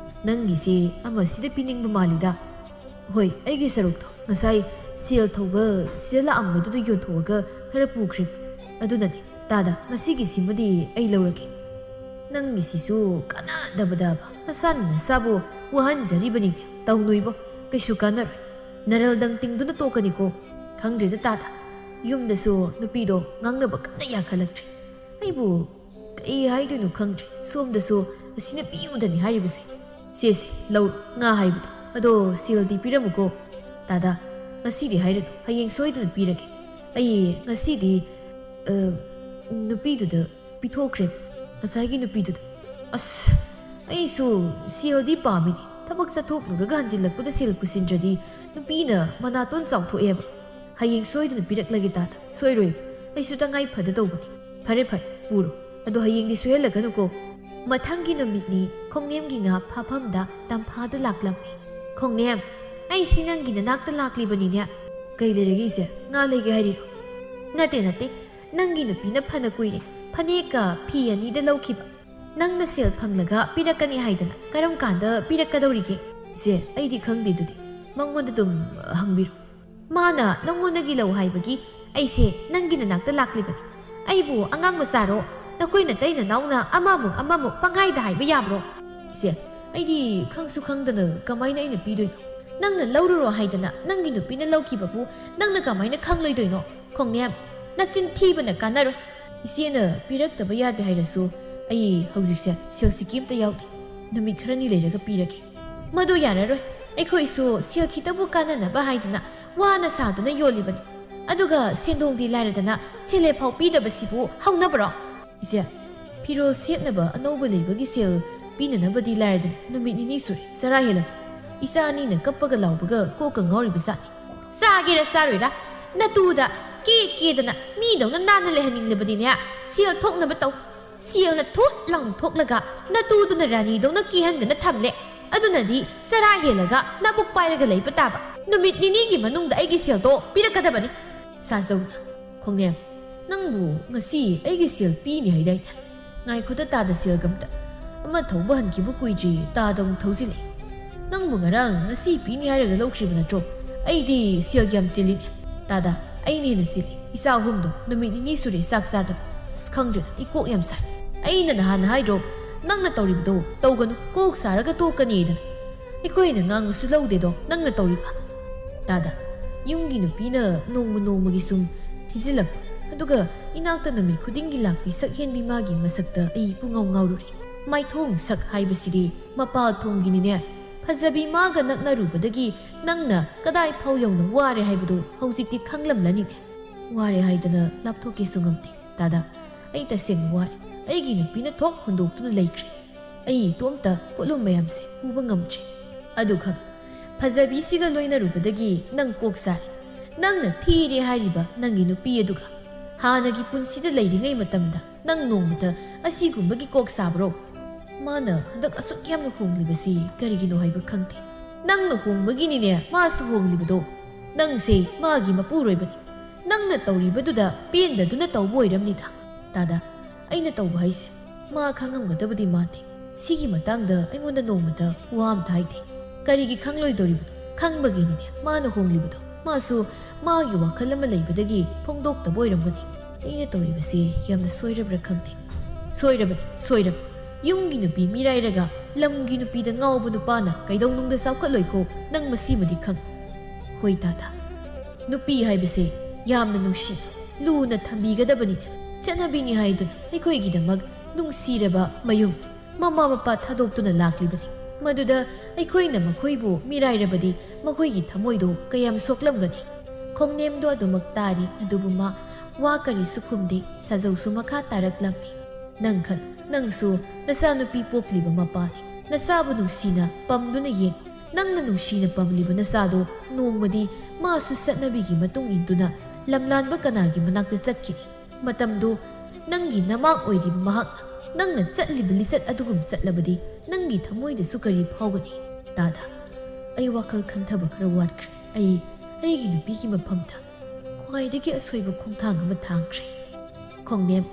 ꯅꯪꯒꯤꯁꯦ ꯑꯃ ꯁꯤꯗ ꯄꯤꯅꯤꯡꯕ ꯃꯥꯜꯂꯤꯗ꯫ ꯍꯣꯏ, ꯑꯩꯒꯤ ꯁꯔꯨꯛꯇꯣ ꯉꯁꯥꯏ ꯁꯦꯜ ꯊꯧꯕ ꯁꯤꯗ ꯂꯥꯛꯑꯝꯕꯗꯨꯗ ꯌꯣꯟꯊꯣꯛꯑꯒ ꯈꯔ ꯄꯨꯈ꯭ꯔꯦ꯫ ꯑꯗꯨꯅꯅꯦ, ꯇꯥꯗ, ꯉꯁꯤꯒꯤꯁꯤꯃꯗꯤ ꯑꯩ ꯂꯧꯔꯒꯦ꯫ ꯅꯪꯒꯤꯁꯤꯁꯨ ꯀꯥꯟꯅꯗꯕꯗꯕ, ꯅꯁꯥꯅ ꯅꯁꯥꯕꯨ ꯋꯥꯍꯟꯖꯔꯤꯕꯅꯤꯅꯦ꯫ ꯇꯧꯅꯨ ꯏꯕꯣ, ꯀꯩꯁꯨ ꯀꯥꯟꯅꯔꯣꯏ꯫ ꯅꯔꯜꯗꯪ ꯇꯤꯡꯗꯨꯅ ꯇꯣꯛꯀꯅꯤꯀꯣ꯫ ꯈꯪꯗ꯭ꯔꯦꯗ ꯇꯥꯗ, ꯌꯨꯝꯗꯁꯨ ꯅꯨꯄꯤꯗꯣ ꯉꯥꯡꯅꯕ ꯀꯟꯅ ꯌꯥꯈꯠꯂꯛꯇ꯭ꯔꯦ꯫ ꯑꯩꯕꯨ ꯀꯩ ꯍꯥꯏꯗꯣꯏꯅꯣ ꯈꯪꯗ꯭ꯔꯦ꯫ ꯁꯣꯝꯗꯁꯨ ꯑꯁꯤꯅ ꯄꯤꯌꯨꯗꯅꯤ ꯍꯥꯏꯔꯤꯕꯁꯦ꯫ ꯁꯦ, ꯁꯦ, ꯂꯧꯔꯣ ꯉꯥ ꯍꯥꯏꯕꯗꯣ꯫ ꯑꯗꯣ ꯁꯦꯜꯗꯤ ꯄꯤꯔꯝꯃꯨꯀꯣ꯫ ꯇꯥꯗ, ꯉꯁꯤꯗꯤ ꯍꯥꯏꯔꯅꯨ, ꯍꯌꯦꯡ ꯁꯣꯏꯗꯅ ꯄꯤꯔꯒꯦ꯫ ꯑꯩ ꯉꯁꯤꯗꯤ, ꯑ, ꯅꯨꯄꯤꯗꯨꯗ ꯄꯤꯊꯣꯛꯈ꯭ꯔꯦ, ꯉꯁꯥꯏꯒꯤ ꯅꯨꯄꯤꯗꯨꯗ꯫ ꯑꯁ, ꯑꯩꯁꯨ ꯁꯦꯜꯗꯤ ꯄꯥꯝꯃꯤꯅꯦ꯫ ꯊꯕꯛ ꯆꯠꯊꯣꯛꯂꯨꯔꯒ ꯍꯟꯖꯤꯜꯂꯛꯄꯗ ꯁꯦꯜ ꯄꯨꯁꯤꯟꯗ꯭ꯔꯗꯤ ꯅꯨꯄꯤꯅ ꯃꯅꯥꯇꯣꯟ ꯆꯥꯎꯊꯣꯛꯑꯦꯕ꯫ ꯍꯌꯦꯡ ꯁꯣꯏꯗꯅ ꯄꯤꯔꯛꯂꯒꯦ ꯇꯥꯗ, ꯁꯣꯏꯔꯣꯏ꯫ ꯑꯩꯁꯨ ꯇꯉꯥꯏ ꯐꯗꯗꯧꯕꯅꯤ꯫ ꯐꯔꯦ, ꯐꯔꯦ, ꯄꯨꯔꯣ꯫ ꯑꯗꯣ ꯍꯌꯦꯡꯗꯤ ꯁꯣꯏꯍꯜꯂꯒꯅꯨꯀꯣ꯫ ꯃꯊꯪꯒꯤ ꯅꯨꯃꯤꯠꯅꯤ, ꯈꯣꯡꯅꯦꯝꯒꯤ ꯉꯥ ꯐꯥꯐꯝꯗ ꯇꯝꯐꯥꯗꯨ ꯂꯥꯛꯂꯝꯃꯤ꯫ "ꯈꯣꯡꯅꯦꯝ, ꯑꯩꯁꯤ ꯅꯪꯒꯤ ꯅꯅꯥꯛꯇ ꯂꯥꯛꯂꯤꯕꯅꯤꯅꯦ꯫" "ꯀꯩ ꯂꯩꯔꯒꯦ ꯏꯆꯦ? ꯉꯥ ꯂꯩꯒꯦ ꯍꯥꯏꯔꯤꯔꯣ?" "ꯅꯠꯇꯦ, ꯅꯠꯇꯦ꯫ ꯅꯪꯒꯤ ꯅꯨꯄꯤꯅ ꯐꯅ ꯀꯨꯏꯔꯦ ꯐꯅꯦꯛꯀ ꯐꯤ ꯑꯅꯤꯗ ꯂꯧꯈꯤꯕ꯫ ꯅꯪꯅ ꯁꯦꯜ ꯐꯪꯂꯒ ꯄꯤꯔꯛꯀꯅꯤ ꯍꯥꯏꯗꯅ ꯀꯔꯝ ꯀꯥꯟꯗ ꯄꯤꯔꯛꯀꯗꯧꯔꯤꯒꯦ?" "ꯏꯆꯦ, ꯑꯩꯗꯤ ꯈꯪꯗꯦ ꯑꯗꯨꯗꯤ꯫ ꯃꯉꯣꯟꯗ ꯑꯗꯨꯝ ꯍꯪꯕꯤꯔꯣ꯫ ꯃꯥꯅ ꯅꯪꯉꯣꯟꯗꯒꯤ ꯂꯧ ꯍꯥꯏꯕꯒꯤ ꯑꯩꯁꯦ ꯅꯪꯒꯤ ꯅꯅꯥꯛꯇ ꯂꯥꯛꯂꯤꯕꯅꯤ꯫ ꯑꯩꯕꯨ ꯑꯉꯥꯡ ꯃꯆꯥꯔꯣ? ꯅꯈꯣꯏ ꯅꯇꯩ ꯅꯅꯥꯎꯅ ꯑꯃꯃꯨꯛ ꯑꯃꯃꯨꯛ ꯄꯪꯍꯥꯏꯗ ꯍꯥꯏꯕ ꯌꯥꯕ꯭ꯔꯣ?" "ꯏꯆꯦ, ꯑꯩꯗꯤ ꯈꯪꯁꯨ ꯈꯪꯗꯅ ꯀꯃꯥꯏꯅ ꯑꯩꯅ ꯄꯤꯗꯣꯏꯅꯣ? ꯅꯪꯅ ꯂꯧꯔꯨꯔꯣ ꯍꯥꯏꯗꯅ ꯅꯪꯒꯤ ꯅꯨꯄꯤꯅ ꯂꯧꯈꯤꯕꯕꯨ ꯅꯪꯅ ꯀꯃꯥꯏꯅ ꯈꯪꯂꯣꯏꯗꯣꯏꯅꯣ? ꯈꯣꯡꯅꯦꯝ, ꯅꯆꯤꯟ ꯊꯤꯕꯅ ꯀꯥꯟꯅꯔꯣꯏ꯫ ꯏꯆꯦꯅ ꯄꯤꯔꯛꯇꯕ ꯌꯥꯗꯦ ꯍꯥꯏꯔꯁꯨ ꯑꯩ ꯍꯧꯖꯤꯛꯁꯦ ꯁꯦꯜ ꯁꯤꯀꯤ ꯑꯝꯇ ꯌꯥꯎꯗꯦ꯫ ꯅꯨꯃꯤꯠ ꯈꯔꯅꯤ ꯂꯩꯔꯒ ꯄꯤꯔꯒꯦ꯫ ꯃꯗꯨ ꯌꯥꯔꯔꯣꯏ꯫ ꯑꯩꯈꯣꯏꯁꯨ ꯁꯦꯜ ꯈꯤꯇꯕꯨ ꯀꯥꯟꯅꯅꯕ ꯍꯥꯏꯗꯅ ꯋꯥꯅ ꯁꯥꯗꯨꯅ ꯌꯣꯜꯂꯤꯕꯅꯤ꯫ ꯑꯗꯨꯒ ꯁꯦꯟꯗꯣꯡꯗꯤ ꯂꯥꯏꯔꯗꯅ ꯁꯦꯜ ꯍꯦꯛ ꯐꯥꯎ ꯄꯤꯗꯕꯁꯤꯕꯨ ꯍꯧꯅꯕ꯭ꯔꯣ? ꯏꯆꯦ, ꯐꯤꯔꯣꯜ ꯁꯦꯠꯅꯕ ꯑꯅꯧꯕ ꯂꯩꯕꯒꯤ ꯁꯦꯜ ꯄꯤꯅꯅꯕꯗꯤ ꯂꯥꯏꯔꯗꯅ ꯅꯨꯃꯤꯠ ꯅꯤꯅꯤ ꯁꯨꯔꯦ ꯆꯔꯥ ꯍꯦꯜꯂꯕ꯫ ꯏꯆꯥ ꯑꯅꯤꯅ ꯀꯞꯄꯒ ꯂꯥꯎꯕꯒ ꯀꯣꯛꯀ ꯉꯥꯎꯔꯤꯕ ꯖꯥꯠꯅꯤ꯫ ꯆꯥꯒꯦꯔꯥ ꯆꯥꯔꯣꯏꯔꯥ, ꯅꯇꯨꯗ ꯀꯦ ꯀꯦꯗꯅ ꯃꯤꯗꯧꯅ ꯅꯥꯟꯅ ꯂꯩꯍꯟꯅꯤꯡꯂꯕꯗꯤꯅꯦ, ꯁꯦꯜ ꯊꯣꯛꯅꯕ ꯇꯧ꯫ ꯁꯦꯜꯅ ꯊꯣꯠ ꯂꯥꯎꯅ ꯊꯣꯛꯂꯒ ꯅꯇꯨꯗꯨꯅ ꯔꯥꯅꯤꯗꯧꯅ ꯀꯦꯍꯟꯗꯅ ꯊꯝꯂꯦ꯫ ꯑꯗꯨꯅꯗꯤ ꯆꯔꯥ ꯍꯦꯜꯂꯒ ꯅꯕꯨꯛ ꯄꯥꯏꯔꯒ ꯂꯩꯕ ꯇꯥꯕ꯫ ꯅꯨꯃꯤꯠ ꯅꯤꯅꯤꯒꯤ ꯃꯅꯨꯡꯗ ꯑꯩꯒꯤ ꯁꯦꯜꯗꯣ ꯄꯤꯔꯛꯀꯗꯕꯅꯤ꯫ ꯁꯥꯖꯧꯅ, ꯈꯣꯡꯅꯦꯝ, ꯅꯪꯕꯨ ꯉꯁꯤ ꯑꯩꯒꯤ ꯁꯦꯜ ꯄꯤꯅꯤ ꯍꯥꯏꯗꯥꯏꯅꯦ? ꯉꯥꯏꯈꯣꯗ ꯇꯥꯗ, ꯁꯦꯜꯒ ꯑꯝꯇ꯫ ꯑꯃ ꯊꯧꯕ ꯍꯟꯈꯤꯕ ꯀꯨꯏꯗ꯭ꯔꯤ, ꯇꯥꯗ ꯑꯃꯨꯛ ꯊꯧꯖꯤꯜꯂꯦ꯫ ꯅꯪꯕꯨ ꯉꯔꯥꯡ ꯉꯁꯤ ꯄꯤꯅꯤ ꯍꯥꯏꯔꯒ ꯂꯧꯈ꯭ꯔꯤꯕ ꯅꯠꯇ꯭ꯔꯣ? ꯑꯩꯗꯤ ꯁꯦꯜꯒ ꯌꯥꯝ ꯆꯤꯜꯂꯤꯅꯦ꯫ ꯇꯥꯗ, ꯑꯩꯅ ꯍꯦꯟꯅ ꯆꯤꯜꯂꯤ꯫ ꯏꯆꯥ ꯑꯍꯨꯝꯗꯣ ꯅꯨꯃꯤꯠ ꯅꯤꯅꯤ ꯁꯨꯔꯦ ꯆꯥꯛ ꯆꯥꯗꯕ꯫ ꯑꯁ, ꯈꯪꯗ꯭ꯔꯦꯗ, ꯑꯩ ꯀꯣꯛ ꯌꯥꯝ ꯁꯥꯏ꯫ ꯑꯩꯅ ꯅꯍꯥꯟ ꯍꯥꯏꯗ꯭ꯔꯣ, ꯅꯪꯅ ꯇꯧꯔꯤꯕꯗꯣ ꯇꯧꯒꯅꯨ, ꯀꯣꯛ ꯁꯥꯔꯒ ꯇꯣꯛꯀꯅꯤꯗꯅ꯫ ꯑꯩꯈꯣꯏꯅ ꯉꯥꯡꯕꯁꯨ ꯂꯧꯗꯦꯗꯣ, ꯅꯪꯅ ꯇꯧꯔꯤꯕ꯫ ꯇꯥꯗ, ꯌꯨꯝꯒꯤ ꯅꯨꯄꯤꯅ ꯅꯣꯡꯃ ꯅꯣꯡꯃꯒꯤ ꯁꯨꯝ ꯊꯤꯖꯤꯜꯂꯛꯄ, ꯑꯗꯨꯒ ꯏꯅꯥꯛꯇ ꯅꯨꯃꯤꯠ ꯈꯨꯗꯤꯡꯒꯤ ꯂꯥꯛꯄꯤ ꯁꯛ ꯍꯦꯟꯕꯤ ꯃꯥꯒꯤ ꯃꯁꯛꯇ ꯑꯩ ꯄꯨꯡꯉꯥꯎ ꯉꯥꯎꯔꯨꯔꯦ꯫ ꯃꯥꯏꯊꯣꯡ ꯁꯛ ꯍꯥꯏꯕꯁꯤꯗꯤ ꯃꯄꯥꯜ ꯊꯣꯡꯒꯤꯅꯤꯅꯦ꯫ ꯐꯖꯕꯤ ꯃꯥꯒ ꯅꯛꯅꯔꯨꯕꯗꯒꯤ ꯅꯪꯅ ꯀꯗꯥꯏ ꯐꯥꯎ ꯌꯧꯅ ꯋꯥꯔꯦ ꯍꯥꯏꯕꯗꯨ ꯍꯧꯖꯤꯛꯇꯤ ꯈꯪꯂꯝꯂꯅꯤꯅꯦ꯫ ꯋꯥꯔꯦ ꯍꯥꯏꯗꯅ ꯂꯥꯞꯊꯣꯛꯀꯦꯁꯨ ꯉꯝꯗꯦ꯫ ꯇꯥꯗ, ꯑꯩ ꯇꯁꯦꯡꯅ ꯋꯥꯔꯦ꯫ ꯑꯩꯒꯤ ꯅꯨꯄꯤꯅ ꯊꯣꯛ ꯍꯨꯟꯗꯣꯛꯇꯨꯅ ꯂꯩꯈ꯭ꯔꯦ꯫ ꯑꯩ ꯏꯇꯣꯝꯇ ꯄꯣꯠꯂꯨꯝ ꯃꯌꯥꯝꯁꯦ ꯄꯨꯕ ꯉꯝꯗ꯭ꯔꯦ꯫ ꯑꯗꯨꯈꯛ, ꯐꯖꯕꯤꯁꯤꯒ ꯂꯣꯏꯅꯔꯨꯕꯗꯒꯤ ꯅꯪ ꯀꯣꯛ ꯁꯥꯔꯦ꯫ ꯅꯪꯅ ꯊꯤꯔꯦ ꯍꯥꯏꯔꯤꯕ ꯅꯪꯒꯤ ꯅꯨꯄꯤ ꯑꯗꯨꯒ ꯍꯥꯟꯅꯒꯤ ꯄꯨꯟꯁꯤꯗ ꯂꯩꯔꯤꯉꯩ ꯃꯇꯝꯗ ꯅꯪ ꯅꯣꯡꯃꯇ ꯑꯁꯤꯒꯨꯝꯕꯒꯤ ꯀꯣꯛ ꯁꯥꯕ꯭ꯔꯣ? ꯃꯥꯅ ꯍꯟꯗꯛ ꯑꯁꯨꯛ ꯌꯥꯝꯅ ꯍꯣꯡꯂꯤꯕꯁꯤ ꯀꯔꯤꯒꯤꯅꯣ ꯍꯥꯏꯕ ꯈꯪꯗꯦ꯫ ꯅꯪꯅ ꯍꯣꯡꯕꯒꯤꯅꯤꯅꯦ ꯃꯥꯁꯨ ꯍꯣꯡꯂꯤꯕꯗꯣ꯫ ꯅꯪꯁꯦ ꯃꯥꯒꯤ ꯃꯄꯨꯔꯣꯏꯕꯅꯤ꯫ ꯅꯪꯅ ꯇꯧꯔꯤꯕꯗꯨꯗ ꯄꯦꯟꯗꯗꯨꯅ ꯇꯧꯕ ꯑꯣꯏꯔꯝꯅꯤꯗ꯫ ꯇꯥꯗ, ꯑꯩꯅ ꯇꯧꯕ ꯍꯥꯏꯁꯦ ꯃꯥ ꯈꯪꯉꯝꯒꯗꯕꯗꯤ ꯃꯥꯟꯗꯦ꯫ ꯁꯤꯒꯤ ꯃꯇꯥꯡꯗ ꯑꯩꯉꯣꯟꯗ ꯅꯣꯡꯃꯇ ꯋꯥ ꯑꯝꯇ ꯍꯥꯏꯗꯦ꯫ ꯀꯔꯤꯒꯤ ꯈꯪꯂꯣꯏꯗꯧꯔꯤꯕꯅꯣ? ꯈꯪꯕꯒꯤꯅꯤꯅꯦ ꯃꯥꯅ ꯍꯣꯡꯂꯤꯕꯗꯣ꯫ ꯃꯥꯁꯨ ꯃꯥꯒꯤ ꯋꯥꯈꯜ ꯑꯃ ꯂꯩꯕꯗꯒꯤ ꯐꯣꯡꯗꯣꯛꯇꯕ ꯑꯣꯏꯔꯝꯒꯅꯤ꯫ ꯑꯩꯅ ꯇꯧꯔꯤꯕꯁꯤ ꯌꯥꯝꯅ ꯁꯣꯏꯔꯕ꯭ꯔꯥ ꯈꯪꯗꯦ꯫ ꯁꯣꯏꯔꯕꯅꯤ, ꯁꯣꯏꯔꯕꯅꯤ꯫ ꯌꯨꯝꯒꯤ ꯅꯨꯄꯤ ꯃꯤꯔꯥꯏꯔꯒ ꯂꯝꯒꯤ ꯅꯨꯄꯤꯗ ꯉꯥꯎꯕ ꯅꯨꯄꯥꯅ ꯀꯩꯗꯧꯅꯨꯡꯗ ꯆꯥꯎꯈꯠꯂꯣꯏꯀꯣ, ꯅꯪ ꯃꯁꯤꯃꯗꯤ ꯈꯪ꯫ ꯍꯣꯏ ꯇꯥꯗ, ꯅꯨꯄꯤ ꯍꯥꯏꯕꯁꯦ ꯌꯥꯝꯅ ꯅꯨꯡꯁꯤ, ꯂꯨꯅ ꯊꯝꯕꯤꯒꯗꯕꯅꯤ꯫ ꯆꯠꯅꯕꯤꯅꯤ ꯍꯥꯏꯗꯨꯅ ꯑꯩꯈꯣꯏꯒꯤꯗꯃꯛ ꯅꯨꯡꯁꯤꯔꯕ ꯃꯌꯨꯝ, ꯃꯃꯥ ꯃꯄꯥ ꯊꯥꯗꯣꯛꯇꯨꯅ ꯂꯥꯛꯂꯤꯕꯅꯤ꯫ ꯃꯗꯨꯗ ꯑꯩꯈꯣꯏꯅ ꯃꯈꯣꯏꯕꯨ ꯃꯤꯔꯥꯏꯔꯕꯗꯤ ꯃꯈꯣꯏꯒꯤ ꯊꯃꯣꯏꯗꯣ ꯀꯌꯥꯝ ꯁꯣꯛꯂꯝꯒꯅꯤ꯫ ꯈꯣꯡꯅꯦꯝꯗꯣ ꯑꯗꯨꯃꯛ ꯇꯥꯔꯤ, ꯑꯗꯨꯕꯨ ꯃꯥ ꯋꯥ ꯀꯔꯤꯁꯨ ꯈꯨꯝꯗꯦ꯫ ꯁꯥꯖꯧꯁꯨ ꯃꯈꯥ ꯇꯥꯔꯛꯂꯝꯃꯤ꯫ ꯅꯪ ꯈꯜ, ꯅꯪꯁꯨ ꯅꯆꯥꯅꯨꯄꯤ ꯄꯣꯛꯂꯤꯕ ꯃꯄꯥꯅꯤ꯫ ꯅꯆꯥꯕꯨ ꯅꯨꯡꯁꯤꯅ ꯄꯝꯗꯨꯅ ꯌꯦꯡ꯫ ꯅꯪꯅ ꯅꯨꯡꯁꯤꯅ ꯄꯝꯂꯤꯕ ꯅꯆꯥꯗꯣ ꯅꯣꯡꯃꯗꯤ ꯃꯥꯁꯨ ꯆꯠꯅꯕꯤꯒꯤ ꯃꯇꯨꯡ ꯏꯟꯗꯨꯅ ꯂꯝꯂꯥꯟꯕ ꯀꯅꯥꯒꯤ ꯃꯅꯥꯛꯇ ꯆꯠꯈꯤꯅꯤ? ꯃꯇꯝꯗꯨ ꯅꯪꯒꯤ ꯅꯃꯥꯡ ꯑꯣꯏꯔꯤꯕ ꯃꯍꯥꯛꯅ ꯅꯪꯅ ꯆꯠꯂꯤꯕ ꯂꯤꯆꯠ ꯑꯗꯨꯒꯨꯝ ꯆꯠꯂꯕꯗꯤ ꯅꯪꯒꯤ ꯊꯃꯣꯏꯗꯁꯨ ꯀꯔꯤ ꯐꯥꯎꯒꯅꯤ? ꯇꯥꯗ, ꯑꯩ ꯋꯥꯈꯜ ꯈꯟꯊꯕ ꯈꯔ ꯋꯥꯠꯈ꯭ꯔꯦ꯫ ꯑꯩ ꯑꯩꯒꯤ ꯅꯨꯄꯤꯒꯤ ꯃꯐꯝꯗ ꯈ꯭ꯋꯥꯏꯗꯒꯤ ꯑꯁꯣꯏꯕ ꯈꯣꯡꯊꯥꯡ ꯑꯃ ꯊꯥꯡꯈ꯭ꯔꯦ꯫ ꯈꯣꯡꯅꯦꯝ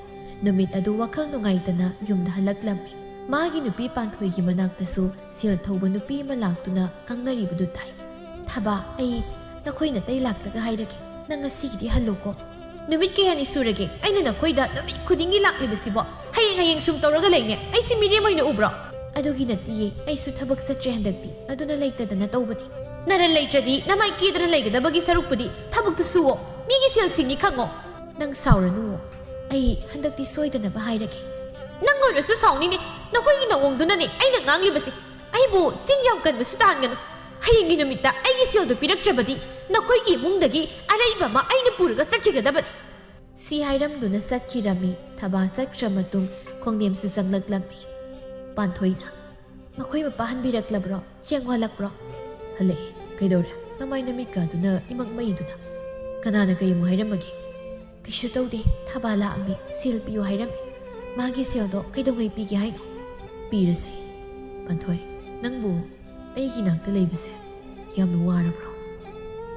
ꯅꯨꯃꯤꯠ ꯑꯗꯨ ꯋꯥꯈꯜ ꯅꯨꯡꯉꯥꯏꯇꯅ ꯌꯨꯝꯗ ꯍꯜꯂꯛꯂꯝꯃꯤ꯫ ꯃꯥꯒꯤ ꯅꯨꯄꯤ ꯄꯥꯟꯊꯣꯏꯒꯤ ꯃꯅꯥꯛꯇꯁꯨ ꯁꯦꯜ ꯊꯧꯕ ꯅꯨꯄꯤ ꯑꯃ ꯂꯥꯛꯇꯨꯅ ꯉꯥꯡꯅꯔꯤꯕꯗꯨ ꯇꯥꯏ꯫ "ꯊꯕꯥ, ꯑꯩ ꯅꯈꯣꯏ ꯅꯇꯩ ꯂꯥꯛꯇꯒ ꯍꯥꯏꯔꯒꯦ, ꯅꯪ ꯉꯁꯤꯒꯤꯗꯤ ꯍꯜꯂꯣꯀꯣ꯫ ꯅꯨꯃꯤꯠ ꯀꯌꯥꯅꯤ ꯁꯨꯔꯒꯦ ꯑꯩꯅ ꯅꯈꯣꯏꯗ ꯅꯨꯃꯤꯠ ꯈꯨꯗꯤꯡꯒꯤ ꯂꯥꯛꯂꯤꯕꯁꯤꯕꯣ? ꯍꯌꯦꯡ ꯍꯌꯦꯡ ꯁꯨꯝ ꯇꯧꯔꯒ ꯂꯩꯅꯦ꯫ ꯑꯩꯁꯤ ꯃꯤꯔꯦꯝ ꯑꯣꯏꯅ ꯎꯕ꯭ꯔꯣ?" "ꯑꯗꯨꯒꯤ ꯅꯠꯇꯤꯌꯦ, ꯑꯩꯁꯨ ꯊꯕꯛ ꯆꯠꯇ꯭ꯔꯦ ꯍꯟꯗꯛꯇꯤ, ꯑꯗꯨꯅ ꯂꯩꯇꯗꯅ ꯇꯧꯕꯅꯤ꯫" "ꯅꯔꯟ ꯂꯩꯇ꯭ꯔꯗꯤ ꯅꯃꯥꯏ ꯀꯦꯗꯅ ꯂꯩꯒꯗꯕꯒꯤ ꯁꯔꯨꯛꯄꯨꯗꯤ ꯊꯕꯛꯇꯨ ꯁꯨꯋꯣ, ꯃꯤꯒꯤ ꯁꯦꯜ ꯁꯤꯡꯉꯤ ꯈꯪꯉꯣ꯫" "ꯅꯪ ꯁꯥꯎꯔꯅꯨ, ꯑꯩ ꯍꯟꯗꯛꯇꯤ ꯁꯣꯏꯗꯅꯕ ꯍꯥꯏꯔꯒꯦ꯫" "ꯅꯪ ꯑꯣꯏꯔꯁꯨ ꯁꯥꯎꯅꯤꯅꯦ, ꯅꯈꯣꯏꯒꯤ ꯅꯑꯣꯡꯗꯨꯅꯅꯦ ꯑꯩꯅ ꯉꯥꯡꯂꯤꯕꯁꯦ꯫ ꯑꯩꯕꯨ ꯆꯤꯟ ꯌꯥꯝ ꯀꯟꯕꯁꯨ ꯇꯥꯍꯟꯒꯅꯨ꯫ ꯍꯌꯦꯡꯒꯤ ꯅꯨꯃꯤꯠꯇ ꯑꯩꯒꯤ ꯁꯦꯜꯗꯨ ꯄꯤꯔꯛꯇ꯭ꯔꯕꯗꯤ ꯅꯈꯣꯏꯒꯤ ꯏꯃꯨꯡꯗꯒꯤ ꯑꯔꯩꯕ ꯑꯃ ꯑꯩꯅ ꯄꯨꯔꯒ ꯆꯠꯈꯤꯒꯗꯕꯅꯤ꯫" ꯁꯤ ꯍꯥꯏꯔꯝꯗꯨꯅ ꯆꯠꯈꯤꯔꯝꯃꯤ꯫ ꯊꯕꯥ ꯆꯠꯈ꯭ꯔ ꯃꯇꯨꯡ ꯈꯣꯡꯅꯦꯝꯁꯨ ꯆꯪꯂꯛꯂꯝꯃꯤ꯫ ꯄꯥꯟꯊꯣꯏꯅ, "ꯃꯈꯣꯏ ꯃꯄꯥ ꯍꯟꯕꯤꯔꯛꯂꯕ꯭ꯔꯣ? ꯆꯦꯡ ꯋꯥꯠꯂꯛꯄ꯭ꯔꯣ?" "ꯍꯜꯂꯛꯑꯦ꯫ ꯀꯩꯗꯧꯔꯦ? ꯅꯃꯥꯏ ꯅꯃꯤꯠꯀꯥꯗꯨꯅ ꯏꯃꯛ ꯃꯩꯗꯨꯅ?" "ꯀꯅꯥꯅ ꯀꯩ ꯑꯃꯨꯛ ꯍꯥꯏꯔꯝꯃꯒꯦ?" "ꯀꯩꯁꯨ ꯇꯧꯗꯦ꯫ ꯊꯕꯥ ꯂꯥꯛꯑꯝꯃꯤ, ꯁꯦꯜ ꯄꯤꯌꯨ ꯍꯥꯏꯔꯝꯃꯤ꯫ ꯃꯥꯒꯤ ꯁꯦꯜꯗꯣ ꯀꯩꯗꯧꯉꯩ ꯄꯤꯒꯦ ꯍꯥꯏꯅꯣ?" "ꯄꯤꯔꯁꯤ꯫" "ꯄꯥꯟꯊꯣꯏ, ꯅꯪꯕꯨ ꯑꯩꯒꯤ ꯅꯥꯛꯇ ꯂꯩꯕꯁꯦ ꯌꯥꯝꯅ ꯋꯥꯔꯕ꯭ꯔꯣ?"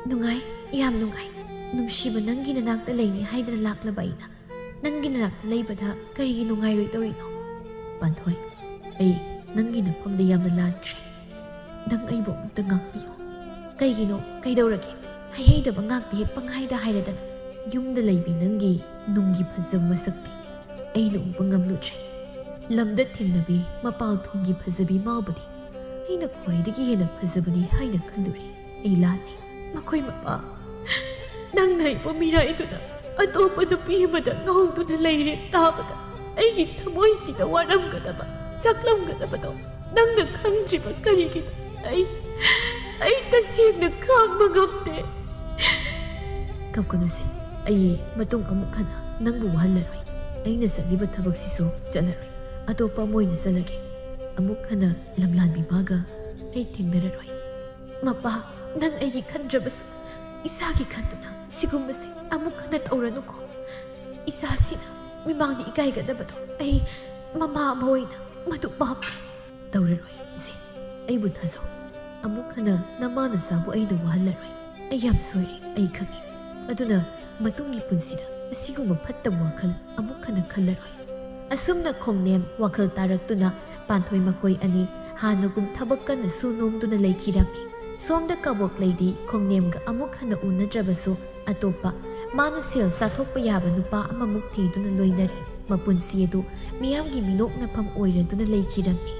"ꯅꯨꯡꯉꯥꯏ, ꯌꯥꯝ ꯅꯨꯡꯉꯥꯏ꯫ ꯅꯨꯡꯁꯤꯕ ꯅꯪꯒꯤ ꯅꯅꯥꯛꯇ ꯂꯩꯅꯤ ꯍꯥꯏꯗꯅ ꯂꯥꯛꯂꯕ ꯑꯩꯅ ꯅꯪꯒꯤ ꯅꯅꯥꯛꯇ ꯂꯩꯕꯗ ꯀꯔꯤꯒꯤ ꯅꯨꯡꯉꯥꯏꯔꯣꯏꯗꯧꯔꯤꯅꯣ?" "ꯄꯥꯟꯊꯣꯏ, ꯑꯩ ꯅꯪꯒꯤ ꯅꯐꯝꯗ ꯌꯥꯝꯅ ꯂꯥꯟꯈ꯭ꯔꯦ꯫ ꯅꯪ ꯑꯩꯕꯨ ꯑꯃꯨꯛꯇ ꯉꯥꯛꯄꯤꯌꯨ꯫" "ꯀꯩꯒꯤꯅꯣ? ꯀꯩꯗꯧꯔꯒꯦ? ꯍꯩꯍꯩꯗꯕ ꯉꯥꯛꯇ ꯍꯦꯛ ꯄꯪꯍꯥꯏꯗ ꯍꯥꯏꯔꯗꯅ꯫ ꯌꯨꯝꯗ ꯂꯩꯕꯤ ꯅꯪꯒꯤ ꯅꯨꯡꯒꯤ ꯐꯖꯕ ꯃꯁꯛꯇꯤ ꯑꯩꯅ ꯎꯕ ꯉꯝꯂꯨꯗ꯭ꯔꯦ꯫ ꯂꯝꯗ ꯊꯦꯡꯅꯕꯤ ꯃꯄꯥꯜ ꯊꯣꯡꯒꯤ ꯐꯖꯕꯤ ꯃꯥꯕꯨꯗꯤ ꯑꯩꯅ ꯈ꯭ꯋꯥꯏꯗꯒꯤ ꯍꯦꯟꯅ ꯐꯖꯕꯅꯤ ꯍꯥꯏꯅ ꯈꯜꯂꯨꯔꯦ꯫ ꯑꯩ ꯂꯥꯜꯂꯦ꯫ ꯃꯈꯣꯏ ꯃꯄꯥ, ꯅꯪꯅ ꯑꯩꯕꯨ ꯃꯤꯔꯥꯏꯗꯨꯅ ꯑꯇꯣꯞꯄ ꯅꯨꯄꯤ ꯑꯃꯗ ꯉꯥꯎꯗꯨꯅ ꯂꯩꯔꯦ ꯇꯥꯕꯗ ꯑꯩꯒꯤ ꯊꯃꯣꯏꯁꯤꯗ ꯋꯥꯔꯝꯒꯗꯕ, ꯆꯥꯛꯂꯝꯒꯗꯕꯗꯣ ꯅꯪꯅ ꯈꯪꯗ꯭ꯔꯤꯕ ꯀꯔꯤꯒꯤꯅꯣ? ꯑꯩ, ꯑꯩ ꯇꯁꯦꯡꯅ ꯈꯥꯡꯕ ꯉꯝꯗꯦ꯫ ꯀꯞꯀꯅꯨꯁꯦ, ꯑꯩ ꯃꯇꯨꯡ ꯑꯃꯨꯛ ꯍꯟꯅ ꯅꯪꯕꯨ ꯋꯥꯍꯜꯂꯔꯣꯏ꯫ ꯑꯩꯅ ꯆꯠꯂꯤꯕ ꯊꯕꯛꯁꯤꯁꯨ ꯆꯠꯂꯔꯣꯏ꯫ ꯑꯇꯣꯞꯄ ꯑꯃ ꯑꯣꯏꯅ ꯆꯠꯂꯒꯦ꯫ ꯑꯃꯨꯛ ꯍꯟꯅ ꯂꯝꯂꯥꯟꯕꯤ ꯃꯥꯒ ꯑꯩ ꯊꯦꯡꯅꯔꯔꯣꯏ꯫ ꯃꯄꯥ, ꯅꯪ ꯑꯩꯒꯤ ꯈꯟꯗ꯭ꯔꯕꯁꯨ ꯏꯁꯥꯒꯤ ꯈꯟꯗꯨꯅ ꯁꯤꯒꯨꯝꯕꯁꯦ ꯑꯃꯨꯛ ꯍꯟꯅ ꯇꯧꯔꯅꯨꯀꯣ꯫ ꯏꯆꯥꯁꯤꯅ ꯃꯤꯃꯥꯡꯗ ꯏꯀꯥꯏꯒꯗꯕꯗꯣ ꯑꯩ ꯃꯃꯥ ꯑꯃ ꯑꯣꯏꯅ ꯃꯗꯨ ꯄꯥꯝꯗꯦ꯫ ꯇꯧꯔꯔꯣꯏ ꯏꯆꯦ, ꯑꯩꯕꯨ ꯊꯥꯖꯧ꯫ ꯑꯃꯨꯛ ꯍꯟꯅ ꯅꯃꯥ ꯅꯆꯥꯕꯨ ꯑꯩꯅ ꯋꯥꯍꯜꯂꯔꯣꯏ꯫ ꯑꯩ ꯌꯥꯝ ꯁꯣꯏꯔꯦ, ꯑꯩ ꯈꯪꯏ꯫ ꯑꯗꯨꯅ ꯃꯇꯨꯡꯒꯤ ꯄꯨꯟꯁꯤꯗ ꯑꯁꯤꯒꯨꯝꯕ ꯐꯠꯇꯕ ꯋꯥꯈꯜ ꯑꯃꯨꯛ ꯍꯟꯅ ꯈꯜꯂꯔꯣꯏ꯫ ꯑꯁꯨꯝꯅ ꯈꯣꯡꯅꯦꯝ ꯋꯥꯈꯜ ꯇꯥꯔꯛꯇꯨꯅ ꯄꯥꯟꯊꯣꯏ ꯃꯈꯣꯏ ꯑꯅꯤ ꯍꯥꯟꯅꯒꯨꯝ ꯊꯕꯛ ꯀꯟꯅ ꯁꯨ ꯅꯣꯝꯗꯨꯅ ꯂꯩꯈꯤꯔꯝꯃꯤ꯫ ꯁꯣꯝꯗ ꯀꯕꯣꯛ ꯂꯩꯗꯤ ꯈꯣꯡꯅꯦꯝꯒ ꯑꯃꯨꯛ ꯍꯟꯅ ꯎꯅꯗ꯭ꯔꯕꯁꯨ ꯑꯇꯣꯞꯄ ꯃꯥꯅ ꯁꯦꯜ ꯆꯥꯊꯣꯛꯄ ꯌꯥꯕ ꯅꯨꯄꯥ ꯑꯃꯃꯨꯛ ꯊꯤꯗꯨꯅ ꯂꯣꯏꯅꯔꯤ꯫ ꯃꯄꯨꯟꯁꯤ ꯑꯗꯨ ꯃꯤꯌꯥꯝꯒꯤ ꯃꯤꯅꯣꯛꯅꯐꯝ ꯑꯣꯏꯔꯗꯨꯅ ꯂꯩꯈꯤꯔꯝꯃꯤ꯫